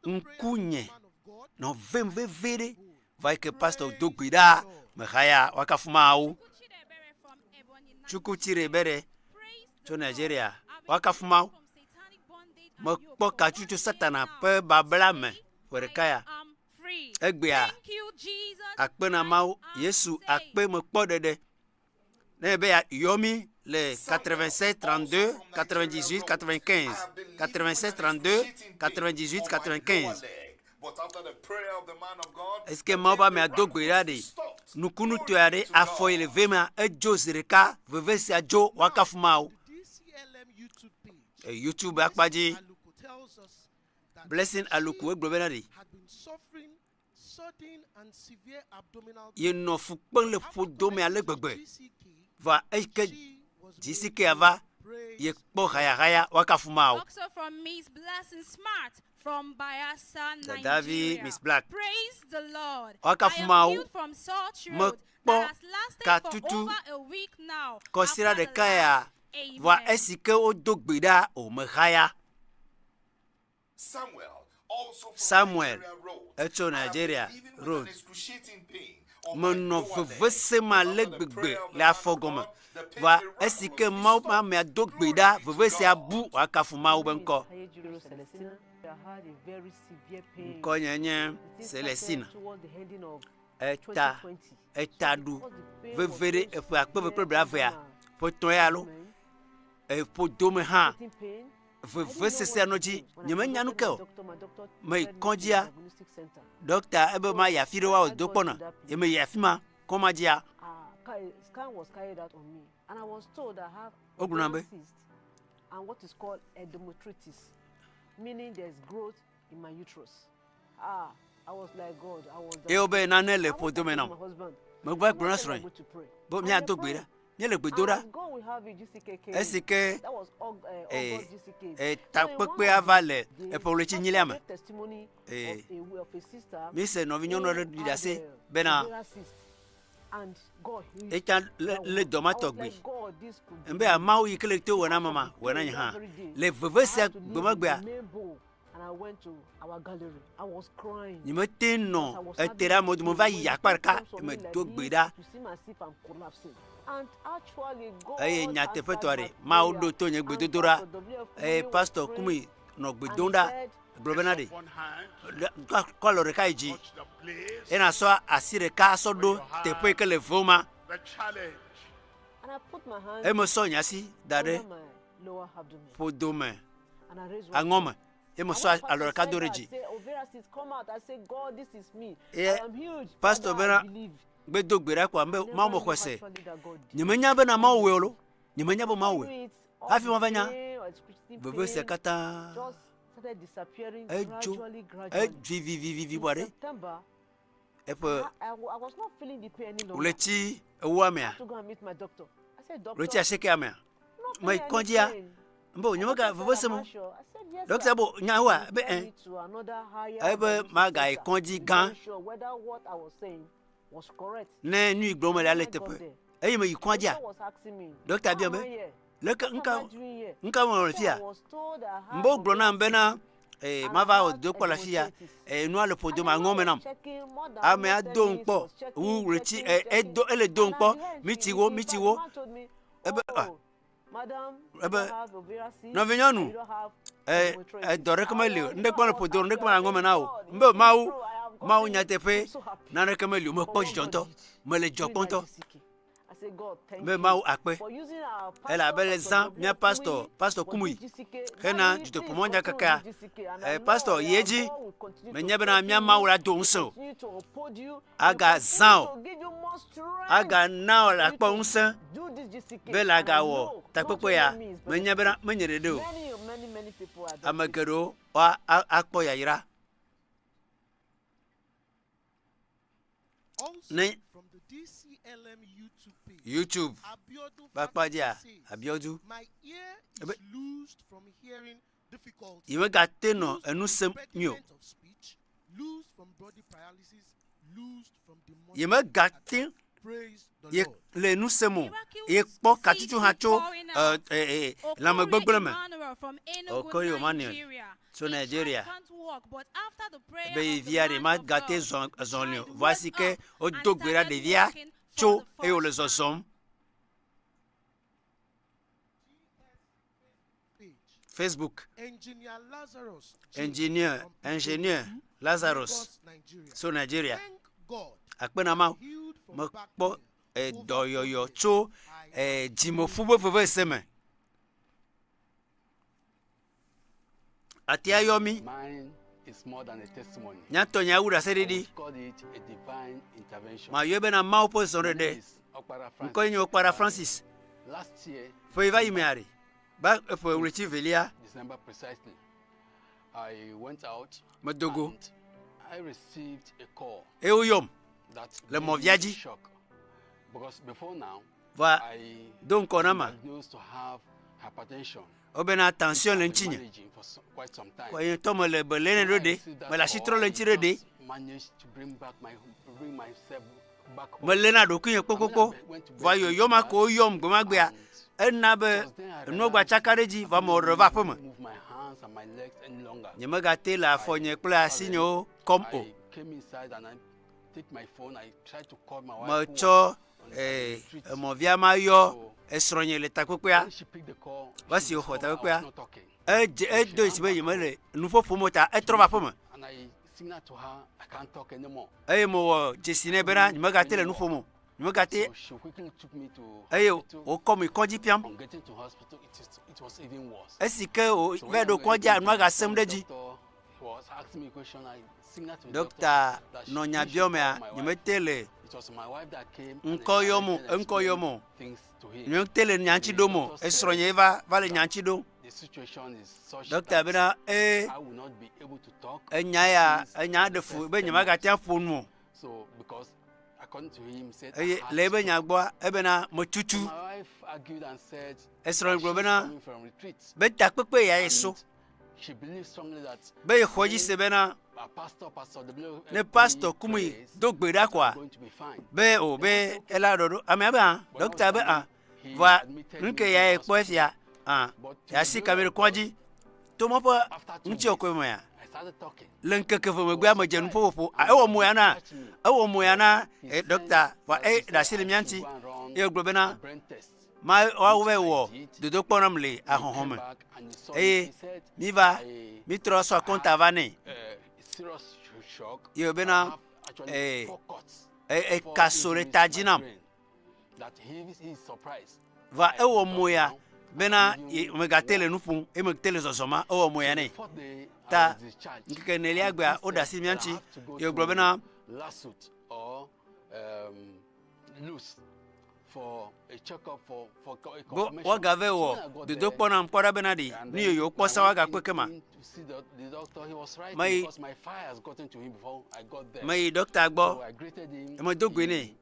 Ŋkunye nɔ vem veve ɖe va yi ke pastor do gbe ɖa mehaya woakafu Mawu. Chukwuchire Bere tso Nigeria woakafu Mawu. Mekpɔ katsu tso Satana ƒe babla me ƒe ɖeka ya. Egbea akpe na Mawu Yesu akpe mekpɔ ɖeɖe. Ne be yɔ mí le 87 32 98 95 87 32 98 95 But after the prayer of the man of God, esike Mawu be amea do gbe ɖa ɖe nukunutɔe aɖe afɔ yi le ve mea edzo zi ɖeka veve sia dzo woakafu Mawu. E, YouTube akpa dzi Blessing Aluku egblɔ bena ɖe yenɔ fu kpem le ƒodome ale gbegbe va eyi ke GCK ava yekpɔ hayahaya woakafu Mawu. Also from Miss Blessing Smart from Bayelsa, Dadavi Nigeria. Miss Black. Praise the Lord. Woakafu I am Mawu. healed from sore throat Mekpɔ that has lasted for katutu over a week now. kɔsiɖa After the ɖeka ya last vɔa Amen. esi ke wodo gbe ɖa o mehaya. Samuel, also from Samuel Nigeria, wrote, etso Nigeria living with road an excruciating pain on my menɔ lower leg. vevesem ale gbegbe le afɔ gɔme vɔa esi ke Mawu ƒe amea do gbe ɖa veve sia bu wòakafu Mawu be ŋkɔ. Ŋkɔnye nye Celestina. Eta eta ɖu veve ɖe eƒe akpe eve kple blaevea ƒe etɔ̃ ya alo eƒodome hã vevesesea nɔ dzi nyemenya nu ke o. Meyi kɔdzia ɖɔkta ebe mayi afi ɖe woawɔ do kpɔna ye meyi afi ma kɔma dzia Scan was carried out on me, and I was told I have Wogblɔ nam be ovarian cyst and what is called endometriosis, meaning there's growth in my uterus. Ah, I was like God, I was. eye wobe nane le ƒodome nam. My husband. Megva gblɔ na srɔ̃nye be míado gbe ɖa. Míele gbe dom ɖa. And God will have it, GCK came. Esi ke That was eh, August GCK. eh, takpekpea va le eƒe ɣleti nyilia me. Gave testimony Eh, of a, of a sister míese nɔvinyɔnu aɖe ɖi who ɖase had, bena ovarian cyst, and God healed etsa lé that lé woman. dɔ ma I was tɔgbi. like, God, this could be Ebe Mawu yi ke le to wɔ na ame ma wɔ na nye hã. Le veve sia gbe ma gbea, main bowl and I went to our gallery. I was crying. nyemete nɔ ete ɖe amewo dome va yi akpa ɖeka medo gbe ɖa To seem as if I'm collapsing. And actually, God eye answered nyateƒetɔa ɖe my Mawu prayer. ɖo to nye gbedodoɖa eye pastor Kumi nɔ gbe dom ɖa gblɔ bena ɖe ɖe- kɔ alɔ ɖeka yi dzi eye nasɔ asi ɖeka sɔ ɖo teƒe yi ke le vewò ma The challenge. And I put my hand eye mesɔ nye asi da ɖe under my lower abdomen. ƒodome And I raised one aŋɔme eye mesɔ alɔ ɖeka do ɖe dzi Say, ovarian cyst, come out. I say, God, this is me. eye I am huge. pastor Father, I bena believe. gbedo gbe ɖa kɔa be Mawu mexɔe se Actually, that God did. nyemenya bena Mawu wɔe o lo nyemenya be Mawu wɔe hafi mava nya Pain or excruciating veve sia pain katã just started disappearing edzo gradually, gradually. edzi vivivivi In bɔ ɖe September, eƒe I, I, I was not feeling the pain any longer. ɣleti ewoa mea I had to go and meet my doctor. I said, doctor, ɣleti asiekea mea not meyi feeling kɔdzia any pain. mbe nyemega veve sem o I said, yes, ɖɔkita sir. bo nyawoa be ɛ Me to another higher ebe magayi kɔdzi gã very sure whether what I was saying was correct. ne nu yi gblɔm mele ale teƒe eye meyi kɔdzia Doctor was asking me, ɖɔkita biam "Why am be I here? leke What ŋka am I doing here?" ŋka mewɔ le fia I was told I had mbe wogblɔ nam bena ee mava wɔ dodokpɔ le afia ee nua le ƒodome aŋɔme nam amea do ŋkpɔ wu ɣleti ɛ edo ele do ŋkpɔ mitsi wo mitsi wo ebe ah Madam, you ebe don't have ovarian cyst, nɔvinyɔnu you don't have ɛ edɔ ɖeke meli o ŋɖekpe le ƒodome ŋɖekpe mele aŋɔme na o mbe mawu mawu nyateƒe naneke meli o mekpɔ dzidzɔ ŋutɔ mele dzidzɔ kpɔm ŋutɔ. Be Mawu akpe. Elabe le zã mía pastor, pastor Kumuyi hena dutoƒomɔ nyakakea. Eh, pastor yi edzi. Menye bena mía Mawu la do ŋusẽ o. Aga zã o. Aga na o le akpɔ ŋusẽ be le agawɔ takpekpe ya. Menye bena menye ɖeɖe o. Ame geɖewo akpɔ yayra. Ne YouTube ƒe akpa dzia, Abiodun ebe yemegate nɔ enu sem nyuie o. Yemegate ye le nu sem o. Yekpɔ katutu hã tso lãmegbegblẽ me. Okoye Emmanuel tso Nigeria be ye via ɖe magate zɔ zɔli o. Vɔ esi ke wodo gbe ɖa ɖevia tso eye wòle zɔzɔm. Facebook. Engineer, engineer Lazarus so Nigeria. Akpe na Mawu. Mekpɔ edɔyɔyɔ tso dzimeƒu ƒe vevese me. Atea yɔ mí. Míatɔ nya wu ɖaseɖiɖi. Mayɔe bena Mawu ƒe zɔɖeɖe. Ŋkɔe nye Okpara Francis. Ƒe yi va yi mea ɖe, ba eƒe ɣleti velia, medo go eye woyɔm le mɔvia dzi. Vɔa do ŋkɔ na ma, wobena tension le ŋutinye. Kɔ nye ŋutɔ mele be lé nɛ ɖo ɖe, mele asi trɔ le ŋuti ɖo ɖe. Meléna ɖokuinye kpokpokpo. Vɔa yɔyɔ ma ko woyɔm gbemagbea, ena be enuwo gba tsaka ɖe edzi vɔa mewɔ ɖe va aƒeme. Nyemegate le afɔnye kple asinyewo kɔm o. Metsɔ eh, emɔvia ma yɔ esrɔ̃nye le takpekpea. Va si wòxɔ takpekpea, edze edo dzi be yemele nuƒo ƒom o ta etrɔ va aƒeme. Eye mewɔ dzesi nɛ bena nyemegate le nu ƒom o. Nyemegate eye wòkɔm yi kɔdzi ƒiam. Esi ke wòvae ɖo kɔdzia, nua gasẽm ɖe edzi. Ɖɔkta nɔ nya biɔm mea, nyemete le ŋkɔ yɔm o, eŋkɔ yɔm o. Nyemete le nya ŋuti ɖom o. Esrɔ̃nye va va le nya ŋuti ɖom. Ɖɔkta bena ee, enya ya enya ɖe fu be nyemagate aƒo nu o. Eye le eƒe nya gbɔa, ebena metutu. Esrɔ̃nye gblɔ bena be takpekpe ya ye so. Be yexɔ edzi se bena ne pastor Kumuyi do gbe ɖa koa, be o be ela ɖɔɖo. Amea be hã, ɖɔkita be hã. Vɔa nu ke ya yekpɔ efia hã, yeasi kame ɖe kɔdzi to mɔ ƒe ŋutiɔkɔe mea. Le ŋkeke eve megbea medze nuƒoƒoƒo. Ewɔ mo ya na, ewɔ mo ya na eh, ɖɔkita vɔa e ɖe asi le mía ŋuti eye wògblɔ bena ma woawo va wɔ dodokpɔ nam le ahɔhɔ̃ me eye míva mítrɔ sɔ akɔnta va nɛ ye bena ee eka so ɖe ta dzi nam va ewɔ mo ya bena megate le nu ƒom eye megate le zɔzɔm ma ewɔ mo ya nɛ ta ŋkeke enelia gbea woɖe asi mía ŋuti ye wògblɔ bena Be woagave wɔ dodokpɔ nam kpɔ ɖa bena ɖi nu yeyewo kpɔ sa woagakpɔe ke ma. Meyi meyi ɖɔkta gbɔ medo goe nɛ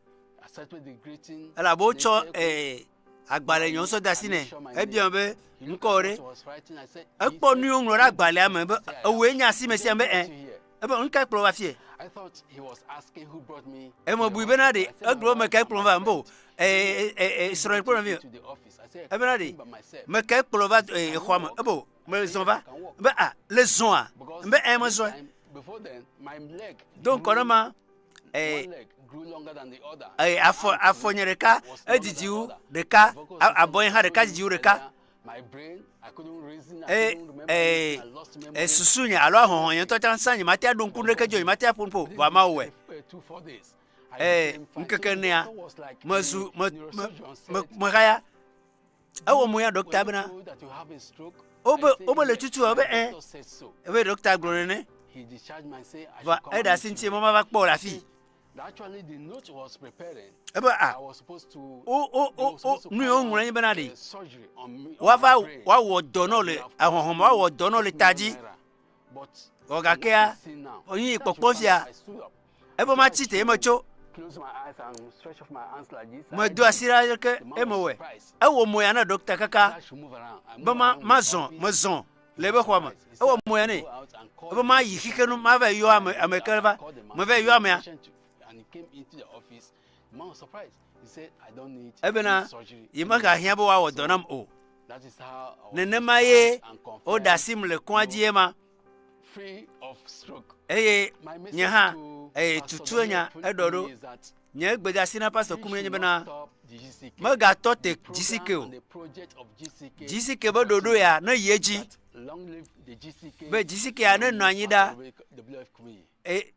elabe wotsɔ ee agbalẽ nyɔnu sɔ de asi nɛ ebiam be ŋkɔ ɖe ekpɔ nu yiwo ŋlɔ ɖe agbalẽa me be ewòe nye asi me sia be ɛ ebe nu kae kplɔ va fie eme bui bena ɖe egblɔ me kae kplɔ va mbo ee ee srɔ̃ kplɔ vi ebena ɖe me kae kplɔ va ee xɔa me ebo me zɔn va be a le zɔa be ɛ me zɔe do ŋkɔ ne ma ee ee afɔ afɔ nye ɖeka edidi wu ɖeka abɔ nye hã ɖeka didi wu ɖeka Eye ee esusu nye alo ahɔhɔ̃ nye ŋutɔ tsã sã nye mate aɖo ŋku ɖeke dzi o, nye mate aƒo nu ƒo o, vɔa Mawu wɔe. Ee, ŋkeke enea, mezu, me, me, me, mehaya. Ewɔ mo ya ɖɔkta bena, wobe, wobe le tutu wobe ɛ, ebe ɖɔkta gblɔ nene. Va eɖe asi ŋuti mama va kpɔ le afi. Ebe a, wo, wo, wo, wo, nu yi woŋlɔ nyi bena ɖe, woava, woawɔ dɔ nɔ le ahɔhɔme, woawɔ dɔ nɔ le ta dzi. Vɔ gakea, wonyi kpɔkpɔ fia, ebe matsi te eme tso. Medo asi ɖa ke eme wɔe. Ewɔ mo ya na ɖɔkta kaka be ma mazɔ, mezɔ le ebe xɔa me. Ewɔ mo ya nɛ ebe mayi xixe nu mava yɔ ame ame ke va. Meva yɔ amea. Ebena yemegahiã be woawɔ dɔ nam o. Nenema ye woɖe asim le kɔa dzi ema. Eye nye hã eye tutu enya eɖɔ ɖo. Nye gbedeasi na pastor kum nye bena megatɔ te GCK o. GCK be ɖoɖo ya ne yi edzi be GCK ya ne nɔ anyi ɖa. E,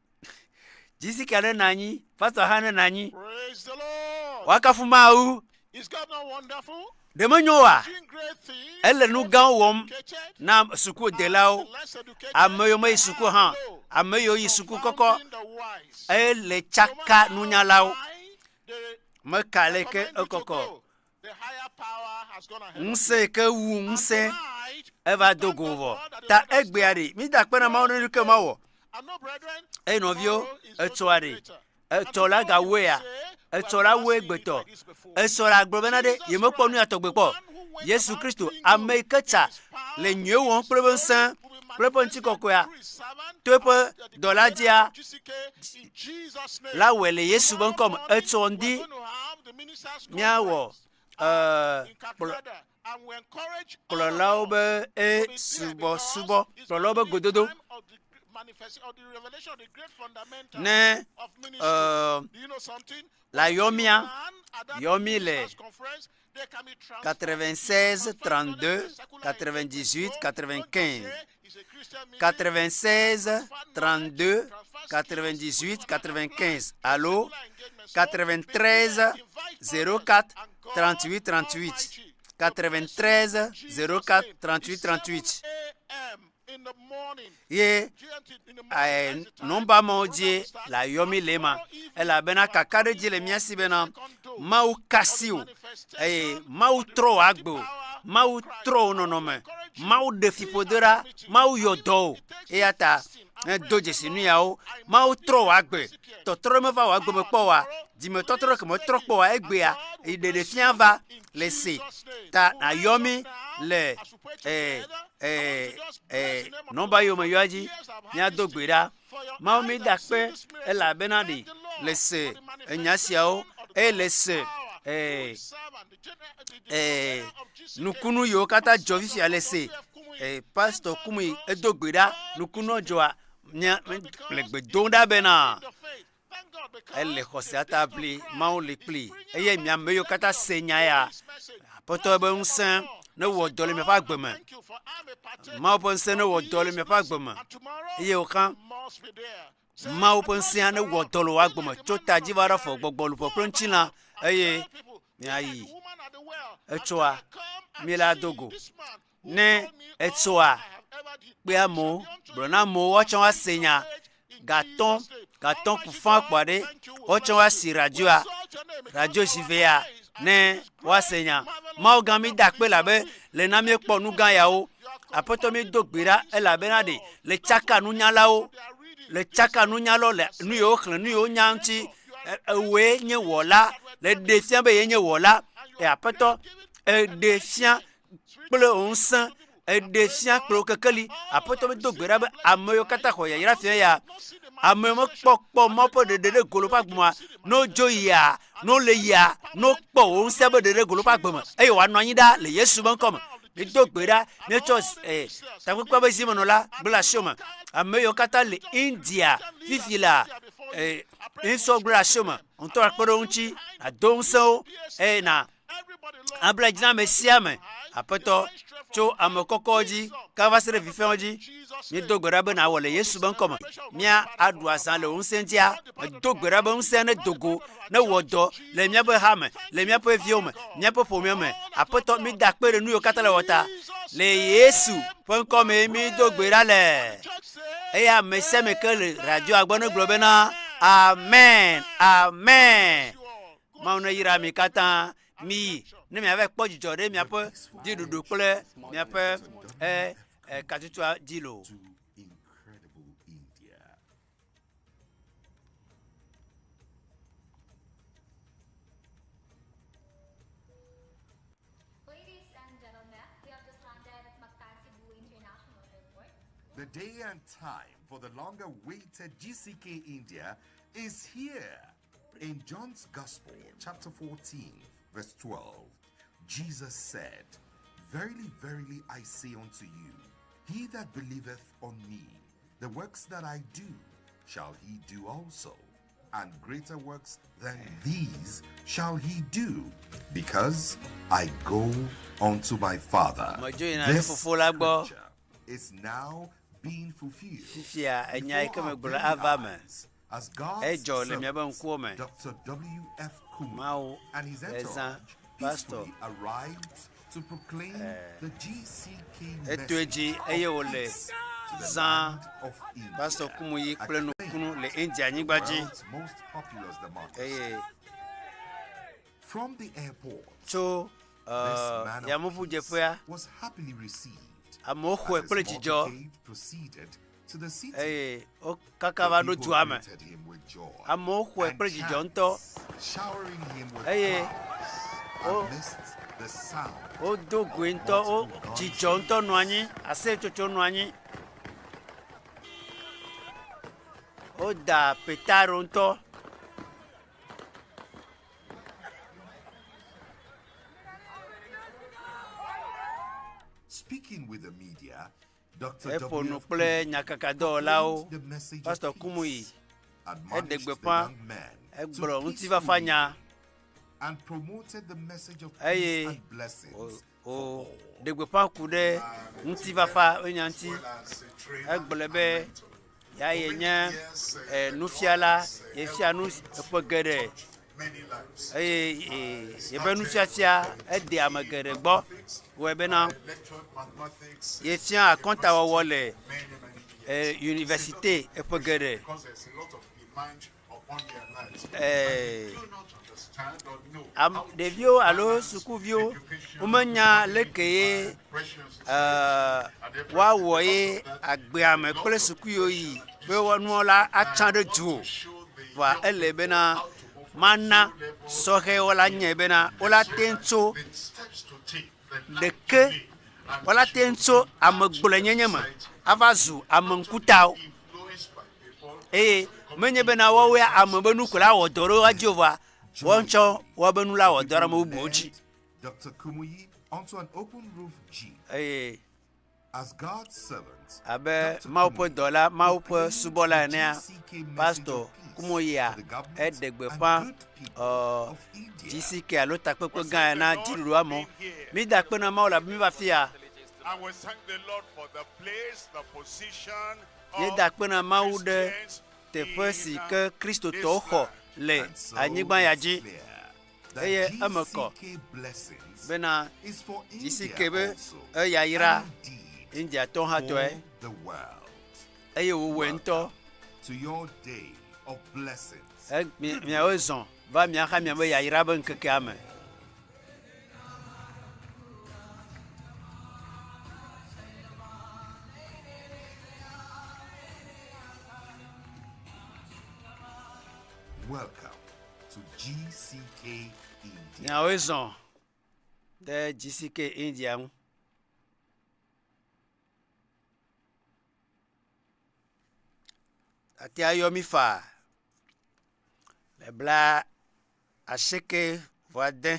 GCK ne nɔ anyi, pastor hã ne nɔ anyi. Woakafu Mawu. Ɖe menyo oa? Ele nu gãwo wɔm na sukudelawo, ame yiwo meyi suku hã, ame yiwo yi suku kɔkɔ, ele tsaka nunyalawo. Meka leke ekɔkɔ. Ŋusẽ yi ke wu ŋusẽ eva do go vɔ. Ta egbea ɖe, mida akpe na Mawu ne nu ke mawɔ. Eye nɔviwo, etsɔa ɖe, etsɔ la gawɔe ya, etsɔ la wɔe gbetɔ. Esɔ la gblɔ bena ɖe yemekpɔ nu ya tɔgbe kpɔ. Yesu Kristo, ame yi ke tsa le nyuie wɔm kple eƒe ŋusẽ kple eƒe ŋutikɔkɔea to eƒe dɔla dzia la wɔe le Yesu ƒe ŋkɔ me. Etsɔ ŋdi míawɔ kplɔ kplɔlawo be e subɔsubɔ kplɔlawo be gododo ne la yɔ mía yɔ mí le 96 32 98 95 96 32 98 95 alo 93 04 38 38 93 04 38 38 ye eh, nɔmba mawo dzie le ayɔ mi le ma elabena kakaɖedzi le mía si bena Mawu kasi wò eye Mawu trɔ wò agbe o Mawu trɔ wò nɔnɔme Mawu ɖe fiƒode ɖa Mawu yɔ dɔ wò eya ta do dzesi nu yawo Mawu trɔ wò agbe tɔtrɔ meva wò agbe me kpɔ oa dzimetɔtrɔ ke metrɔ kpɔ oa egbea ɖeɖefia va le se ta nàyɔ mí le ee ee ee nɔmba yiwo meyɔa dzi míado gbe ɖa Mawu mi da kpe elabena ɖi le se enya siawo eye le se ee ee nukunu yiwo katã dzɔ fifia le se ee pastor Kumuyi edo gbe ɖa nukunua dzɔa mía le gbe dom ɖa bena ele xɔsea ta ʋli Mawu li kpli eye mi ame yiwo katã se nya ya Aƒetɔ be ŋusẽ ne wɔ dɔ le miaƒe agbe me. Mawu ƒe ŋusẽ ne wɔ dɔ le miaƒe agbe me eye wòka Mawu ƒe ŋusẽa ne wɔ dɔ le wò agbe me tso ta dzi va ɖe afɔ gbɔgbɔ luʋɔ kple ŋutilã eye miayi etsɔa mi la do go. Ne etsɔa kpe amewo gblɔ na amewo woatsɔ woase nya gatɔ gatɔ ku fã kpɔa ɖe woatsɔ woasi radioa radio si vea ne woase nya. Mawu gã mi da akpe labe le na míekpɔ nu gã yawo. Aƒetɔ mi do gbe ɖa elabena ɖe le tsaka nunyalawo le tsaka nunyalawo le nu yiwo xlẽ nu yiwo nya ŋuti ewòe nye wɔla le ɖe fia be ye nye wɔla. E aƒetɔ eɖe fia kple wò ŋusẽ eɖe fia kple wò kekeli aƒetɔ be do gbe ɖa be ame yiwo katã xɔ yayra fia ya ame yiwo mekpɔ kpɔ Mawu ƒe ɖeɖe ɖe go le woƒe agbe mea ne wodzo yia ne wole yia ne wokpɔ wò ŋusẽ be ɖeɖe ɖe go le woƒe agbe me eye wòanɔ anyi ɖa le Yesu be ŋkɔ me mído gbe ɖa míetsɔ eh, takpekpea be zimenɔla gblẽ le asiwò me ame yiwo katã le India fifi la eh, ŋusɔ gblẽ le asiwò me ŋutɔ akpe ɖe wo ŋuti nàdo ŋusẽ wo eye na. Abla dzi na ame sia ame. Aƒetɔ, tso ame kɔkɔwo dzi kava se ɖe vifɛwo dzi. Míedo gbe ɖa be nàwɔ le Yesu be ŋkɔme. Mía aɖu azã le wò ŋusẽ dzia. Medo gbe ɖa be ŋusẽ nedo go, newɔ dɔ le míaƒe hame, le míaƒe viwo me, míaƒe ƒomea me. Aƒetɔ, mída akpe ɖe nu yiwo katã le wɔ ta. Le Yesu ƒe ŋkɔmee mído gbe ɖa le. Eye ame sia ame ke le radioa gbɔ negblɔ bena, Amen, amen. Mawu neyra mi katã. Miyi ne miava kpɔ dzidzɔ ɖe miaƒe dziɖuɖu kple miaƒe eh, eh, katutua dzi loo. Ladies and gentlemen, we have just landed at Mactan Cebu International Airport. The day and time for the longer awaited GCK India is here. In John's Gospel, chapter 14, verse 12, Jesus said, Verily, verily, I say unto you, he that believeth on me, the works that I do, shall he do also, and greater works than these shall he do, because I go unto my Father. Medzo yina ɖe This fofo la gbɔ. scripture is now being fulfilled. Fifia enya yi ke before our megblɔ very ava me. eyes as God's Edzɔ le miaƒe servant, ŋkuwo me. Dr. W.F. Kumuyi Mawu and his ezã entourage pastor peacefully arrived to proclaim the GCK eto edzi message eye of wòle peace to the zã land of India, pastor Kumuyi kple acclaimed nukunu le India anyigba the dzi. world's most populous democracy. Eye From the airport, tso this eh, man of peace yameʋudzeƒea was happily received amewo xɔe as his kple dzidzɔ motorcade proceeded to the city. eye wo kaka va The ɖo people dua me. greeted him with joy Amewo xɔe and kple dzidzɔ chants, ŋutɔ showering him with eye flowers wo amidst the sound wodo goe ŋutɔ wo dzidzɔ ŋutɔ nɔ anyi aseyetsotso nɔ anyi. Woda petaro ŋutɔ. Speaking with the media, Dr. Eƒo nu W.F. kple nyakakadɔwɔlawo. proclaimed the message of Pastor Kumuyi peace, eɖe admonished the gbeƒã young men to egblɔ peaceful ŋutifafa nya living, and promoted the message of peace eye and blessings wò ɖe gbeƒã ku ɖe ŋutifafa ƒe nya ŋuti. Egblɔ be ya ye nye eh, nufiala yefia nu eƒe geɖe eye eh, yeƒe nufiafia ede ame geɖe gbɔ wɔe bena yefia akɔntawɔwɔ le eh, yunivɛsite eƒe geɖe. Because there's a lot of demand upon their lives. Eh, And they do not understand or know am ɖeviwo alo sukuviwo womenya leke ye eh, woawɔ ye agbea me kple sukuyiwo yi be woanuwo la atsã ɖe du o. Vɔa ele bena mana sɔhɛwo la nye bena wola te ŋu tso ɖeke wola te ŋu tso amegblɔenyenye me ava zu ame ŋkutawo eye menye bena woawoe ame be nu ko la wɔ dɔ ɖe woa dzi o vɔa woa ŋutɔ woabe nu la wɔ dɔ ɖe ame bubuwo dzi. Dr. Kumuyi onto an open roof jeep. Eye As God's servant, abe Dr. Mawu ƒe Kumuyi dɔla, Mawu ƒe proclaimed subɔla the enea, GCK message Pastor of peace Kumuyia to the government eɖe and gbeƒã good people ɔ of India. GCK alo takpekpe gã na dziɖuɖu amewo. Mída akpe na Mawu le abe míva fia. And we thank the Lord for the place, the position Míeda akpe na Mawu ɖe Christians teƒe si in ke Kristotɔwo xɔ le And so anyigba ya it's dzi clear that eye eme kɔ GCK blessings bena is for GCK India be also, eyayra and indeed Indiatɔwo hã tɔe for the world. eye wòwɔe ŋutɔ. To your day of blessings. E, mi- miawoe zɔ va mia xa miabe yayra be ŋkekea me. Welcome to GCK India. Miawoe zɔ ɖe GCK India ŋu. Ate ayɔ mi faa le bla asieke vɔ ade,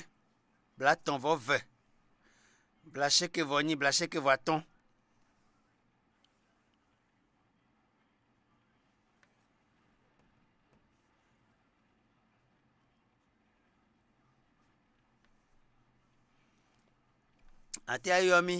bla etɔ̃ vɔ eve, bla asieke vɔ enyi, bla asieke vɔ atɔ̃. Ate ayɔ mi.